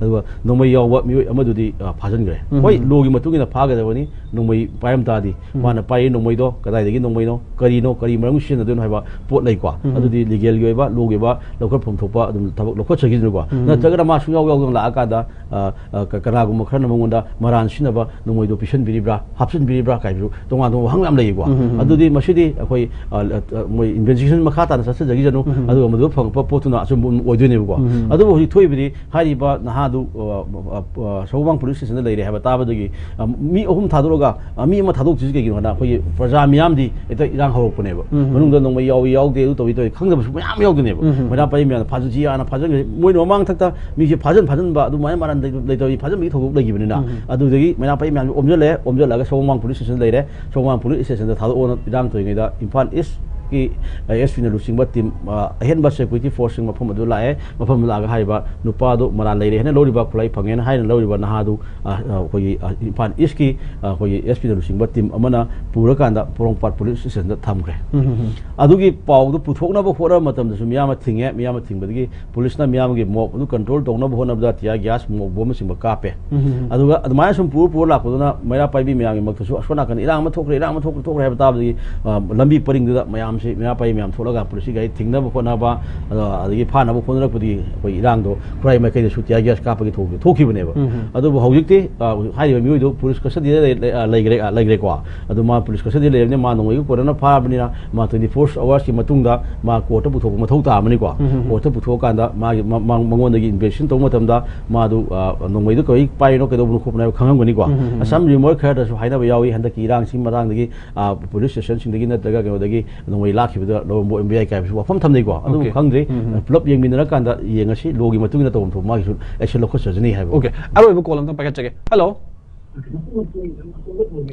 ꯑꯗꯨꯒ ꯅꯣꯡꯃꯩ ꯌꯥꯎꯕ ꯃꯤꯑꯣꯏ ꯑꯃꯗꯨꯗꯤ, ꯑ, ꯐꯥꯖꯤꯟꯈ꯭ꯔꯦ꯫ ꯎꯝ, ꯍꯣꯏ, ꯎꯝ꯫ ꯂꯣꯒꯤ ꯃꯇꯨꯡ ꯏꯟꯅ ꯐꯥꯒꯗꯕꯅꯤ꯫ ꯅꯣꯡꯃꯩ ꯄꯥꯏꯔꯝ ꯇꯥꯔꯗꯤ, ꯎꯝ꯫ ꯃꯥꯅ ꯄꯥꯏꯔꯤ ꯅꯣꯡꯃꯩꯗꯣ ꯀꯗꯥꯏꯗꯒꯤ ꯅꯣꯡꯃꯩꯅꯣ, ꯀꯔꯤꯅꯣ, ꯀꯔꯤ ꯃꯔꯝꯒꯤ ꯁꯤꯖꯤꯟꯅꯗꯣꯏꯅꯣ ꯍꯥꯏꯕ ꯄꯣꯠ ꯂꯩꯀꯣ꯫ ꯎꯝ꯫ ꯑꯗꯨꯗꯤ ꯂꯤꯒꯦꯜꯒꯤ ꯑꯣꯏꯕ, ꯂꯣꯒꯤ ꯑꯣꯏꯕ ꯂꯧꯈꯠꯐꯝ ꯊꯣꯛꯄ ꯑꯗꯨꯝ ꯊꯕꯛ ꯂꯧꯈꯠꯆꯈꯤꯗꯣꯏꯅꯤꯀꯣ꯫ ꯎꯝ꯫ ꯅꯠꯇ꯭ꯔꯒꯅ ꯃꯥ ꯁꯨꯡꯌꯥꯎ ꯌꯥꯎꯗꯅ ꯂꯥꯛꯑꯀꯥꯟꯗ, ꯑ, ꯑ, ꯀ-, ꯀꯅꯥꯒꯨꯝꯕ ꯈꯔꯅ ꯃꯉꯣꯟꯗ ꯃꯔꯥꯟ ꯁꯤꯖꯤꯟꯅꯕ ꯅꯣꯡꯃꯩꯗꯣ ꯄꯤꯁꯟꯕꯤꯔꯤꯕ꯭ꯔꯥ, ꯍꯥꯞꯆꯤꯟꯕꯤꯔꯤꯕ꯭ꯔꯥ ꯀꯥꯏꯕꯁꯨ ꯇꯣꯉꯥꯟ ꯇꯣꯉꯥꯟꯕ ꯋꯥꯍꯪ ꯌꯥꯝ ꯂꯩꯌꯦꯀꯣ꯫ ꯎꯝ, ꯎꯝ, ꯎꯝ꯫ ꯑꯗꯨꯗꯤ ꯃꯁꯤꯗꯤ ꯑꯩꯈꯣꯏ, ꯑ, ꯑ, ꯃꯣꯏ ꯏꯟꯚꯦꯁꯇꯤꯒꯦꯁꯟ ꯃꯈꯥ ꯇꯥꯅ ꯆꯠꯊꯖꯈꯤꯁꯅꯨ, ꯎꯝ, ꯎꯝ꯫ ꯑꯗꯨꯒ ꯃꯗꯨ ꯐꯪꯉꯛꯄ ꯄꯣꯠꯇꯨꯅ ꯑꯆꯨꯝꯕ ꯑꯣꯏꯗꯣꯏꯅꯦꯕꯀꯣ꯫ ꯎꯝ, ꯎꯝ꯫ ꯑꯗꯨꯕꯨ ꯍꯧꯖꯤꯛ ꯊꯣꯛꯏꯕꯗꯤ ꯍꯥꯏꯔꯤꯕ ꯅꯍꯥ ꯑꯗꯨ, ꯑ, ꯑ, ꯑ, ꯁꯒꯣꯜꯕꯟ ꯄꯨꯂꯤꯁ ꯁ꯭ꯇꯦꯁꯟꯗ ꯂꯩꯔꯦ ꯍꯥꯏꯕ ꯇꯥꯕꯗꯒꯤ, ꯑ, ꯃꯤ ꯑꯍꯨꯝ ꯊꯥꯗꯣꯔꯒ, ꯑ, ꯃꯤ ꯑꯃ ꯊꯥꯗꯣꯛꯇ꯭ꯔꯤꯁꯤ ꯀꯩꯒꯤꯅꯣ ꯍꯥꯏꯅ ꯑꯩꯈꯣꯏꯒꯤ ꯄ꯭ꯔꯖꯥ ꯃꯤꯌꯥꯝꯗꯤ ꯍꯦꯛꯇ ꯏꯔꯥꯡ ꯍꯧꯔꯛꯄꯅꯦꯕ꯫ ꯎꯝ, ꯎꯝ꯫ ꯃꯅꯨꯡꯗ ꯅꯣꯡꯃꯩ ꯌꯥꯎꯏ ꯌꯥꯎꯗꯦ ꯑꯗꯨ ꯇꯧꯏ ꯇꯧꯏ ꯈꯪꯗꯕꯁꯨ ꯃꯌꯥꯝ ꯌꯥꯎꯗꯣꯏꯅꯦꯕ꯫ ꯎꯝ, ꯎꯝ꯫ ꯃꯩꯔꯥ ꯄꯥꯏꯕꯤ ꯃꯌꯥꯝꯅ ꯐꯥꯖꯟꯁꯤ ꯌꯥꯅ ꯐꯥꯖꯟꯈ꯭ꯔꯦ꯫ ꯃꯣꯏꯅ ꯃꯃꯥꯡ ꯊꯛꯇ ꯃꯤꯁꯦ ꯐꯥꯖꯟ ꯐꯥꯖꯟꯕ ꯑꯗꯨꯃꯥꯏꯅ ꯃꯔꯥꯟ ꯂꯩ-, ꯂꯩꯇꯕꯒꯤ ꯐꯥꯖꯟꯕꯒꯤ ꯊꯧꯗꯣꯛ ꯂꯩꯈꯤꯕꯅꯤꯅ, ꯎꯝ, ꯎꯝ꯫ ꯑꯗꯨꯗꯒꯤ ꯃꯩꯔꯥ ꯄꯥꯏꯕꯤ ꯃꯌꯥꯝꯁꯦ ꯑꯣꯝꯁꯤꯜꯂꯦ, ꯑꯣꯝꯁꯤꯜꯂꯒ ꯁꯒꯣꯜꯕꯟ ꯄꯨꯂꯤꯁ ꯁ꯭ꯇꯦꯁꯟꯗ ꯂꯩꯔꯦ꯫ ꯁꯒꯣꯜꯕꯟ ꯄꯨꯂꯤꯁ ꯁ꯭ꯇꯦꯁꯟꯗ ꯊꯥꯗꯣꯛꯑꯣꯅ ꯏꯔꯥꯡ ꯇꯧꯔꯤꯉꯩꯗ ꯏꯝꯐꯥꯜ ꯏꯁꯀꯤ ꯑꯦꯁ ꯄꯤꯅ ꯂꯨꯆꯤꯡꯕ ꯇꯤꯝ, ꯑ, ꯑꯍꯦꯟꯕ ꯁꯦꯀ꯭ꯌꯨꯔꯤꯇꯤ ꯐꯣꯔꯁꯁꯤꯡ ꯃꯐꯝ ꯑꯗꯨ ꯂꯥꯛꯑꯦ꯫ ꯃꯐꯝꯗ ꯂꯥꯛꯑꯒ ꯍꯥꯏꯔꯤꯕ ꯅꯨꯄꯥꯗꯣ ꯃꯔꯥꯜ ꯂꯩꯔꯦ ꯍꯥꯏꯅ ꯂꯧꯔꯤꯕ, ꯈꯨꯠꯂꯥꯏ ꯐꯪꯉꯦꯅ ꯍꯥꯏꯅ ꯂꯧꯔꯤꯕ ꯅꯍꯥꯗꯨ, ꯑ, ꯑ, ꯑꯩꯈꯣꯏꯒꯤ, ꯑ, ꯏꯝꯐꯥꯜ ꯏꯁꯀꯤ, ꯑ, ꯑꯩꯈꯣꯏꯒꯤ ꯑꯦꯁ ꯄꯤꯅ ꯂꯨꯆꯤꯡꯕ ꯇꯤꯝ ꯑꯃꯅ ꯄꯨꯔꯀꯥꯟꯗ ꯄꯣꯔꯣꯝꯄꯥꯠ ꯄꯨꯂꯤꯁ ꯁ꯭ꯇꯦꯁꯟꯗ ꯊꯝꯈ꯭ꯔꯦ꯫ ꯎꯝ, ꯎꯝ, ꯎꯝ꯫ ꯑꯗꯨꯒꯤ ꯄꯥꯎꯗꯨ ꯄꯨꯊꯣꯛꯅꯕ ꯍꯣꯠꯅꯕ ꯃꯇꯝꯗꯁꯨ ꯃꯤꯌꯥꯝꯅ ꯊꯤꯡꯉꯦ꯫ ꯃꯤꯌꯥꯝꯅ ꯊꯤꯡꯕꯗꯒꯤ ꯄꯨꯂꯤꯁꯅ ꯃꯤꯌꯥꯝꯒꯤ ꯃꯣꯞ ꯑꯗꯨ ꯀꯟꯇ꯭ꯔꯣꯜ ꯇꯧꯅꯕ ꯍꯣꯠꯅꯕꯗ ꯇꯤꯌꯥꯔ ꯒ꯭ꯌꯥꯁ, ꯃꯣꯞ ꯕꯣꯝꯅꯆꯤꯡꯕ ꯀꯥꯞꯄꯦ꯫ ꯎꯝ, ꯎꯝ, ꯎꯝ꯫ ꯑꯗꯨꯒ ꯑꯗꯨꯃꯥꯏꯅ ꯁꯨꯝ ꯄꯨꯔ ꯄꯨꯔ ꯂꯥꯛꯄꯗꯨꯅ ꯃꯩꯔꯥ ꯄꯥꯏꯕꯤ ꯃꯌꯥꯝꯒꯤꯃꯛꯇꯁꯨ ꯑꯁꯣꯝ ꯅꯥꯀꯟ ꯏꯔꯥꯡ ꯑꯃ ꯊꯣꯛꯈ꯭ꯔꯦ, ꯏꯔꯥꯡ ꯑꯃ ꯊꯣꯛꯈ꯭ꯔꯦ, ꯊꯣꯛꯈ꯭ꯔꯦ ꯍꯥꯏꯕ ꯇꯥꯕꯗꯒꯤ, ꯑ, ꯂꯝꯕꯤ ꯄꯔꯤꯡꯗꯨꯗ ꯃꯌꯥꯝꯁꯤ, ꯃꯩꯔꯥ ꯄꯥꯏꯕꯤ ꯃꯌꯥꯝ ꯊꯣꯛꯂꯒ ꯄꯨꯂꯤꯁꯀꯤ ꯒꯥꯔꯤ ꯊꯤꯡꯅꯕ ꯈꯣꯠꯅꯕ, ꯑ, ꯑꯗꯒꯤ ꯐꯥꯅꯕ ꯍꯣꯠꯅꯔꯛꯄꯗꯒꯤ ꯑꯩꯈꯣꯏ ꯏꯔꯥꯡꯗꯣ ꯈꯨꯔꯥꯏ ꯃꯥꯏꯀꯩꯗꯁꯨ ꯇꯤꯌꯥꯔ ꯒ꯭ꯌꯥꯁ ꯀꯥꯞꯄꯒꯤ ꯊꯧꯗꯣꯛꯁꯨ ꯊꯣꯛꯈꯤꯕꯅꯦꯕ꯫ ꯎꯝ, ꯎꯝ꯫ ꯑꯗꯨꯕꯨ ꯍꯧꯖꯤꯛꯇꯤ, ꯑ, ꯍꯥꯏꯔꯤꯕ ꯃꯤꯑꯣꯏꯗꯣ ꯄꯨꯂꯤꯁ ꯀꯁꯇꯗꯤꯗ ꯂꯩ-, ꯂꯩ-, ꯑ, ꯂꯩꯈ꯭ꯔꯦ, ꯑ, ꯂꯩꯈ꯭ꯔꯦꯀꯣ꯫ ꯑꯗꯨ ꯃꯥ ꯄꯨꯂꯤꯁ ꯀꯁꯇꯗꯤꯗ ꯂꯩꯔꯕꯅꯤꯅ ꯃꯥ ꯅꯣꯡꯃꯩꯒ ꯀꯣꯟꯅꯅ ꯐꯥꯔꯕꯅꯤꯅ ꯃꯥ twenty four hours ꯀꯤ ꯃꯇꯨꯡꯗ ꯃꯥ ꯀꯣꯔꯠꯇ ꯄꯨꯊꯣꯛꯄ ꯃꯊꯧ ꯇꯥꯕꯅꯤꯀꯣ꯫ ꯎꯝ, ꯎꯝ, ꯎꯝ꯫ ꯀꯣꯔꯠꯇ ꯄꯨꯊꯣꯛꯑꯀꯥꯟꯗ ꯃꯥꯒꯤ ꯃ-, ꯃ-, ꯃꯉꯣꯟꯗꯒꯤ ꯏꯟꯚꯦꯁꯇꯤꯒꯦꯁꯟ ꯇꯧꯕ ꯃꯇꯝꯗ ꯃꯥꯗꯨ, ꯑ, ꯅꯣꯡꯃꯩꯗꯨ ꯀꯔꯤ ꯄꯥꯏꯔꯤꯅꯣ ꯀꯩꯗꯧꯕꯅꯣ ꯈꯣꯠꯄꯅꯣ ꯍꯥꯏꯕ ꯈꯪꯉꯝꯒꯅꯤꯀꯣ꯫ ꯎꯝ, ꯎꯝ, ꯎꯝ꯫ ꯑꯁꯝ ꯔꯤꯃꯣꯔ ꯈꯔꯗꯁꯨ ꯍꯥꯏꯅꯕ ꯌꯥꯎꯏ ꯍꯟꯗꯛꯀꯤ ꯏꯔꯥꯡꯁꯤꯒꯤ ꯃꯇꯥꯡꯗꯒꯤ, ꯑ, ꯄꯨꯂꯤꯁ ꯁ꯭ꯇꯦꯁꯟꯁꯤꯡꯗꯒꯤ ꯅꯠꯇ꯭ꯔꯒ ꯀꯩꯅꯣꯗꯒꯤ ꯅꯣꯡꯃꯩ ꯂꯥꯛꯈꯤꯕꯗ ꯂꯧꯔꯝꯕ ꯑꯣꯏꯔꯝꯕ ꯌꯥꯏ ꯀꯥꯏꯕꯁꯨ ꯋꯥꯐꯝ ꯊꯝꯅꯩꯀꯣ꯫ ꯑꯗꯨꯕꯨ ꯑꯣꯀꯦ꯫ ꯈꯪꯗ꯭ꯔꯤ꯫ ꯎꯝ, ꯎꯝ꯫ ꯄꯨꯂꯞ ꯌꯦꯡꯃꯤꯟꯅꯔꯀꯥꯟꯗ ꯌꯦꯡꯉꯁꯤ꯫ ꯂꯣꯒꯤ ꯃꯇꯨꯡ ꯏꯟꯅ ꯇꯧꯐꯝ ꯊꯣꯛꯄ ꯃꯥꯒꯤꯁꯨ ꯑꯦꯛꯁꯟ ꯂꯧꯈꯠꯆꯖꯅꯤ ꯍꯥꯏꯕ꯫ ꯑꯣꯀꯦ꯫ ꯑꯔꯣꯏꯕ ꯀꯣꯜ ꯑꯝꯇꯪ ꯄꯥꯏꯈꯠꯆꯒꯦ꯫ ꯍꯜꯂꯣ꯫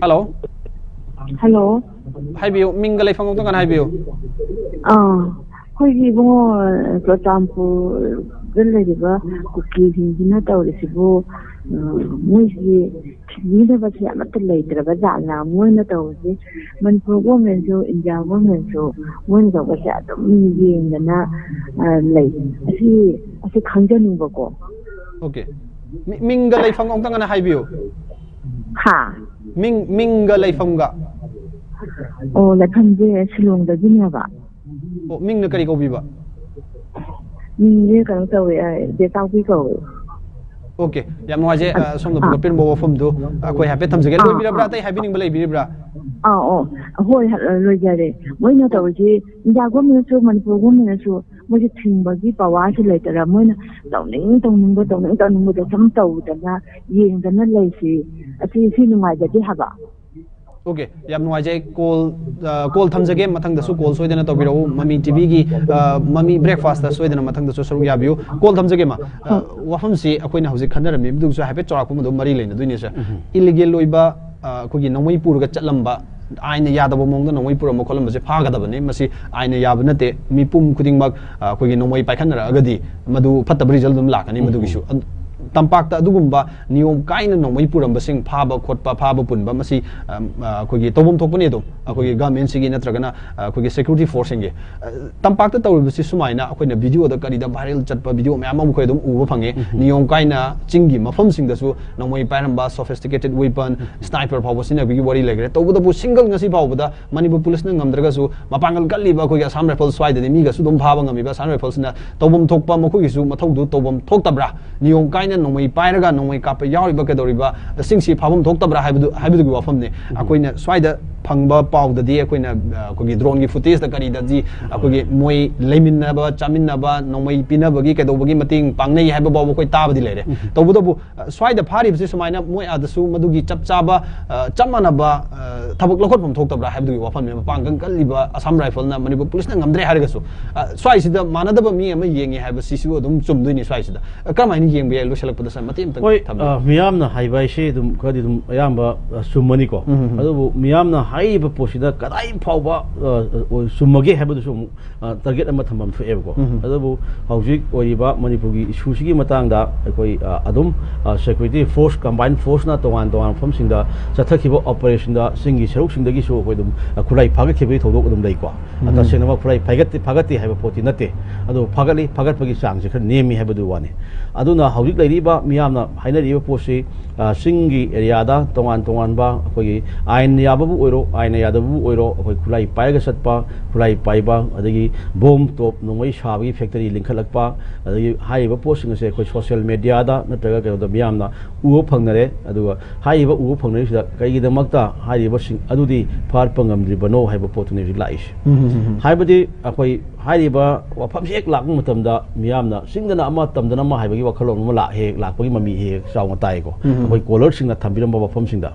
ꯍꯜꯂꯣ꯫ ꯍꯜꯂꯣ꯫ ꯍꯥꯏꯕꯤꯌꯨ, ꯃꯤꯡꯒ ꯂꯩꯐꯝ ꯑꯝꯇꯪ ꯍꯥꯟꯅ ꯍꯥꯏꯕꯤꯌꯨ꯫ ꯑꯥ, ꯑꯩꯈꯣꯏꯒꯤ ꯏꯕꯨꯡꯉꯣ, ꯆꯨꯔꯆꯥꯟꯄꯨꯔꯗ ꯂꯩꯔꯤꯕ ꯀꯨꯀꯤꯁꯤꯡꯁꯤꯅ ꯇꯧꯔꯤꯁꯤꯕꯨ, ꯑ, ꯃꯣꯏꯁꯤ ꯊꯤꯡꯕꯤꯅꯕꯁꯦ ꯑꯃꯠꯇ ꯂꯩꯇ꯭ꯔꯕ ꯖꯥꯠꯂ? ꯃꯣꯏꯅ ꯇꯧꯕꯁꯦ ꯃꯅꯤꯄꯨꯔ ꯒꯣꯔꯃꯦꯟꯁꯨ, ꯏꯟꯗꯤꯌꯥ ꯒꯣꯔꯃꯦꯟꯁꯨ ꯃꯣꯏꯅ ꯇꯧꯕꯁꯦ ꯑꯗꯨꯝ ꯌꯦꯡꯗꯅ, ꯑ, ꯂꯩ꯫ ꯑꯁꯤ, ꯑꯁꯤ ꯈꯪꯖꯅꯤꯡꯕꯀꯣ꯫ ꯑꯣꯀꯦ꯫ ꯃꯤ-, ꯃꯤꯡꯒ ꯂꯩꯐꯝꯒ ꯑꯃꯨꯛꯇꯪ ꯍꯥꯟꯅ ꯍꯥꯏꯕꯤꯌꯨ꯫ ꯍꯥ? ꯃꯤꯡ, ꯃꯤꯡꯒ ꯂꯩꯐꯝꯒ꯫ ꯑꯣ, ꯂꯩꯐꯝꯁꯦ ꯁꯤꯂꯣꯡꯗꯒꯤꯅꯦꯕ꯫ ꯑꯣ, ꯃꯤꯡꯅ ꯀꯔꯤ ꯀꯧꯕꯤꯕ? ꯃꯤꯡꯁꯦ ꯀꯩꯅꯣ ꯇꯧꯋꯦ, ꯑ, ꯕꯦꯇꯥꯎꯕꯤ ꯀꯧꯋꯦ꯫ ꯑꯣꯀꯦ, ꯌꯥꯝ ꯅꯨꯡꯉꯥꯏꯖꯩ꯫ ꯑ, ꯁꯣꯝꯅ ꯑꯥ꯫ ꯄꯨꯔꯛꯄꯤꯔꯝꯕ ꯋꯥꯐꯝꯗꯨ ꯑꯩꯈꯣꯏ ꯍꯥꯏꯐꯦꯠ ꯊꯝꯖꯒꯦ꯫ ꯑꯥ, ꯂꯣꯏꯕꯤꯔꯕ꯭ꯔꯥ? ꯑꯥ꯫ ꯑꯇꯩ ꯍꯥꯏꯕꯤꯅꯤꯡꯕ ꯂꯩꯕꯤꯔꯤꯕ꯭ꯔꯥ? ꯑꯥ, ꯑꯣ, ꯍꯣꯏ, ꯍ-, ꯂꯣꯏꯖꯔꯦ꯫ ꯃꯣꯏꯅ ꯑꯣ꯫ ꯇꯧꯔꯤꯁꯤ ꯏꯟꯗꯤꯌꯥ ꯒꯣꯔꯃꯦꯟꯅꯁꯨ, ꯃꯅꯤꯄꯨꯔ ꯒꯣꯔꯃꯦꯟꯅꯁꯨ ꯃꯣꯏꯁꯦ ꯊꯤꯡꯕꯒꯤ ꯄꯋꯥꯔꯁꯨ ꯂꯩꯇꯔꯥ, ꯃꯣꯏꯅ ꯇꯧꯅꯤꯡ ꯇꯧꯅꯤꯡꯕ, ꯇꯧꯅꯤꯡ ꯇꯧꯅꯤꯡꯕꯗꯣ ꯁꯨꯝ ꯇꯧꯗꯅ, ꯌꯦꯡꯗꯅ ꯂꯩꯁꯤ꯫ ꯑꯁꯤ, ꯁꯤ ꯅꯨꯡꯉꯥꯏꯖꯗꯦ ꯍꯥꯏꯕ꯫ ꯑꯣꯀꯦ, ꯌꯥꯝ ꯅꯨꯡꯉꯥꯏꯖꯩ꯫ ꯀꯣꯜ ꯀꯣꯜ ꯊꯝꯖꯒꯦ꯫ ꯃꯊꯪꯗꯁꯨ ꯀꯣꯜ ꯁꯣꯏꯗꯅ ꯇꯧꯕꯤꯔꯛꯎ꯫ ꯃꯃꯤ ꯇꯤꯚꯤꯒꯤ ꯃꯃꯤ ꯕ꯭ꯔꯦꯛꯐꯥꯁꯇ ꯁꯣꯏꯗꯅ ꯃꯊꯪꯗꯁꯨ ꯁꯔꯨꯛ ꯌꯥꯕꯤꯌꯨ꯫ ꯀꯣꯜ ꯊꯝꯖꯒꯦ ꯃꯥ꯫ ꯋꯥꯐꯝꯁꯤ ꯑꯩꯈꯣꯏꯅ ꯍꯧꯖꯤꯛ ꯈꯟꯅꯔꯝꯃꯤꯕꯗꯨꯁꯨ ꯍꯥꯏꯐꯦꯠ ꯆꯥꯎꯔꯥꯛꯄ ꯑꯗꯨꯝ ꯃꯔꯤ ꯂꯩꯅꯗꯣꯏꯅꯤ ꯁꯥꯔ꯫ ꯏꯂꯤꯒꯦꯜ ꯑꯣꯏꯕ, ꯑ, ꯑꯩꯈꯣꯏꯒꯤ ꯅꯣꯡꯃꯩ ꯄꯨꯔꯒ ꯆꯠꯂꯝꯕ, ꯑꯥꯏꯟꯅ ꯌꯥꯗꯕ ꯃꯑꯣꯡꯗ ꯅꯣꯡꯃꯩ ꯄꯨꯔꯝꯕ ꯈꯣꯠꯂꯝꯕꯁꯦ ꯐꯥꯒꯗꯕꯅꯤ꯫ ꯃꯁꯤ ꯑꯥꯏꯟꯅ ꯌꯥꯕ ꯅꯠꯇꯦ꯫ ꯃꯤꯄꯨꯝ ꯈꯨꯗꯤꯡꯃꯛ, ꯑ, ꯑꯩꯈꯣꯏꯒꯤ ꯅꯣꯡꯃꯩ ꯄꯥꯏꯈꯠꯅꯔꯛꯑꯒꯗꯤ ꯃꯗꯨ ꯐꯠꯇꯕ ꯔꯤꯖꯜ ꯑꯗꯨꯝ ꯂꯥꯛꯀꯅꯤ꯫ ꯃꯗꯨꯒꯤꯁꯨ ꯑ, ꯇꯝꯄꯥꯛꯇ ꯑꯗꯨꯒꯨꯝꯕ ꯅꯤꯌꯣꯝ ꯀꯥꯏꯅ ꯅꯣꯡꯃꯩ ꯄꯨꯔꯝꯕꯁꯤꯡ ꯐꯥꯕ ꯈꯣꯠꯄ, ꯐꯥꯕ ꯄꯨꯟꯕ, ꯃꯁꯤ, ꯑ, ꯑ, ꯑꯩꯈꯣꯏꯒꯤ ꯇꯧꯐꯝ ꯊꯣꯛꯄꯅꯤ꯫ ꯑꯗꯨꯝ ꯑꯩꯈꯣꯏꯒꯤ ꯒꯚꯔꯟꯃꯦꯟꯁꯤꯒꯤ ꯅꯠꯇ꯭ꯔꯒꯅ, ꯑ, ꯑꯩꯈꯣꯏꯒꯤ ꯁꯦꯀ꯭ꯌꯨꯔꯤꯇꯤ ꯐꯣꯔꯁꯁꯤꯡꯒꯤ, ꯑ, ꯇꯝꯄꯥꯛꯇ ꯇꯧꯔꯤꯕꯁꯤ ꯁꯨꯃꯥꯏꯅ ꯑꯩꯈꯣꯏꯅ ꯚꯤꯗꯤꯑꯣꯗ ꯀꯔꯤꯗ ꯚꯥꯏꯔꯦꯜ ꯆꯠꯄ ꯚꯤꯗꯤꯑꯣ ꯃꯌꯥꯝ ꯑꯃ ꯑꯩꯈꯣꯏ ꯑꯗꯨꯝ ꯎꯕ ꯐꯪꯉꯦ꯫ ꯅꯤꯌꯣꯝ ꯀꯥꯏꯅ ꯆꯤꯡꯒꯤ ꯃꯐꯝꯁꯤꯡꯗꯁꯨ ꯅꯣꯡꯃꯩ ꯄꯥꯏꯔꯝꯕ, ꯁꯣꯐꯤꯁꯇꯤꯀꯦꯇꯦꯠ ꯋꯦꯄꯟ, ꯁ꯭ꯅꯥꯏꯄꯔ ꯐꯥꯎꯕ ꯁꯤꯖꯤꯟꯅꯕꯒꯤ ꯋꯥꯔꯤ ꯂꯩꯈ꯭ꯔꯦ꯫ ꯇꯧꯕꯇꯕꯨ ꯁꯤꯡꯒꯜ ꯉꯁꯤ ꯐꯥꯎꯕꯗ ꯃꯅꯤꯄꯨꯔ ꯄꯨꯂꯤꯁꯅ ꯉꯝꯗ꯭ꯔꯒꯁꯨ ꯃꯄꯥꯡꯒꯜ ꯀꯜꯂꯤꯕ ꯑꯩꯈꯣꯏꯒꯤ ꯑꯁꯥꯝ ꯔꯥꯏꯐꯜ ꯁ꯭ꯋꯥꯏꯗꯗꯤ ꯃꯤꯒꯁꯨ ꯑꯗꯨꯝ ꯐꯥꯕ ꯉꯝꯃꯤꯕ ꯑꯁꯥꯝ ꯔꯥꯏꯐꯜꯁꯤꯅ ꯇꯧꯐꯝ ꯊꯣꯛꯄ ꯃꯈꯣꯏꯒꯤꯁꯨ ꯃꯊꯧꯗꯨ ꯇꯧꯐꯝ ꯊꯣꯛꯇꯕ꯭ꯔꯥ? ꯅꯤꯌꯣꯝ ꯀꯥꯏꯅ ꯅꯣꯡꯃꯩ ꯄꯥꯏꯔꯒ ꯅꯣꯡꯃꯩ ꯀꯥꯞꯄ ꯌꯥꯎꯔꯤꯕ ꯀꯩꯗꯧꯔꯤꯕ ꯁꯤꯡꯁꯤ ꯐꯥꯐꯝ ꯊꯣꯛꯇꯕ꯭ꯔꯥ ꯍꯥꯏꯕꯗꯨ, ꯍꯥꯏꯕꯗꯨꯒꯤ ꯋꯥꯐꯝꯅꯤ꯫ ꯑꯩꯈꯣꯏꯅ ꯁ꯭ꯋꯥꯏꯗ ꯐꯪꯕ ꯄꯥꯎꯗꯗꯤ ꯑꯩꯈꯣꯏꯅ, ꯑ, ꯑꯩꯈꯣꯏꯒꯤ ꯗ꯭ꯔꯣꯟꯒꯤ ꯐꯨꯇꯦꯖꯇ ꯀꯔꯤꯗꯗꯤ ꯑꯩꯈꯣꯏꯒꯤ ꯃꯣꯏ ꯂꯩꯃꯤꯟꯅꯕ, ꯆꯥꯃꯤꯟꯅꯕ, ꯅꯣꯡꯃꯩ ꯄꯤꯅꯕꯒꯤ ꯀꯩꯗꯧꯕꯒꯤ ꯃꯇꯦꯡ ꯄꯥꯡꯅꯩ ꯍꯥꯏꯕ ꯐꯥꯎꯕ ꯑꯩꯈꯣꯏ ꯇꯥꯕꯗꯤ ꯂꯩꯔꯦ꯫ ꯇꯧꯕꯇꯕꯨ, ꯑ, ꯁ꯭ꯋꯥꯏꯗ ꯐꯥꯔꯤꯕꯁꯤ ꯁꯨꯃꯥꯏꯅ ꯃꯣꯏ ꯑꯥꯗꯁꯨ ꯃꯗꯨꯒꯤ ꯆꯞ ꯆꯥꯕ, ꯑ, ꯆꯞ ꯃꯥꯟꯅꯕ, ꯑ, ꯊꯕꯛ ꯂꯧꯈꯠꯐꯝ ꯊꯣꯛꯇꯕ꯭ꯔꯥ ꯍꯥꯏꯕꯗꯨꯒꯤ ꯋꯥꯐꯝꯅꯤ꯫ ꯃꯄꯥꯡꯒꯜ ꯀꯜꯂꯤꯕ ꯑꯁꯥꯝ ꯔꯥꯏꯐꯜꯅ ꯃꯅꯤꯄꯨꯔ ꯄꯨꯂꯤꯁꯅ ꯉꯝꯗ꯭ꯔꯦ ꯍꯥꯏꯔꯒꯁꯨ, ꯑ, ꯁ꯭ꯋꯥꯏꯁꯤꯗ ꯃꯥꯟꯅꯗꯕ ꯃꯤ ꯑꯃ ꯌꯦꯡꯉꯤ ꯍꯥꯏꯕꯁꯤꯁꯨ ꯑꯗꯨꯝ ꯆꯨꯝꯗꯣꯏꯅꯤ꯫ ꯁ꯭ꯋꯥꯏꯁꯤꯗ, ꯑ, ꯀꯔꯝꯍꯥꯏꯅ ꯌꯦꯡꯕ ꯌꯥꯏ? ꯂꯣꯏꯁꯤꯜꯂꯛꯄꯗ ꯁꯥꯔ ꯃꯇꯦꯛ ꯑꯃꯇꯪ ꯍꯣꯏ꯫ ꯊꯝꯕꯤꯌꯨ꯫ ꯑ, ꯃꯤꯌꯥꯝꯅ ꯍꯥꯏꯕ ꯍꯥꯏꯁꯦ ꯑꯗꯨꯝ ꯈꯔꯗꯤ ꯑꯗꯨꯝ ꯑꯌꯥꯝꯕ, ꯑ, ꯆꯨꯝꯃꯅꯤꯀꯣ꯫ ꯎꯝ, ꯎꯝ, ꯎꯝ꯫ ꯑꯗꯨꯕꯨ ꯃꯤꯌꯥꯝꯅ ꯍꯥꯏꯔꯤꯕ ꯄꯣꯠꯁꯤꯗ ꯀꯗꯥꯏ ꯐꯥꯎꯕ, ꯑ, ꯑ, ꯆꯨꯝꯃꯒꯦ ꯍꯥꯏꯕꯗꯨꯁꯨ ꯑꯃꯨꯛ, ꯑ, ꯇꯥꯔꯒꯦꯠ ꯑꯃ ꯊꯝꯐꯝ ꯊꯣꯛꯑꯦꯕꯀꯣ꯫ ꯎꯝ, ꯎꯝ꯫ ꯑꯗꯨꯕꯨ ꯍꯧꯖꯤꯛ ꯑꯣꯏꯔꯤꯕ ꯃꯅꯤꯄꯨꯔꯒꯤ ꯏꯁꯨꯁꯤꯒꯤ ꯃꯇꯥꯡꯗ ꯑꯩꯈꯣꯏ, ꯑ, ꯑꯗꯨꯝ, ꯑ, ꯁꯦꯀ꯭ꯌꯨꯔꯤꯇꯤ ꯐꯣꯔꯁ, ꯀꯝꯕꯥꯏꯟ ꯐꯣꯔꯁꯅ ꯇꯣꯉꯥꯟ ꯇꯣꯉꯥꯟꯕ ꯃꯐꯝꯁꯤꯡꯗ ꯆꯠꯊꯈꯤꯕ ꯑꯣꯄꯔꯦꯁꯟꯗ ꯆꯤꯡꯒꯤ ꯁꯔꯨꯛꯁꯤꯡꯗꯒꯤꯁꯨ ꯑꯩꯈꯣꯏ ꯑꯗꯨꯝ, ꯑ, ꯈꯨꯠꯂꯥꯏ ꯐꯥꯒꯠꯈꯤꯕꯒꯤ ꯊꯧꯗꯣꯛ ꯑꯗꯨꯝ ꯂꯩꯀꯣ꯫ ꯑ, ꯎꯝ꯫ ꯇꯁꯦꯡꯅꯃꯛ ꯈꯨꯠꯂꯥꯏ ꯐꯥꯒꯠꯇꯦ, ꯐꯥꯒꯠꯇꯦ ꯍꯥꯏꯕ ꯄꯣꯠꯇꯤ ꯅꯠꯇꯦ꯫ ꯑꯗꯨ ꯐꯥꯒꯠꯂꯤ, ꯐꯥꯒꯠꯄꯒꯤ ꯆꯥꯡꯁꯦ ꯈꯔ ꯅꯦꯝꯃꯤ ꯍꯥꯏꯕꯗꯨ ꯋꯥꯅꯤ꯫ ꯑꯗꯨꯅ ꯍꯧꯖꯤꯛ ꯂꯩꯔꯤꯕ ꯃꯤꯌꯥꯝꯅ ꯍꯥꯏꯅꯔꯤꯕ ꯄꯣꯠꯁꯤ, ꯑ, ꯆꯤꯡꯒꯤ ꯑꯦꯔꯤꯌꯥꯗ ꯇꯣꯉꯥꯟ ꯇꯣꯉꯥꯟꯕ ꯑꯩꯈꯣꯏꯒꯤ ꯑꯥꯏꯟ ꯌꯥꯕꯕꯨ ꯑꯣꯏꯔꯣ, ꯑꯥꯏꯟ ꯌꯥꯗꯕꯕꯨ ꯑꯣꯏꯔꯣ, ꯑꯩꯈꯣꯏ ꯈꯨꯠꯂꯥꯏ ꯄꯥꯏꯔꯒ ꯆꯠꯄ, ꯈꯨꯠꯂꯥꯏ ꯄꯥꯏꯕ, ꯑꯗꯒꯤ ꯕꯣꯝ ꯇꯣꯞ ꯅꯣꯡꯃꯩ ꯁꯥꯕꯒꯤ ꯐꯦꯛꯇꯔꯤ ꯂꯤꯡꯈꯠꯂꯛꯄ, ꯑꯗꯒꯤ ꯍꯥꯏꯔꯤꯕ ꯄꯣꯠꯁꯤꯡ ꯑꯁꯦ ꯑꯩꯈꯣꯏ ꯁꯣꯁꯤꯌꯦꯜ ꯃꯦꯗꯤꯌꯥꯗ ꯅꯠꯇ꯭ꯔꯒ ꯀꯩꯅꯣꯗ ꯃꯤꯌꯥꯝꯅ ꯎꯕ ꯐꯪꯅꯔꯦ꯫ ꯑꯗꯨꯒ ꯍꯥꯏꯔꯤꯕ ꯎꯕ ꯐꯪꯅꯔꯤꯁꯤꯗ ꯀꯩꯒꯤꯗꯃꯛꯇ ꯍꯥꯏꯔꯤꯕꯁꯤꯡ ꯑꯗꯨꯗꯤ ꯐꯥꯔꯛꯄ ꯉꯝꯗ꯭ꯔꯤꯕꯅꯣ ꯍꯥꯏꯕ ꯄꯣꯠꯇꯨꯅꯤ ꯍꯧꯖꯤꯛ ꯂꯥꯛꯏꯁꯦ꯫ ꯎꯝ, ꯎꯝ, ꯎꯝ꯫ ꯍꯥꯏꯕꯗꯤ ꯑꯩꯈꯣꯏ ꯍꯥꯏꯔꯤꯕ ꯋꯥꯐꯝꯁꯦ ꯍꯦꯛ ꯂꯥꯛꯄ ꯃꯇꯝꯗ ꯃꯤꯌꯥꯝꯅ ꯆꯤꯡꯗꯅ ꯑꯃ, ꯇꯝꯗꯅ ꯑꯃ ꯍꯥꯏꯕꯒꯤ ꯋꯥꯈꯜꯂꯣꯟ ꯑꯃ ꯂꯥꯛ-, ꯍꯦꯛ ꯂꯥꯛꯄꯒꯤ ꯃꯃꯤ ꯍꯦꯛ ꯍꯦꯛ ꯆꯥꯎꯅ ꯇꯥꯏꯀꯣ, ꯎꯝ꯫ ꯑꯩꯈꯣꯏ ꯀꯣꯂꯔꯁꯤꯡꯅ ꯊꯝꯕꯤꯔꯝꯕ ꯋꯥꯐꯝꯁꯤꯡꯗ꯫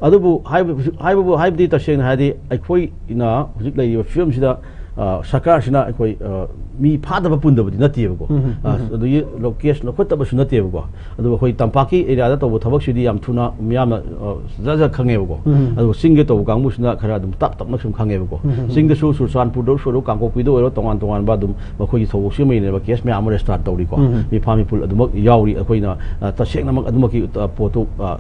ꯑꯗꯨꯕꯨ ꯍꯥꯏꯕ-, ꯍꯥꯏꯕꯕꯨ, ꯍꯥꯏꯕꯗꯤ ꯇꯁꯦꯡꯅ ꯍꯥꯏꯔꯗꯤ ꯑꯩꯈꯣꯏꯅ ꯍꯧꯖꯤꯛ ꯂꯩꯔꯤꯕ ꯐꯤꯕꯝꯁꯤꯗ, ꯑ, ꯁꯔꯀꯥꯔꯁꯤꯅ ꯑꯩꯈꯣꯏ, ꯑ, ꯃꯤ ꯐꯥꯗꯕ ꯄꯨꯟꯗꯕꯗꯤ ꯅꯠꯇꯦꯕꯀꯣ꯫ ꯎꯝ, ꯎꯝ, ꯑ, ꯎꯝ꯫ ꯑꯗꯨꯒꯤ ꯂꯣ-, ꯀꯦꯁ ꯂꯧꯈꯠꯇꯕꯁꯨ ꯅꯠꯇꯦꯕꯀꯣ꯫ ꯑꯗꯨꯒ ꯑꯩꯈꯣꯏ ꯇꯝꯄꯥꯛꯀꯤ ꯑꯦꯔꯤꯌꯥꯗ ꯇꯧꯕ ꯊꯕꯛꯁꯤꯗꯤ ꯌꯥꯝ ꯊꯨꯅ ꯃꯤꯌꯥꯝꯅ, ꯑ, ꯖꯠ ꯖꯠ ꯈꯪꯉꯦꯕꯀꯣ꯫ ꯎꯝ꯫ ꯑꯗꯨꯒ ꯆꯤꯡꯒꯤ ꯇꯧꯕ ꯀꯥꯡꯕꯨꯁꯤꯅ ꯈꯔ ꯑꯗꯨꯝ ꯇꯞ ꯇꯞꯅ ꯁꯨꯝ ꯈꯪꯉꯦꯕꯀꯣ꯫ ꯎꯝ꯫ ꯆꯤꯡꯗꯁꯨ ꯆꯨꯔꯆꯥꯟꯄꯨꯔꯗ ꯑꯣꯏꯔꯣ, ꯀꯥꯡꯄꯣꯛꯄꯤꯗ ꯑꯣꯏꯔꯣ, ꯇꯣꯉꯥꯟ ꯇꯣꯉꯥꯟꯕ ꯑꯗꯨꯝ ꯃꯈꯣꯏꯒꯤ ꯊꯧꯑꯣꯡꯁꯤꯒꯤ ꯃꯔꯤꯅꯦꯕ ꯀꯦꯁ ꯃꯌꯥꯝ ꯑꯃ ꯔꯦꯖꯤꯁꯇꯥꯔ ꯇꯧꯔꯤꯀꯣ꯫ ꯎꯝ꯫ ꯃꯤꯐꯥ ꯃꯤꯄꯨꯜ ꯑꯗꯨꯃꯛ ꯌꯥꯎꯔꯤ꯫ ꯑꯩꯈꯣꯏꯅ, ꯑ, ꯇꯁꯦꯡꯅꯃꯛ ꯑꯗꯨꯃꯛꯀꯤ, ꯑ, ꯄꯣꯠꯇꯨ, ꯑ,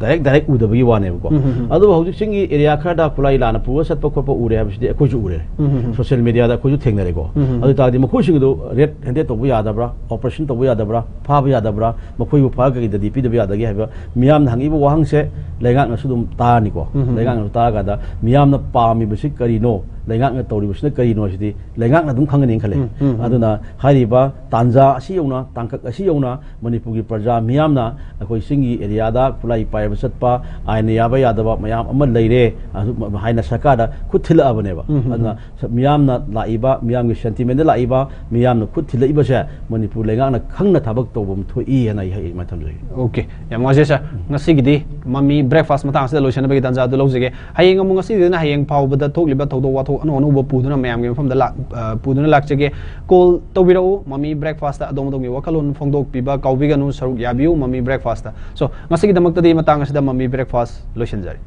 ꯗꯥꯏꯔꯦꯛ ꯗꯥꯏꯔꯦꯛ ꯎꯗꯕꯒꯤ ꯋꯥꯅꯦꯕꯀꯣ꯫ ꯎꯝ, ꯎꯝ, ꯎꯝ꯫ ꯑꯗꯨꯕꯨ ꯍꯧꯖꯤꯛ ꯆꯤꯡꯒꯤ ꯑꯦꯔꯤꯌꯥ ꯈꯔꯗ ꯈꯨꯠꯂꯥꯏ ꯂꯥꯟꯅ ꯄꯨꯔꯒ ꯆꯠꯄ ꯈꯣꯠꯄ ꯎꯔꯦ ꯍꯥꯏꯕꯁꯤꯗꯤ ꯑꯩꯈꯣꯏꯁꯨ ꯎꯔꯦ꯫ ꯎꯝ, ꯎꯝ, ꯎꯝ꯫ ꯁꯣꯁꯤꯌꯦꯜ ꯃꯦꯗꯤꯌꯥꯗ ꯑꯩꯈꯣꯏꯁꯨ ꯊꯦꯡꯅꯔꯦꯀꯣ꯫ ꯎꯝ, ꯎꯝ, ꯎꯝ꯫ ꯑꯗꯨ ꯑꯣꯏ ꯇꯥꯔꯗꯤ ꯃꯈꯣꯏꯁꯤꯡ ꯑꯗꯨ ꯔꯦꯗ ꯍꯦꯟꯗꯦꯗ ꯇꯧꯕ ꯌꯥꯗꯕ꯭ꯔꯥ, ꯑꯣꯄꯔꯦꯁꯟ ꯇꯧꯕ ꯌꯥꯗꯕ꯭ꯔꯥ, ꯐꯥꯕ ꯌꯥꯗꯕ꯭ꯔꯥ, ꯃꯈꯣꯏꯕꯨ ꯐꯥꯔꯒ ꯀꯔꯤꯗꯗꯤ ꯄꯤꯗꯕ ꯌꯥꯗꯒꯦ ꯍꯥꯏꯕ ꯃꯤꯌꯥꯝꯅ ꯍꯪꯉꯤꯕ ꯋꯥꯍꯪꯁꯦ ꯂꯩꯉꯥꯛꯅꯁꯨ ꯑꯗꯨꯝ ꯇꯥꯔꯅꯤꯀꯣ꯫ ꯎꯝ, ꯎꯝ, ꯎꯝ꯫ ꯂꯩꯉꯥꯛꯅꯁꯨ ꯇꯥꯔꯀꯥꯟꯗ ꯃꯤꯌꯥꯝꯅ ꯄꯥꯝꯃꯤꯕꯁꯤ ꯀꯔꯤꯅꯣ, ꯂꯩꯉꯥꯛꯅ ꯇꯧꯔꯤꯕꯁꯤꯅ ꯀꯔꯤꯅꯣ ꯍꯥꯏꯁꯤꯗꯤ ꯂꯩꯉꯥꯛꯅ ꯑꯗꯨꯝ ꯈꯪꯒꯅꯤꯅ ꯈꯜꯂꯦ꯫ ꯎꯝ, ꯎꯝ, ꯎꯝ꯫ ꯑꯗꯨꯅ ꯍꯥꯏꯔꯤꯕ ꯇꯥꯟꯖꯥ ꯑꯁꯤ ꯌꯧꯅ, ꯇꯥꯡꯀꯛ ꯑꯁꯤ ꯌꯧꯅ ꯃꯅꯤꯄꯨꯔꯒꯤ ꯄ꯭ꯔꯖꯥ ꯃꯤꯌꯥꯝꯅ ꯑꯩꯈꯣꯏ ꯆꯤꯡꯒꯤ ꯑꯦꯔꯤꯌꯥꯗ ꯈꯨꯠꯂꯥꯏ ꯄꯥꯏꯕ ꯆꯠꯄ, ꯑꯥꯏꯟꯅ ꯌꯥꯕ ꯌꯥꯗꯕ ꯃꯌꯥꯝ ꯑꯃ ꯂꯩꯔꯦ, ꯑꯗꯨ ꯍꯥꯏꯅ ꯁꯔꯀꯥꯔꯗ ꯈꯨꯠ ꯊꯤꯜꯂꯛꯑꯕꯅꯦꯕ꯫ ꯎꯝ, ꯎꯝ, ꯑꯗꯨꯅ ꯎꯝ꯫ ꯁ-, ꯃꯤꯌꯥꯝꯅ ꯂꯥꯛꯏꯕ, ꯃꯤꯌꯥꯝꯒꯤ ꯁꯦꯟꯇꯤꯃꯦꯟꯗ ꯂꯥꯛꯏꯕ, ꯃꯤꯌꯥꯝꯅ ꯈꯨꯠ ꯊꯤꯜꯂꯛꯏꯕꯁꯦ ꯃꯅꯤꯄꯨꯔ ꯂꯩꯉꯥꯛꯅ ꯈꯪꯅ ꯊꯕꯛ ꯇꯧꯕ ꯑꯃ ꯊꯣꯛꯏ ꯍꯥꯏꯅ ꯑꯩ, ꯑꯩ ꯑꯗꯨꯃꯥꯏꯅ ꯊꯝꯖꯒꯦ꯫ ꯑꯣꯀꯦ, ꯌꯥꯝ ꯅꯨꯡꯉꯥꯏꯖꯩ ꯁꯥꯔ꯫ ꯉꯁꯤꯒꯤꯗꯤ ꯃꯃꯤ ꯕ꯭ꯔꯦꯛꯐꯥꯁ ꯃꯇꯥꯡ ꯑꯁꯤꯗ ꯂꯣꯏꯁꯤꯟꯅꯕꯒꯤ ꯇꯥꯟꯖꯥ ꯑꯗꯨ ꯂꯧꯖꯒꯦ꯫ ꯍꯌꯦꯡ ꯑꯃꯨꯛ ꯉꯁꯤꯗꯅ ꯍꯌꯦꯡ ꯐꯥꯎꯕꯗ ꯊꯣꯛꯂꯤꯕ ꯊꯧꯗꯣꯛ ꯋꯥꯊꯣꯛ ꯑꯅꯧ ꯑꯅꯧꯕ ꯄꯨꯗꯨꯅ ꯃꯌꯥꯝꯒꯤ ꯃꯐꯝꯗ ꯂꯥꯛ-, ꯑ, ꯄꯨꯗꯨꯅ ꯂꯥꯛꯆꯒꯦ꯫ ꯀꯣꯜ ꯇꯧꯕꯤꯔꯛꯎ꯫ ꯃꯃꯤ ꯕ꯭ꯔꯦꯛꯐꯥꯁꯇ ꯑꯗꯣꯝ ꯑꯗꯣꯝꯒꯤ ꯋꯥꯈꯜꯂꯣꯟ ꯐꯣꯡꯗꯣꯛꯄꯤꯕ ꯀꯥꯎꯕꯤꯒꯅꯨ, ꯁꯔꯨꯛ ꯌꯥꯕꯤꯌꯨ ꯃꯃꯤ ꯕ꯭ꯔꯦꯛꯐꯥꯁꯇ꯫ So, ꯉꯁꯤꯒꯤꯗꯃꯛꯇꯗꯤ ꯃꯇꯥꯡ ꯑꯁꯤꯗ ꯃꯃꯤ ꯕ꯭ꯔꯦꯛꯐꯥꯁ ꯂꯣꯏꯁꯤꯟꯖꯔꯦ꯫